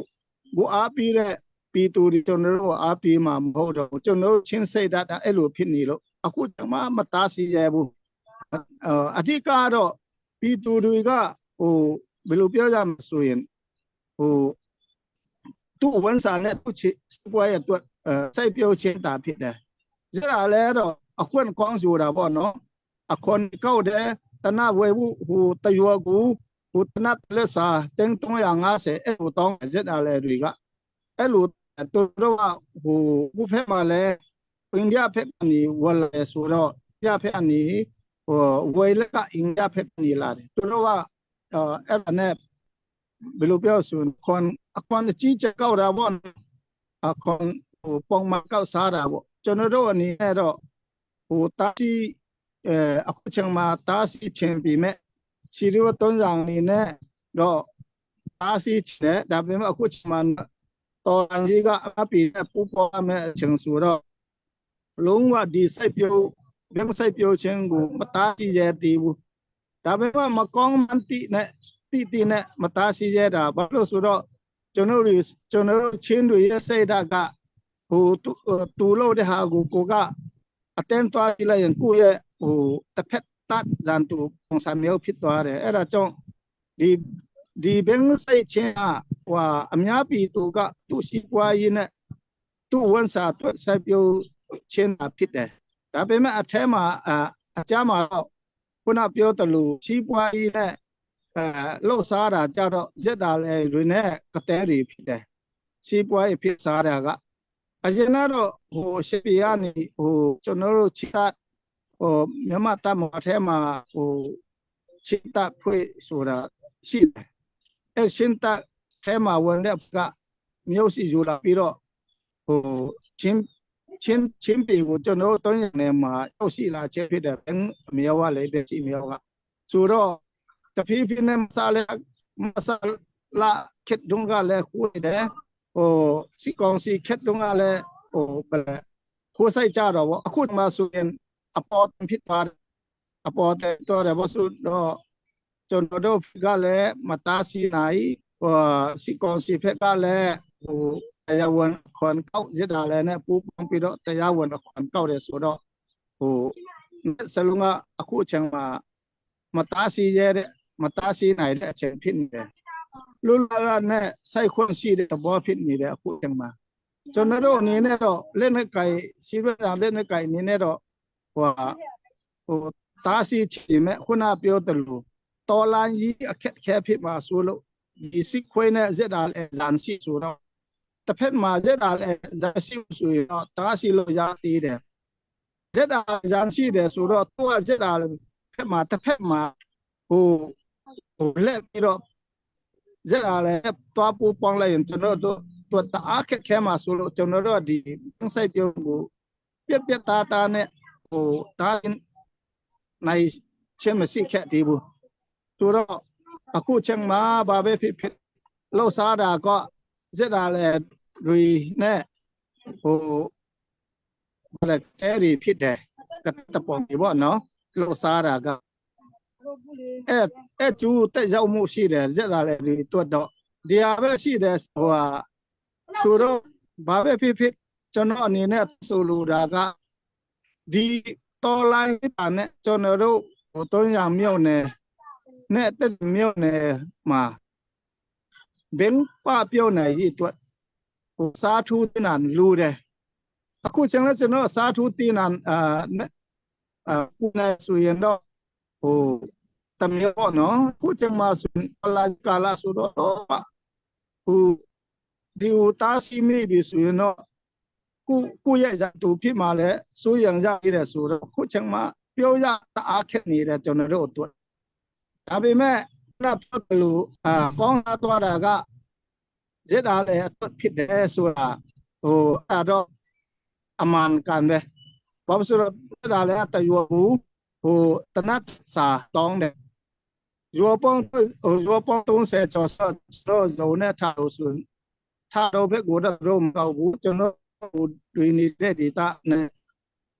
ကိုအားပြီးတဲ့ပြည်သူတွေကျွန်တော်တို့အားပြီးမှာမဟုတ်တော့ကျွန်တော်တို့ချင်းစိတ်ဓာတ်အဲ့လိုဖြစ်နေလို့အခုကျွန်မမသားစီရဘူးအဓိကတော့ပြည်သူတွေကဟိုဘယ်လိုပြောကြမဆိုရင်ဟိုသူ့ဝန်စာနဲ့သူ့ချစ်ပွဲရဲ့အတွက်စိုက်ပြောချင်းတာဖြစ်တယ်။ဒါလည်းတော့ အခွန်ကောင်းယူတာပေါ့နော်အခွန်ကောက်တယ်တနဝေဘူးဟိုတရွကူဟိုတနလက်စာတင်း350အဲ့လိုတောင်းဇက်တာလေတွေကအဲ့လိုသူတို့ကဟိုခုဖက်မှာလဲအိန္ဒိယဖက်ကနေဝလဲဆိုတော့အိန္ဒိယဖက်ကနေဟိုဝေလက်ကအိန္ဒိယဖက်နေလာတယ်သူတို့ကအဲ့ဒါနဲ့ဘယ်လိုပြောဆိုခွန်အခွန်အကြီးကျကောက်တာပေါ့အခွန်ဟိုပုံမှန်ကောက်စားတာပေါ့ကျွန်တော်တို့အနေနဲ့တော့ဟိုတာစီအဲအခုချိန်မှာတာစီချင်ပြီမဲ့စီရိုတုံးဆောင်အနေနဲ့တော့တာစီချင်တယ်ဒါပေမဲ့အခုချိန်မှာတော်အန်ကြီးကအပီပူပေါ်မဲ့အချိန်ဆိုတော့လုံးဝဒီစိုက်ပြိုးဘယ်စိုက်ပြိုးခြင်းကိုမတားစီရသေးဘူးဒါပေမဲ့မကောင်းမှန်တိနဲ့တိတိနဲ့မတားစီရတာဘာလို့ဆိုတော့ကျွန်တော်တို့ကျွန်တော်တို့ချင်းတွေရဲ့စိတ်ဓာတ်ကဟိုတူလို့တဲ့ဟာကိုကိုကအတန်းသွားကြည့်လိုက်ရင်ကိုယ့်ရဲ့ဟိုတစ်ဖက်တတ်ဇန်တူပုံစံမျိုးဖြစ်သွားတယ်အဲ့ဒါကြောင့်ဒီဒီဘင်းစိတ်ချင်းကဟိုအများပြည်သူကသူ့စီပွားရေးနဲ့သူ့ဝန်စာအတွက်စိုက်ပျိုးချင်းတာဖြစ်တယ်ဒါပေမဲ့အထဲမှာအကြမှာတော့ခုနပြောတလူချီးပွားရေးနဲ့အဲလှုပ်ရှားတာကြတော့ဇက်တာလေတွေနဲ့ကတဲတွေဖြစ်တယ်ချီးပွားရေးဖြစ်စားတာကအရင်ကတော့ဟိုရှေ့ပြကနေဟိုကျွန်တော်တို့ချီတာဟိုမြန်မာတပ်မအထဲမှာဟိုချီတာဖွေဆိုတာရှိတယ်အဲရှင်းတာထဲမှာဝင်တဲ့ကမျိုးစီယူလာပြီးတော့ဟိုချင်းချင်းချင်းပေကိုကျွန်တော်တို့တုံးရနေမှာရောက်ရှိလာခြင်းဖြစ်တယ်အမျိုးကလည်းပဲရှိမျိုးကဆိုတော့တဖြည်းဖြည်းနဲ့မစားလဲမစားလာခက်တုန်းကလည်းခိုးတယ်ဟိုစီကောင်စီခက်တုန်းကလည်းဟိုဘယ်လဲခိုးဆိုင်ကြတော့ဗောအခုမှဆိုရင်အပေါ်ဖြစ်သွားအပေါ်တဲ့တော့တယ်ဗောဆိုတော့ကျွန်တော်တို့ကလည်းမတားစီနိုင်ဟိုစီကောင်စီဖက်ကလည်းဟိုတရားဝင်ခွန်ကောက်ရတာလည်းနဲ့ပူပေါင်းပြီးတော့တရားဝင်ခွန်ကောက်တယ်ဆိုတော့ဟိုစလုံးကအခုအချိန်မှာမတားစီရတဲ့မတားစီနိုင်တဲ့အချိန်ဖြစ်နေတယ်လူလာလာနဲ့စိုက်ခွင့်ရှိတဲ့သဘောဖြစ်နေတယ်အခုအချိန်မှာကျွန်တော်တို့အနေနဲ့တော့လက်နဲ့ကြိုင်စီရတာလက်နဲ့ကြိုင်အနေနဲ့တော့ဟိုဟိုတားစီချင်မဲ့ခုနပြောတယ်လို့တော်လန်ကြီးအခက်ခဲဖြစ်မှာဆိုလို့ဒီစစ်ခွေးနဲ့ဇက်တာလဲဇန်စီဆိုတော့တစ်ဖက်မှာဇက်တာလဲဇန်စီဆိုရင်တော့တားစီလို့ရသေးတယ်ဇက်တာဇန်စီတယ်ဆိုတော့သူကဇက်တာဖက်မှာတစ်ဖက်မှာဟိုဟိုလက်ပြီးတော့ဇက်လာလဲတွားပူပေါင်းလိုက်ရင်ကျွန်တော်တို့သူတအားခက်ခဲမှာဆိုလို့ကျွန်တော်တို့ဒီစိုက်ပြုံးကိုပြက်ပြက်သားသားနဲ့ဟိုတားနိုင်ချင်းမရှိခက်သေးဘူးဆိုတော့အခုချိန်မှာဘာပဲဖြစ်ဖြစ်လှုပ်ရှားတာကဇက်လာလဲရီနဲ့ဟိုဘာလဲအဲရီဖြစ်တယ်ကတပေါ်ပြီပေါ့နော်လှုပ်ရှားတာကအဲအဲကျူတက်ရောက်မှုရှိတယ်ဇက်လာလဲဒီတွတ်တော့ဒီဟာပဲရှိတယ်ဟိုဟာဆိုတော့ဘာပဲဖြစ်ဖြစ်ကျွန်တော်အနေနဲ့ဆိုလိုတာကဒီတော်လိုင်းပါနဲ့ကျွန်တော်တို့ဟိုတုံးရမြုပ်နေနဲ့တက်မြုပ်နေမှာဘင်းပပြုတ်နေရည်တွတ်ဟိုစားထူးတင်တာလူတယ်အခုကျွန်တော်ကျွန်တော်စားထူးတင်တာအာအာခုနေဆိုရင်တော့ဟိုတမျိုးပေါ့နော်ခုချိန်မှာဆိုလာကာလာဆိုတော့ဟိုဒီဟိုတားစီမိပြီဆိုရင်တော့ကိုကိုရဲ့ဇာတူဖြစ်မှာလဲစိုးရံကြရတယ်ဆိုတော့ခုချိန်မှာပြောရတအားခက်နေတယ်ကျွန်တော်တို့အတွက်ဒါပေမဲ့ခုနပြောတယ်လို့အာကောင်းလာသွားတာကဇက်တာလည်းအတွက်ဖြစ်တယ်ဆိုတာဟိုအဲ့တော့အမှန်ကန်ပဲဘာလို့ဆိုတော့ဇက်တာလည်းတရွဘူးဟိုတနတ်စာတောင်းတယ်ရောပေါင်းရောပေါင်း30ကျော်ဆိုတော့ဇုံနဲ့ထားလို့ဆိုထားတော့ဘက်ကိုတော့မကောက်ဘူးကျွန်တော်တွေနေတဲ့ဒေတာနဲ့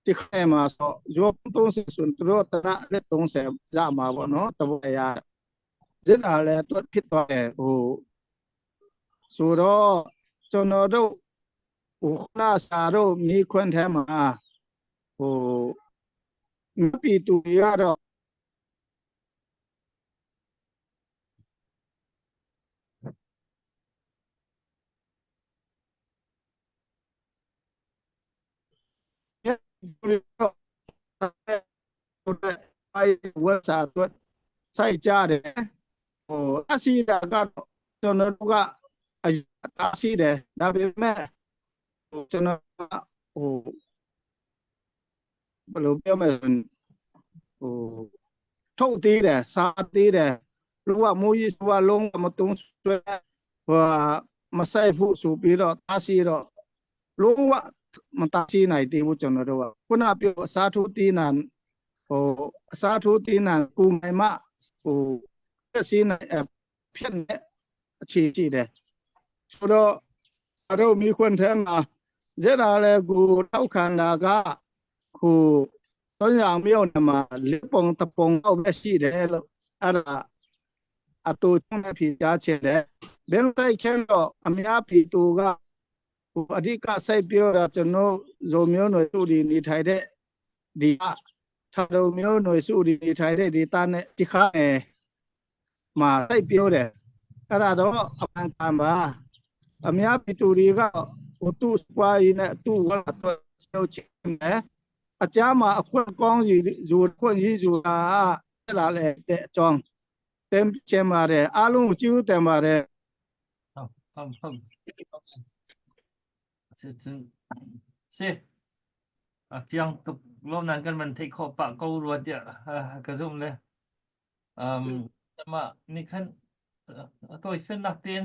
ဒီခဲမှာဆိုရော30ဆိုတော့တနလက်30ရမှာပေါ့နော်တဘောရဇက်လာလည်းတွတ်ဖြစ်သွားတယ်ဟိုဆိုတော့ကျွန်တော်တို့ဟိုခုနစာတို့မိခွန်းထဲမှာဟိုပြည်သူတွေကတော့ ဝက်စာအတွက်စိုက်ကြတယ်ဟိုအစီတာကတော့ကျွန်တော်တို့ကအတားရှိတယ်ဒါပေမဲ့ဟိုကျွန်တော်ဟိုဘယ်လိုပြောမလဲဟိုထုတ်သေးတယ်စားသေးတယ်လူကမိုးကြီးစဝလုံးမတုံးဆွဲဟိုမဆိုင်ဖို့ဆိုပြီးတော့တားစီတော့လုံးဝမတားစီနိုင်သေးဘူးကျွန်တော်တို့ကခုနပြောအစားထိုးသေးနံဟိုအစားထိုးသေးနံကိုမိုင်မဟိုပြစီနိုင်ဖြစ်နေအခြေရှိတယ်ဆိုတော့အတို့မိခွန်းထဲမှာဇက်လာလဲကိုထောက်ခံတာကဟိုသွန်ရောင်မြို့နယ်မှာလေပုံတပုံတော့ပဲရှိတယ်လို့အဲ့ဒါအတူချုံနဲ့ဖြေကြားချင်တယ်ဘယ်လိုတိုက်ခင်းတော့အများဖြေသူကဟိုအဓိကစိုက်ပြောတာကျွန်တော်ဇုံမျိုးနယ်စုဒီနေထိုင်တဲ့ဒီထာတော်မျိုးနယ်စုဒီနေထိုင်တဲ့ဒီတာနဲ့ဒီခါနဲ့မှာစိုက်ပြောတယ်အဲ့ဒါတော့အမှန်ကန်ပါအများပြည်သူတွေကဟိုသူ့ပွားရင်းနဲ့သူ့ဝါတော့ဆောက်ချင်တယ်အကြမှာအခွင့်ကောင်းကြီးဇူခွင့်ကြီးဇူတာလာလေတဲ့အကြောင်းတင်ချင်ပါတယ်အားလုံးကျူးတင်ပါတယ် ဟုတ်ဟုတ်ဟုတ်si si a fiang tuk lom nan kan man thei kho pa ko rua tiah ka zum le um ma ni khan tôi phiên nak tiên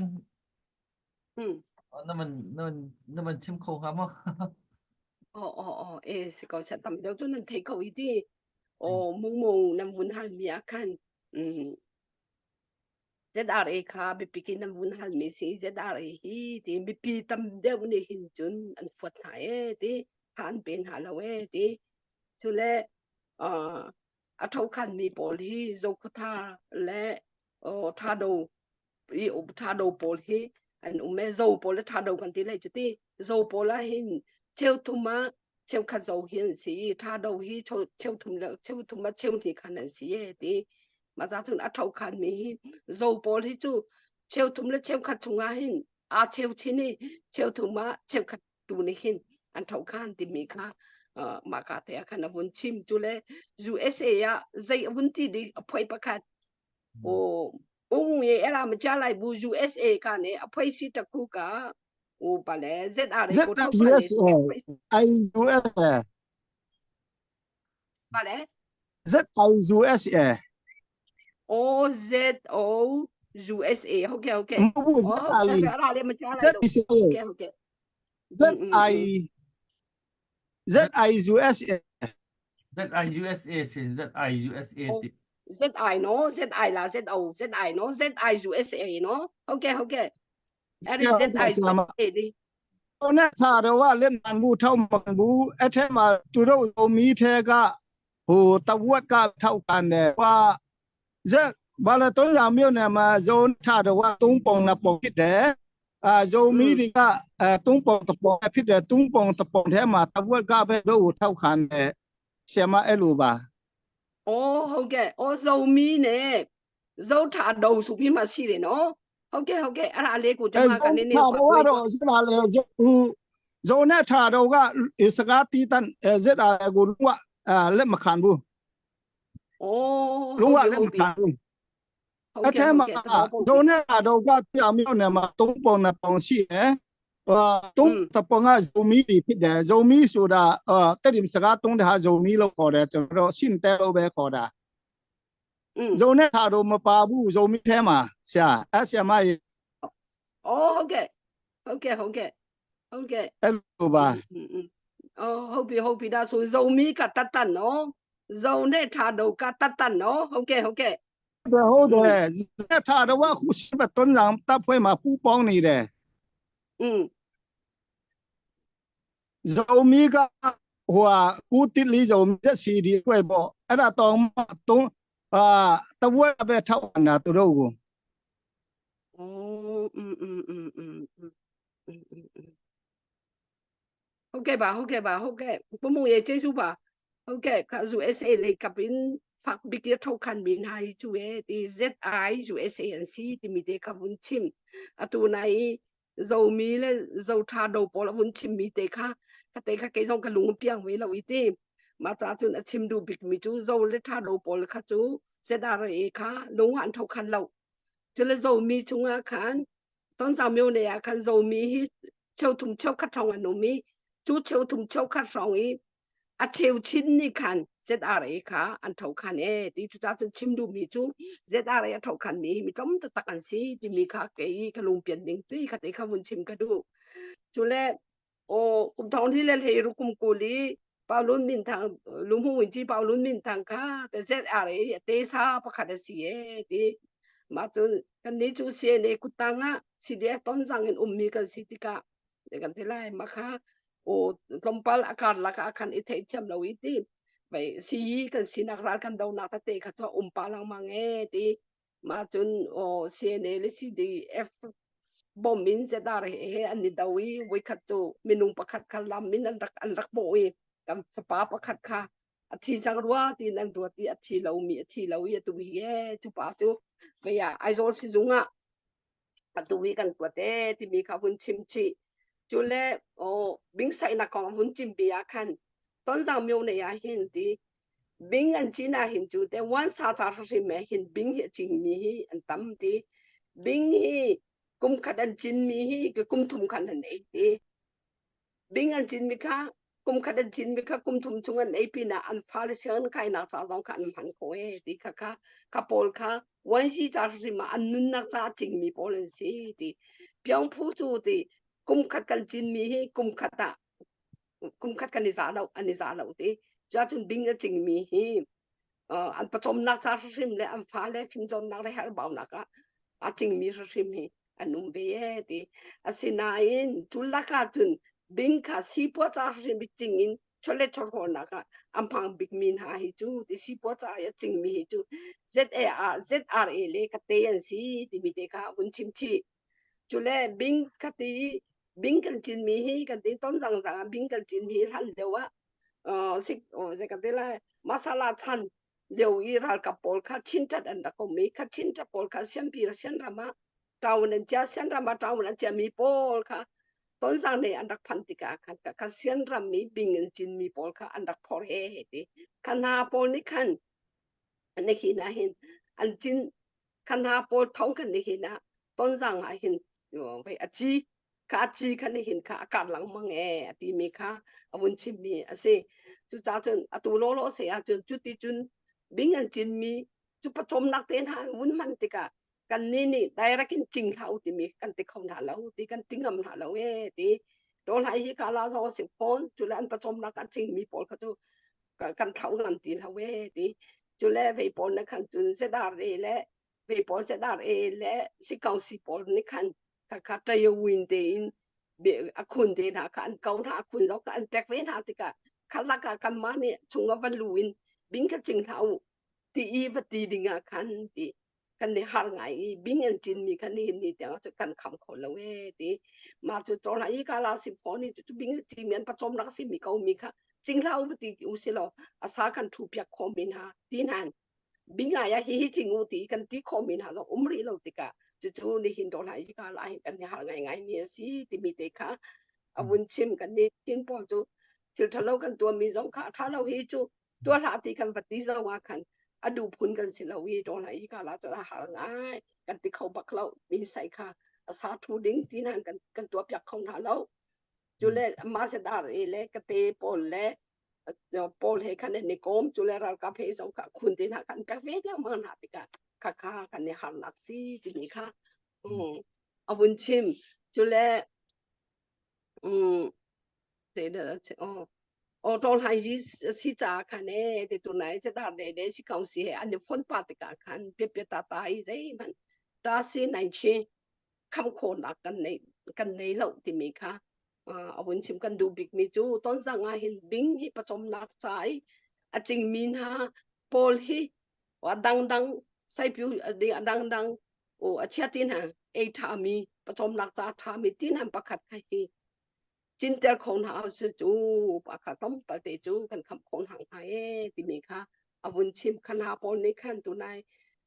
na man na man na man chim kho hnga maw အော်အော်အော်အေးစကောဆက်တမ်တော့နန်ထေခေါ်ဤတီအော်မုံမုံနမ်ဝန်ဟလ်မီအခန်อืม ZRA kha bipi kin an vun halmi si ZRA hi ti mipi tam deuh nih hin cun an fuat hna ee ti tha an pe hna lo ee ti cule a thokhan mi pawl hi Zokhawthar le Thado i Thado pawl hi an um ee Zo pawl le Thado kan ti lai cu ti Zo pawl ah hin cheuthum ah cheukhat zo hi an si i Thado hi cheuthum le cheuthum ah cheuhnih khan an si ee ti mah ca cun a thokhan mi hi Zo pawl hi cu cheuthum le cheukhat chungah hin aa cheu chin i cheuthum ah cheukhat tu nih hin an thokhan timi kha mah ka te ah khan a vun chim cu le USA ah zei a vun ti ding a phoi pakhat o ung ye era ma cha lai bu USA ka ne a phoi si takhu ka o pa le ZR ko thokhan ne USA I USA ပါလေ Z I USA O Z O USA ဟုတ်ကဲ့ဟုတ်ကဲ့ မဟုတ်ဘူး Z I အဲ့ဒါလေးမကြားလိုက်လို့ဟုတ်ကဲ့ဟုတ်ကဲ့ Z I Z I USA Z I USA si Z I USA ti Z I နော် Z I လား Z O Z I နော် Z I USA နော်ဟုတ်ကဲ့ဟုတ်ကဲ့အဲ့ဒီ Z I USA ဒီ ဟိုနဲ့ခြာတော့ကလက်နံဘူးထောက်မဘူးအဲ့ထက်မှာသူတို့ဟိုမီးထဲကဟိုတဝက်ကထောက်ကန်တယ်ဟာဇက်ဘာလဲတုံးဆောင်မြို့နယ်မှာဇုံထတော့ကသုံးပုံနှစ်ပုံဖြစ်တယ်အာဇုံမီတွေကအဲသုံးပုံတစ်ပုံဖြစ်တယ်သုံးပုံတစ်ပုံထဲမှာတဝက်ကပဲတို့ထောက်ခံတယ်ဆရာမအဲ့လိုပါ အော်ဟုတ်ကဲ့အော်ဇုံမီနဲ့ဇုတ်ထာဒုံဆိုပြီးမှရှိတယ်နော်ဟုတ်ကဲ့ဟုတ်ကဲ့အဲ့ဒါလေးကိုကျွန်မကနေနေ တော့တော့စလာလေဟိုဇုံနဲ့ထာတော့ကစကားတီးတန်ဇက်အားကိုလုံးဝလက်မခံဘူး အော် လုံးဝလက်မခံဘူးအထက်မှာဇုံနဲ့ထာတော့ကပြောင်မြို့နယ်မှာသုံးပုံနဲ့ပုံရှိတယ်ဟာသုံးတပုံကဇုံမီဖြစ်တယ်ဇုံမီဆိုတာအာတဲ့ဒီစကားသုံးတဲ့ဟာဇုံမီလို့ခေါ်တယ်ကျွန်တော်ရှင်းတဲ့လို့ပဲခေါ်တာဇုံနဲ့ထာတော့မပါဘူးဇုံမီထဲမှာဆရာအဲ့ဆရာမကြီး အော်ဟုတ်ကဲ့ဟုတ်ကဲ့ဟုတ်ကဲ့ဟုတ်ကဲ့ အဲ့လိုပါ အော်ဟုတ်ပြီဟုတ်ပြီဒါဆိုဇုံမီကတတ်တတ်နော်ဇုံနဲ့ထာတော့ကတတ်တတ်နော်ဟုတ်ကဲ့ဟုတ်ကဲ့ ဟုတ်တယ်နဲ့ထာတော့ကခုရှိမတွန်းဆောင်တပ်ဖွဲ့မှာပူပေါင်းနေတယ် อืม ဇုံမီကဟိုဟာကုတိလီဇုံမီစီဒီဖွဲ့ပေါ့အဲ့ဒါတော့တုံးအာတဝက်ပဲထောက်နာသူတို့ကို အော်อืมอืมอืมอืมอืมอืมဟုတ်ကဲ့ပါဟုတ်ကဲ့ပါဟုတ်ကဲ့ဘုံရေကျေးဇူးပါဟုတ်ကဲ့ခါဇူ SA လေးကပင်ဖက်ဘီကထောက်ခံမင်းဟိုင်ကျူရဲ့ဒီ ZI USANC ဒီမီတေကဝန်ချင်းအတူနိုင်ဇိုမီလေဇိုထာဒိုပေါ်ဝန်ချင်းမီတေခါကတေခကေဆောင်ကလုံပြောင်းဝေးလို့ဒီ Mah ca cun a chim duh bikmi cu zo le ṭha lo pawl kha cu ZRA kha lung an tho khan lo. Cule zomi chungah khan Tonzang myo ne ah khan zomi hi cheuthum cheukhat hrawng an um i cu cheuthum cheukhat hrawng i a cheu chin nih khan ZRA kha an tho khan e ti cucaah cun chim duhmi cu ZRA a tho khan mi mi tlawm taktak an si timi kha kei ka lungpian ding ti kha te kha vun chim ka duh. Cule aw kum thong hi le hlei ru kum kul i Paulun min thang lumhung in chi Paulun min thang kha te ZRA te sa pakhat a si e ti mah cun kan nih cu CNA kuttang ah CDF tonzang in ummi kan si tikah kan ti lai mah kha o tlawmpal a kar lak ah khan i theihthiam lo i ti vai si kan sinak ral kan donak tete kha cu um pa lengmang e ti mah cun o CNA le CDF bom in ZR he he an i do i voikhat cu minung pakhat kha lam in an rak an rak bawh i kan fapa pakhat kha a thi cang rua tiin an ruat i a thi lomi a thi lo i atu hi e cu pa cu vei ah Aizawl sizung ah atu hi kan kuat e timi kha vun chim chih cu le o bing saihnak kong vun chim bi ah khan tonzang myo nei ah hin ti bing an cin ah hin cu te wan sa cha hrim me hin bing hi a cing mi hi an tam ti bing hi kum khat an cin mi hi kum thum khan an ei ti Bing an cinmi kha kum khat an cinmi kha kum thum chung an ei pinah an fale sianginn kainak ca zong kha an hman khawh e ti kha kha kha pawl kha wansi ca hrim ah an nunnak ca a cingmi pawl an si ti Pyongphu cu ti kum khat kan cinmi hi kum khat ah kum khat kan i za lo an i za lo ti cuahcun bing a cingmi hi an pawcawmnak ca hrim le an fale fimcawnnak le herhbaunak ah a cingmi hrim hi an um ve e ti asinain cu lakah cun bing kha sipua ca hrim i cing in chawlet chawhrawlnak ah a hmang bikmi hna hi cu ti sipua ca i a cingmi hi cu ZAR ZRA le ka te an si timi te kha vun chim chih cule bing kha ti bing kan cinmi hi kan ti ton zangzang ah bing kan cinmi hi hlan deuh ah sik zei kan ti lai masala chan lio i ralkap pawl kha chintat an rak um i kha chintat pawl kha sianpi sianram ah ṭaun an chia sianram ah ṭaun an chiami pawl kha tonzang nei an rak phan tikah khan kha sianram i bing in cinmi pawl kha an rak phor he he ti kha hna pawl nih khan nihin ah hin an cin kha hna pawl thong khan nihin ah tonzang ah hin vei a ci kha a ci kha nihin kha a kar lengmang e a timi kha a vun chimmi a si cucaah cun atu lawlaw se ahcun cuti cun bing an cinmi cu pawcawmnak te hna vun hman tikah kan nih nih direct in cing hlah u timi kan ti kho hna lo ti kan ti ngam hna lo e ti tawlai hi ka la zong si fawn cule an pawcawmnak an cingmi pawl kha cu kan thlau ngam ti lo e ti cule vei pawl na khan cun zedar re le vei pawl zedar e le si kau si pawl nih khan kha kha tayawin tein a khun te hna kha an ko hna a khun zong kha an pek ve hna tikah khalak ah kanmah nih chung ah van lu in bing kha cing hlah u ti i va ti ding ah khan ti kan i har ngai i bing an cinmi kha nihin ni tiang cu kan kham kho lo e ti mah cu cawhla i kala si pho ni cu bing cimi an pachom rak si mi ko mi kha cingla u ti u si lo asa kan thu piak kho min ha ti nan bing ai hi hi cing u ti kan ti kho min ha zong um ri lo tikah cucu nihin dawhla i kala hi kan i har ngai ngai mi a si timi te kha a vun chim kan ni tin pawl cu thil ṭhalo kan tuah mi zong kha ṭha lo hi cu tuah hlah ti kan va ti zong ah khan a duh phun kan si lo i ṭawl hi ka la cu a har ngai kan ti kho bak lo mi sai kha a sa thu ding ti nan kan kan tuah piak kho hna lo cu le ma se dar e le ka te pawl le pawl he khan ni kom cu le ralkap he zong kha khun te hna kan pek ve lengmang hna tikah kha kha kan i harnak si timi kha a vun chim cu le Aw hai si ca khan e te tu nai che dar de de si kaung si he an i phone pa tikah khan pia pia ta ta i zeihmanh ta si nai chi kham khawhnak kan nei kan nei lo timi kha a vun chim kan duh bik mi cu tonzang ah hin bing hi pawcawmnak ca i a cingmi hna pawl hi a dangdang saipyu a dangdang o a chia ti hna ei ṭhami pawcawmnak ca ṭhami ti hna pakhat kha hi cinter kho hna su cu pa kha tlawmpal te cu kan khamh khawh hna hnga e timi kha a vun chim kha hna pawl nih khan tunai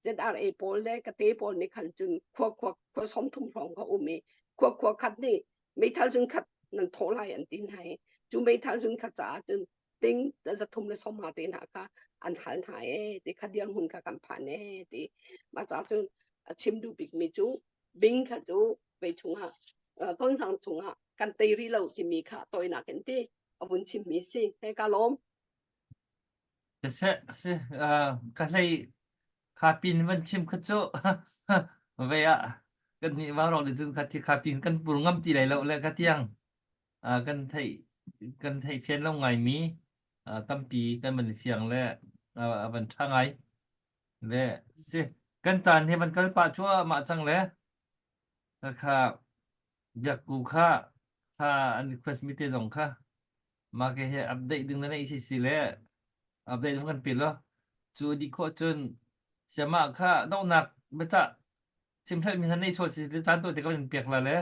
ZRA pawl le kate pawl nih khan cun khua khua khua 30 hrawng ka um i khua khua khat nih meithal zun khat nan thawh lai an ti hna i cu meithal zun khat caah cun. Ting 315 te hna kha an hal hna e ti kha dirhmun kha kan phan e ti. Mah ca cun a chim duh bik mi cu bing kha cu vei chungah tonzang chungah kan tei rih lo timi kha tawinak in ti a vun chimmi si. He ka lawm. Siseh si ka hlei kha pin van chim kha cu ve ah kan nih vaurawng nih cun kha thi kha pin kan pur ngam ti lai lo le kha tiang kan theih kan theih fian lo ngaimi tampi kan van fiang le a van ṭha ngai le si kan caan he van kal pah cuahmah cang le kha biakku kha kha an request mi te zong kha mah ke he update ding na neih si si le update ding kan pe lo cu di khawh cun siamah kha donghnak biacah chimhlel mi hna nei sual si le caan to te kan pek la le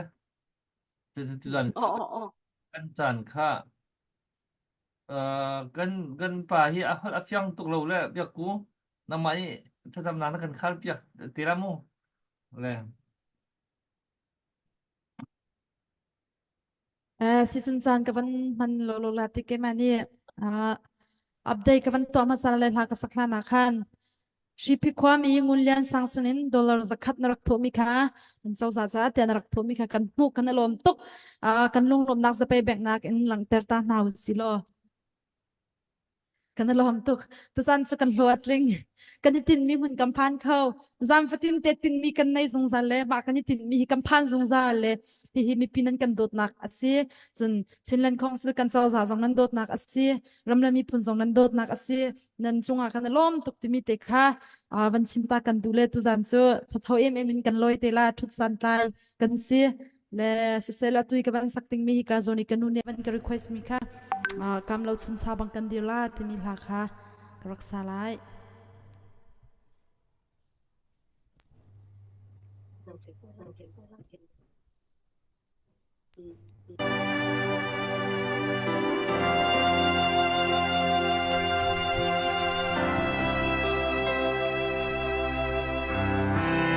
cu kan caan kha kan kan pa hi a holh a fiang tuk lo le biakku nangmah nih thlacamnak na kan khal piak te la mu le Season caan ka van hman lo lo la ti keimah nih update ka van tuah hmasa le hla ka sak hlan ah khan Hripi khuami Ngun Lian Sang sinin dollar 100 na rak thawhmi kha kan cozah caah tiah na rak thawhmi kha kan hmuh kan i lawm tuk. Kan lunglawmhnak zapei benghnak in langhter ta hna u si law. Kan i lawm tuk. Tuzan cu kan hlawh a tling. Kan i tinhmi hmun kan phan kho. Zan fatin te tinhmi kan nei zungzal le mah kan i tinhmi hi kan phan zungzal le hihi mipi nan kan dawtnak a si. Cun Chinland Council kan cozah zong nan dawtnak a si. Ram le miphun zong nan dawtnak a si. Nan cungah kan i lawm tuk timi te kha van chim ta kan duh le tuzan cu thatho em em in kan lawi te la thut san tlai kan si. Le sisel atui ka van sak ding mi hi ka zawn i ka nu nih van ka request mi kha kam lo chun cha bang kan dir la timi hla kha ka rak sa lai.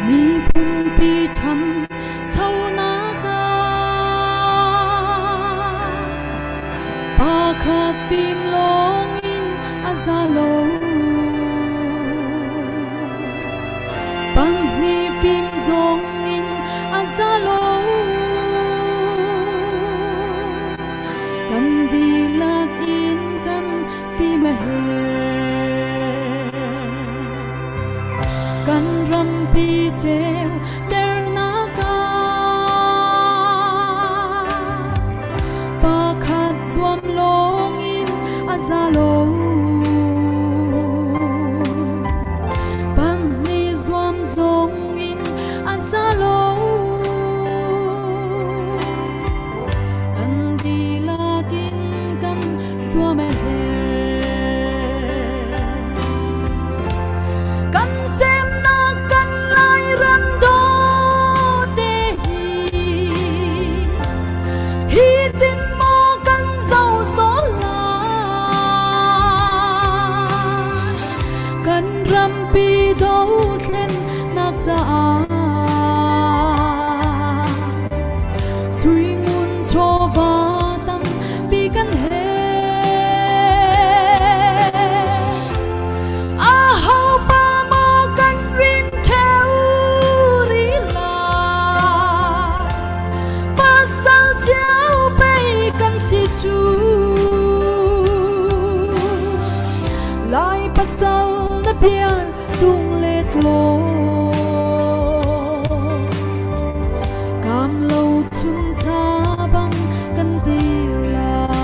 Miphunpi ṭhan chonak ah pakhat fim lawngin a za lo. Pahnih fim zongin a za lo. Kan dihlak in kan fim a herh. Kan rampi ceu ternak ah pakhat zuam lawngin a za lo. Pahnih zuam zongin a za lo. Kan dihlak in kan zuam a herh. Kan semnak kan Lairam dawte hi hi tin maw kan zoh sawh lai. Kan rampi dothlennak caah Sui ngun chawva tampi kan he. Aho pa maw kan rin theu rih lai. Pasal cio pei kan si cu. Lai pasal na biar tung let law Kam lo chun cha bang kan dir lai.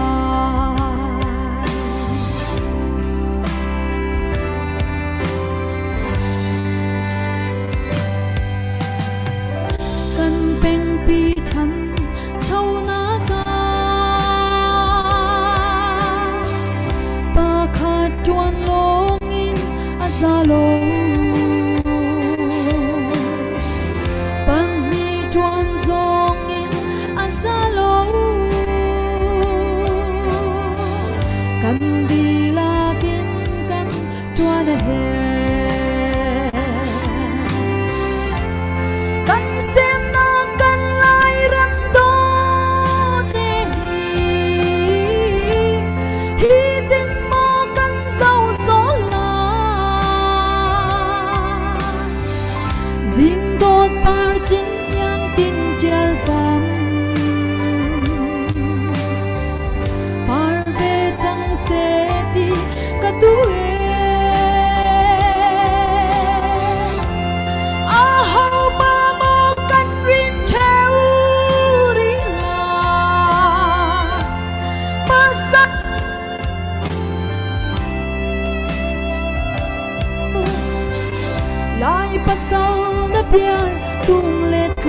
Kan pengpi than chonak ah pakhat tuan lawngin a za lo. Pahnih tuan zongin a za lo.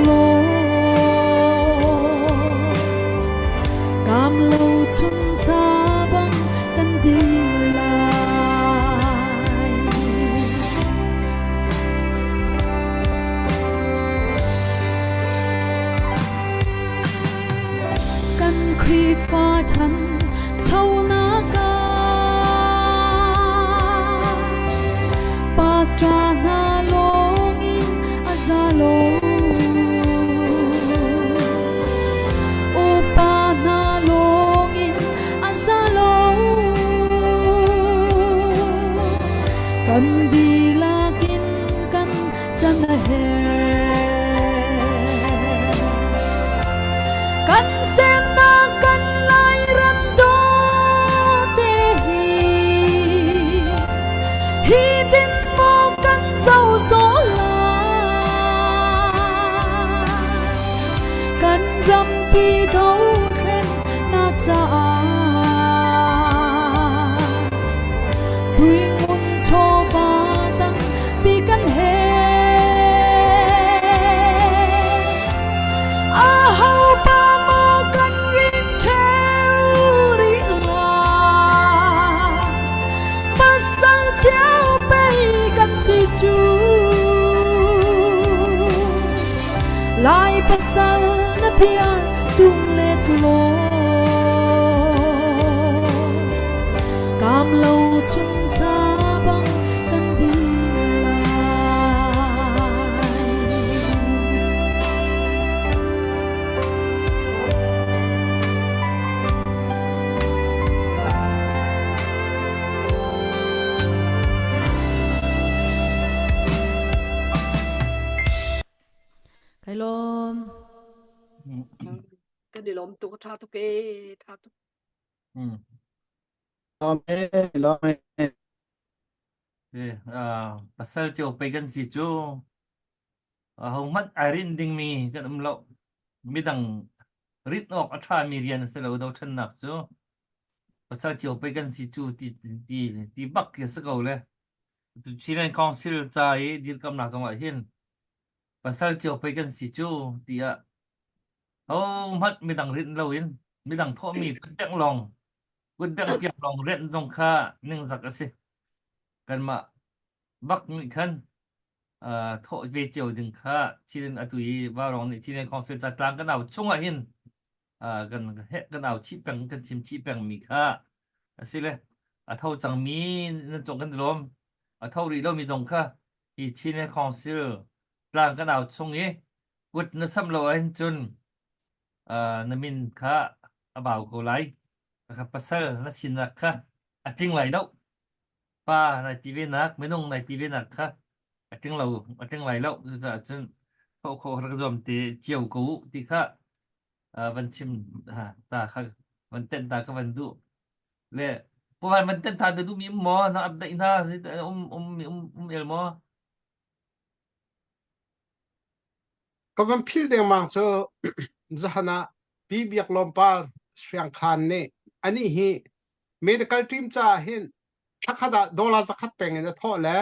law Kam lo chung cha bang kan dir lai. Kan Khrihfa than chonak ah Pastor hna lawngin a za lo. Upa hna lawngin a za lo. Kan dihlak in kan chan a herh. Kan semnak kan Lairam dawte hi hi tin maw kan zo sawh lai. Kan rampi dothlennak caah sui ngun chawva tampi kan herh. Aho pa maw kan rin ṭheo rih lai? Pasal cio pei kan si cu. Lai pasal na bia tung let law Kam lo chung cha bang kan dir lai. Kai lawm. Kan i lawm tuk, tha tuk e, tha tuk. Amen. Amen. Pasal cio pei kan si cu ahohmanh ai rinh dingmi kan um lo. Midang rinh awk a ṭhami rian a si lo dothlennak cu. Pasal cio pei kan si cu ti ti ti bak khi a si ko le. Chinland Council ca i dirkamnak zongah hin pasal cio pei kan si cu tiah hohmanh midang rinh loin midang thawhmi kutbengh lawng kutbengh piak lawng rianh zong kha ningzak a si. Kanmah bak nih khan uh, thawh ve cio ding kha Chin atu i Vaurawng nih Chinland Council catlang kan au chungah hin uh, kan kan au chih peng kan chim chih peng mi kha asile a tho cangmi nan cung kan lawm a tho rih lomi zong kha hi Chinland Council tlang kan au chung i kut na sam lo ahhin cun uh, na min kha a bau ko lai kha pasal na sinak kha a tling lai lo pa nai ti ve nak minung nai ti ve nak kha a tling lo a tling lai lo cucaah cun kho kho rak zuam te cio ko u ti kha van chim ta kha van tenh ta ka van duh le puan van tenh ta na duh mi um maw na update hna um um um um el maw Ka van philh dengmang cu zahan ah Pi Biak Lawm Par Hriangkhan nih anih hi medical team caah hin thlakhat ah dollar zakhat peng in a thawh le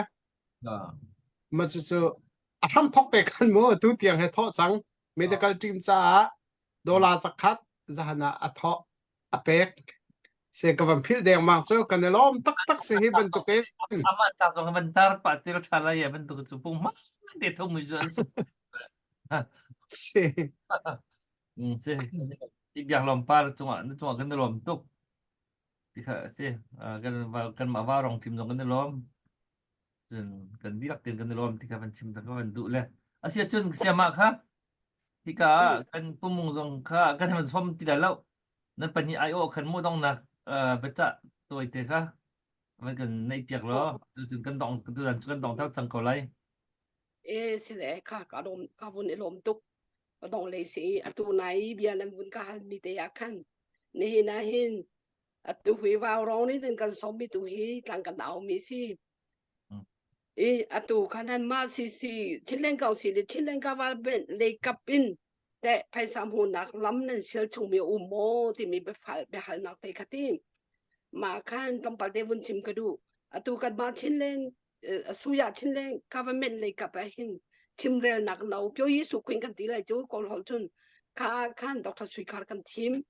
ma cucu a hram thawk te khan mu tu tiang he thawh cang medical team caah dollar zakhat zahan ah a thawh a pek se ka van philh dengmang cu kan i lawm taktak si hi bantuk in amah ca zong van tar pa til tha lai ya bantuk cu pung ma te thum mi cu an si si si ti biak lawm par cungah na cungah kan i lawm tuk ti kha si kan kan mah va rong team zong kan i lawm cun kan dihlak tein kan i lawm ti kha van chim ka van duh le asia cun siama kha hika ah kan pumung zong kha kan van som ti lai lo nan pahnih ai awh khan mu dongnak biacah tawite kha van kan neih piak law cucun kan dong tutan cu kan dong thak cang ko lai E sile kha ka lawm ka vun i lawm tuk ka dong lei si atu nai bia nan vun ka hal mi te ah khan nihin ah hin atu hui vau rong ni tin kan som mi tu hi tlang kan au mi si i atu khan han ma si si Chinland Council le Chinland Government lei kap in teh phaisa hmuhnak lam nan sial chungmi a um maw timi biafal biahalnak te kha ti mah khan tlawmpal te vun chim ka duh atu kan mah Chinland suya Chinland government lei kap ah hin. Chimrelnak no Pyo Yi Su Khwin kan ti lai cu Kawl holh cun kha khan Dr. Sui Khar kan thim.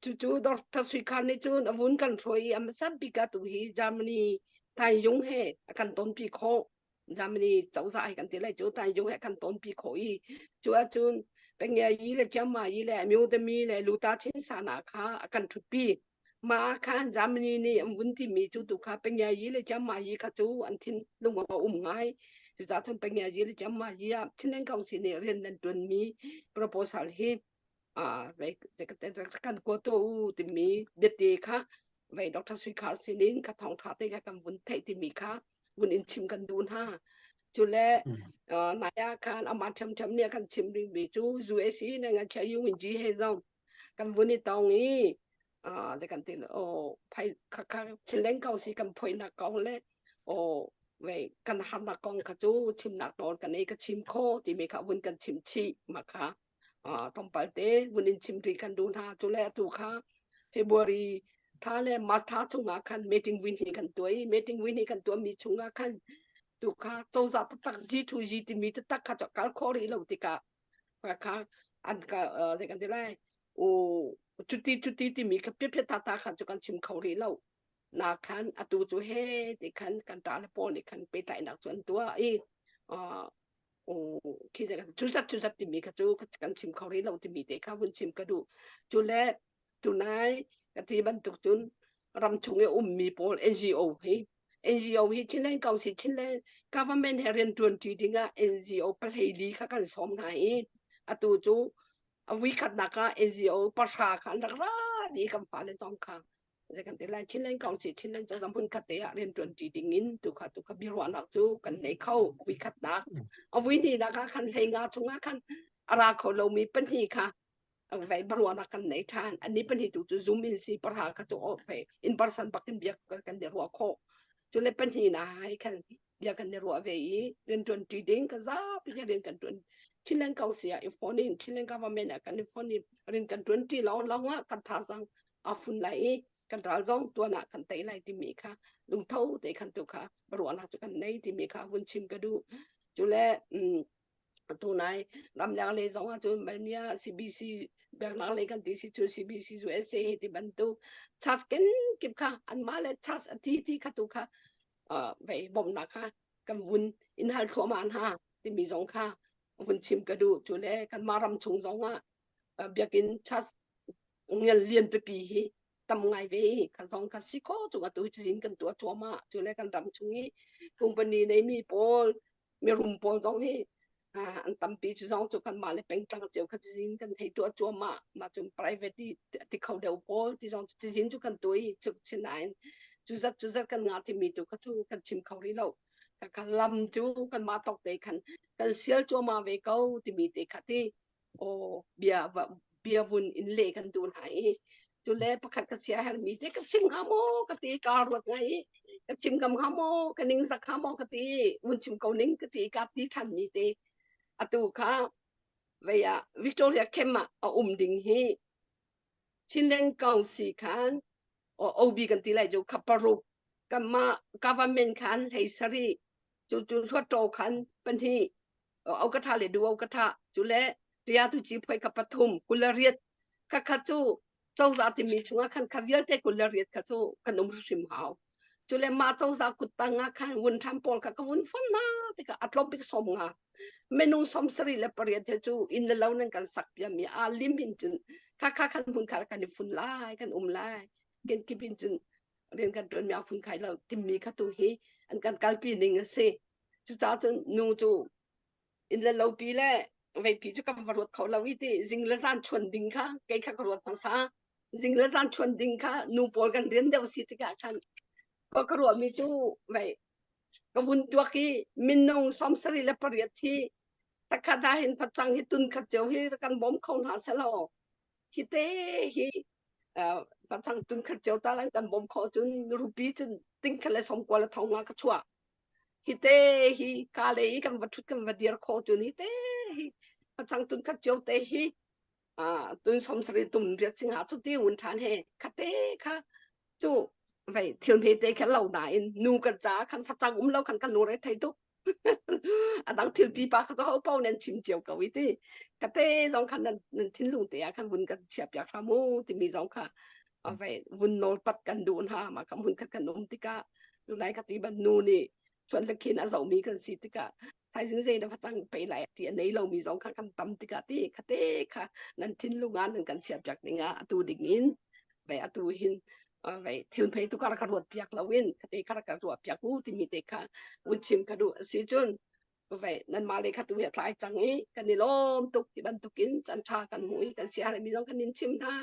Cucu Dr. Sui Khar nih cun a vun kan hruai i a hmasa bik ah tu hi Germany Taiyung he a kan tonpi khawh. Germany cozah he kan ti lai cu Taiyung he kan tonpi khawh i cu ahcun Pengya Yi le Chiangma Yi le Amyotami le Luta Chin Sana kha a kan ṭhutpi. Mah ah khan Germany nih an vun timi cu tu kha Pengya Yi le Chiangma Yi kha cu an thinlung a um ngai. Cucaah cun Pengya Yi le Chiangma Yi ah Chinland Council nih rian nan ṭuanmi proposal hi kan kua tuah u timi biate kha vei Dr. Sui Khar sinin ka thawngṭha te kha kan vun theih timi kha vun in chim kan duh hna. Cule nai ah khan amah ṭhiamṭhiam nih a kan chim rihmi cu UAC na ngan chia yu ji he zong kan vun i tong i le kan ti o phai kha kha chileng kong si kan phoinak kong le o vei kan harnak kong kha cu chimnak nawl kan ei ka chim kho timi kha vun kan chim chih ma kha tlawmpal te vun in chim rih kan duh hna cu le atu kha February thla le March thla chungah khan meeting win hi kan tuah i meeting win hi kan tuahmi chungah khan tu kha cozah taktak G2G timi taktak kha kal khawh rih lo tikah kha an ka zei kan ti lai u cuti cuti timi kha piapia tata kha cu kan chim kho rih lo na khan atu cu he ti khan kan ṭa le pawl nih khan pehtlaihnak cu an tuah i khi cu zat cu zat timi kha cu kan chim kho rih lo timi te kha vun chim ka duh cu le tunai ka ti bantuk cun ram chung i ummi pawl NGO hi NGO hi Chinland Council Chinland government he rian ṭuan ṭi dingah NGO pahleili kha kan sawm hna i atu cu a vui khatnak ah NGO pahra kha an rak ra dih kan fale zong kha zei kan ti lai Chinland Council Chinland cozah hmun khat te ah rian ṭuan ṭi ding in tu kha tu kha biaruahnak cu kan nei kho vui khatnak a vui hnihnak ah khan hlei nga chungah khan a ra kho lomi pahnih kha vei biaruahnak kan nei ṭhan ani pahnih tu cu zoom in si parha kha cu vei in person bak in bia kan i ruah khawh cu le pahnih na hai khan bia kan i ruah ve i rian ṭuan ṭi ding ka zapi hi rian kan ṭuan Chinland Council ah i phone in Chinland government ah kan i phone in rian kan ṭuan ṭi lawng lawng ah kan thazang a fun lai i kan ral zong tuan ah kan tei lai timi kha lungtho te khan tu kha ruahnak cu kan nei timi kha vun chim ka duh cu le tunai ramleng lei zong ah cun Malmia CBC biaknak lei kan ti si cu CBC USA hi ti bantuk church ken kip kha anmah le church a ti ti kha tu kha vei bawmhnak kha kan vun in hal thluahmah hna timi zong kha vun chim ka duh cu le kanmah ram chung zong ah biakinn church ngel lian pipi hi tam ngai ve i kha zong kha si kho chung atu cizin kan tuah cuahmah cu le kan ram chung i company nei mi pawl mirum pawl zong hi an tampi cu zong cu kanmah le pengtlang cio kha cizin kan hei tuah cuahmah mah cun private i ti kho deuh pawl ti zong cizin cu kan tuah i cuk sinain cu zat cu zat kan ngah timi tu kha cu kan chim kho rih lo kha lam cu kanmah tawk te khan kan sial cuahmah ve ko timi te kha ti aw bia bia vun in le kan duh hna i cu le pakhat ka sia hermi te ka chim hnga maw ka ti ka ruat ngai i ka chim ngam hnga maw ka ning zak hnga maw ka ti vun chim ko ning ka ti ka ti than mi te atu kha vei ah Victoria Camp ah a um ding hi Chinland Council khan OB kan ti lai cu kha paruk kanmah government khan hlei sarih cu cu hluattaw khan pahnih au ka tha le du au ka tha cu le tia tu chi phoi ka pathum 28 kha kha cu cozah timi chungah khan kha vialte 28 kha cu kan um hrim hau cu le mah cozah kut tang ah khan vun tham pawl kha ka vun fon na tikah a tlawm bik som nga minung som sarih le pariat he cu inn le lo nan kan sak piami a lim in cun kha kha khan hmun kha kan i fun lai kan um lai ken kip in cun rian kan ṭuan mi a fun khai lo timmi kha tu hi an kan kalpi ning a si cucaah cun nu cu inn le lopi le veipi cu kan va ruat kho lo i ti zing le zan chuan ding kha kei kha ka ruat hmasa zing le zan chuan ding kha nu pawl kan rian deuh si tikah khan ka ka ruahmi cu vei ka vun tuak i minung 78 hi takhat ah hin facang hi tun khat cio hi kan bawm kho hna selaw hi te hi facang tun khat cio ta lan kan bawm kho cun rupi cun ting khat le som kua le thong nga ka chuah hi te hi ka le i kan va thut kan va dir kho cun hi te hi facang tun khat cio te hi tun som sari tum riat singa chu ti un than he khate kha chu vei thil hme te kha lo na in nu kan cha khan facang um lo khan kan nu re thei tuk. A dang thil pipa kha cu ho paoh nan chim cio ko i ti. Ka te zong khan nan nan thinlung te ah khan vun kan chia piak hram u timi zong kha vai vun nawl pat kan duh hna ma ka hmun khat kan um tikah tunai ka ti ban nu nih chuan le khin a zomi kan si tikah thaizing zei na facang pe lai ti a nei lomi zong kha kan tam tikah ti khate kha nan thinlung ah nan kan chia piak ding ah atu ding in vai atu hin vai thil phei tu ka rak ruat piak lo in khate kha rak ruat piak u timi te kha vun chim ka duh si cun vai nan mah le kha tu hi a tlai cang i kan i lawm tuk ti bantukin chan tha kan hmu i kan siaherh mi zong kan in chim hna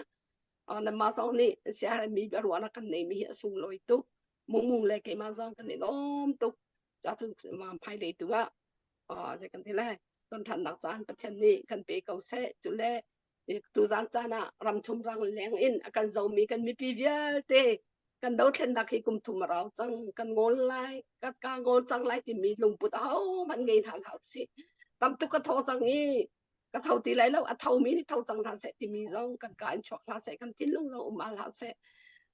nan mah zong nih siaherh mi biaruahnak kan nei mi hi a sunglawi tuk mungmung le keimah zong kan i lawm tuk cun hmailei tu ah zei kan ti lai ton ṭhannak caan Pathian nih kan pe ko seh cu le tuzan caan ah ramchung rang leng in a kan zomi kan mipi vialte kan dothlennak hi kum thum a rau cang kan ngawl lai ka ka ngawl cang lai timi lungput ahohmanh ngei hna hlah usih tam tuk ka tho cang i ka tho ti lai lo a thomi nih tho cang hna seh timi zong kan ka in chuak hlah seh kan thinlung zong um hlah seh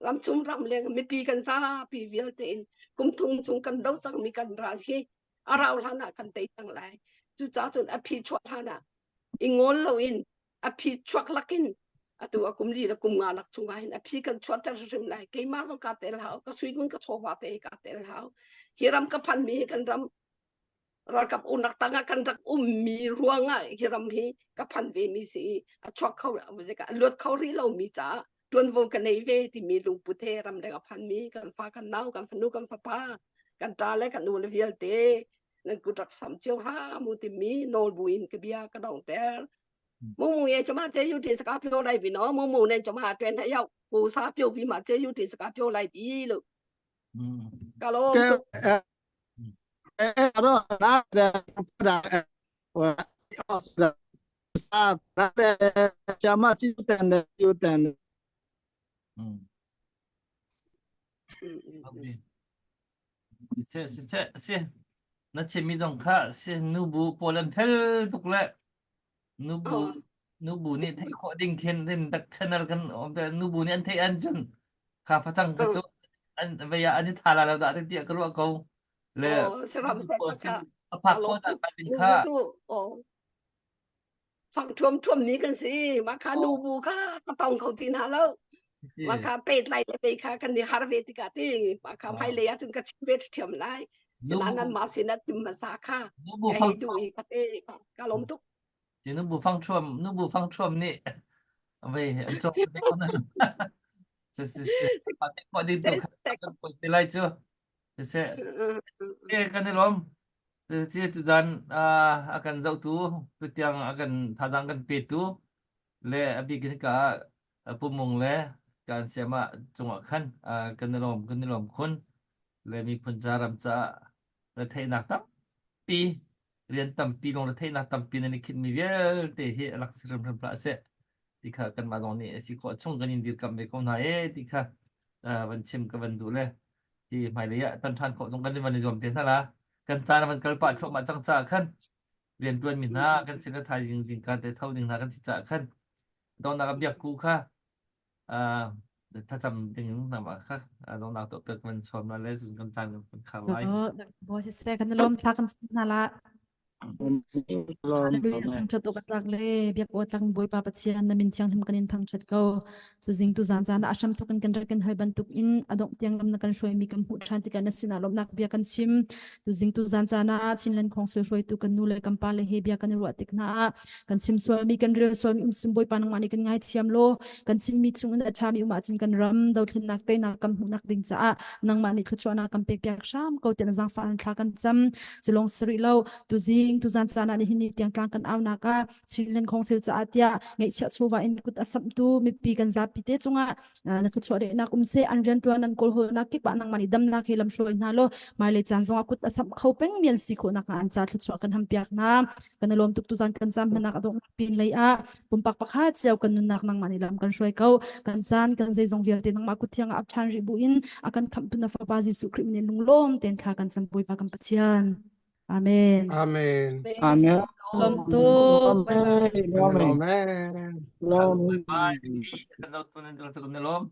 ramchung ramleng mipi kan zapi vialte in kum thum chung kan do cangmi kan ral hi a rau hlan ah kan tei cang lai cucaah cun a phi chuah hlan ah i ngawl loin a phi chuak lakin atu a kum li le kum nga lak chungah hin a phi kan chuahter hrim lai keimah zong ka tel hau ka suigun ka chawva te ka tel hau hi ram ka phan mi hi kan ram ralkap unak tangah kan rak ummi ruangah hi ram hi ka phan ve mi si i a chuak kho a luat kho rih lo mi caah ṭuanvo ka nei ve timi lungput he ramleng a phan mi kan fa kan nau kan fanu kan fapa kan ṭa le kan u le vialte nan kut rak sam cio hram u timi nawl buin ka bia ka dongter mu mu ye chama che yu ti saka pyo lai bi no mu mu nen chama twen ha yau ku sa pyo bi ma che yu ti saka pyo lai bi lu ka lom tuk Si si si na chimmi zong kha si nubu pawl an fel tuk le nubu nubu nih theih khawh ding khin rin dak channel kan om te nubu nih an theih an cun kha facang kha cu an vei ah an i tha la lo dah tiah ka ruah ko le a phak khawh dah ding kha fang thuam thuam ni kan si ma kha nu bu kha ka tong kho ti hna lo ma kha pet lai le pe kha kan ni har ve tikah ti ma kha hmai lei ah cun ka chim ve thiam lai sinain nan ma sin ah tim hmasa kha ka hei duh i ka te ka lawm tuk Ti nu bu fang thuam nu bu fang thuam nih vei an cawk te ko na si si si pa te ko ding tu kha kan poi te lai cu si si kan i lawm Ci tuzan a kan zohtu, tutiang a kan thazaang kan petu le a bik in ka pumung le kan siam ah cungah khan kan i lawm kan i lawm khun le miphun ca ram caah retheihnak tampi rian tampi lung retheihnak tampi nan i khinhmi vialte hi a rak si hrimhrim hlah seh ti kha kanmah zong nih a si khawh chung kan in dirkamh ve ko hna ee ti kha van chim ka van duh le ti hmailei ah ton ṭhan khawh zong kan i van i zuam te hna la kan caan a van kal pah thluahmah cang caah khan rianṭuan mi hna kan sin a thaizing zingka te tho ding hna kan si caah khan donnak a biak ku kha thlacam ding nama kha donnak tuah piak kan chawm la le cun kan caan kan khar lai Bo siseh kan lawm thla kan sim hna la Hallelujah thangṭhat awk a tlak le biak awk a tlak Bawipa Pathian na min thianghlim kan in thangṭhat ko. Tuzing tuzan caan ah a hramthawk in kan rak kan hal bantuk in a dongh tiang lam na kan hruaimi kan hmuh ṭhan tikah na sinah lawmhnak bia kan chim. Tuzing tuzan caan ah Chinland Khawngsul hruaitu kan nu le kan pa le he bia kan i ruah tik hna ah kan chim sualmi kan rel sualmi um sun Bawipa nangmah nih kan ngaithiam law kan chimmi chung in a ṭhami um ahcun kan ram dothlennak teinak kan hmuhnak ding caah nangmah nih thluachuahnak kan pek piak hram ko tiah na zaangfah in thla kan cam. Culong si rih lo tuzing tuzan caan ah nihin ni tiang tlang kan aunak ah Chinland Council caah tiah ngeihchiah chawva in kut a samhtu mipi kan zapi te cungah na thluachuah rehnak um seh an riantuan an kawlhawlnak kip ah nangmah nih damnak he lamhruai hna law hmailei caan zongah kut a samh kho peng mi an si khawh nakhnga an ca thluachuah kan hampiak hna kan i lawm tuk tuzan kan cam hmanak a donghnak pin lei ah pumpak pakhat cio kan nunnak nangmah nih lam kan hruai ko kan caan kan zeizong vialte nangmah kut thiang ah ap ṭhan rih bu in a kan khamhtu na fapa Jesuh Khrih min in lunglawm tein thla kan cam Bawipa kan Pathian Amen Amen. Amen. Lawm tuk Amen. Amen. Amen. Bye. Kan lo tun kan lawm.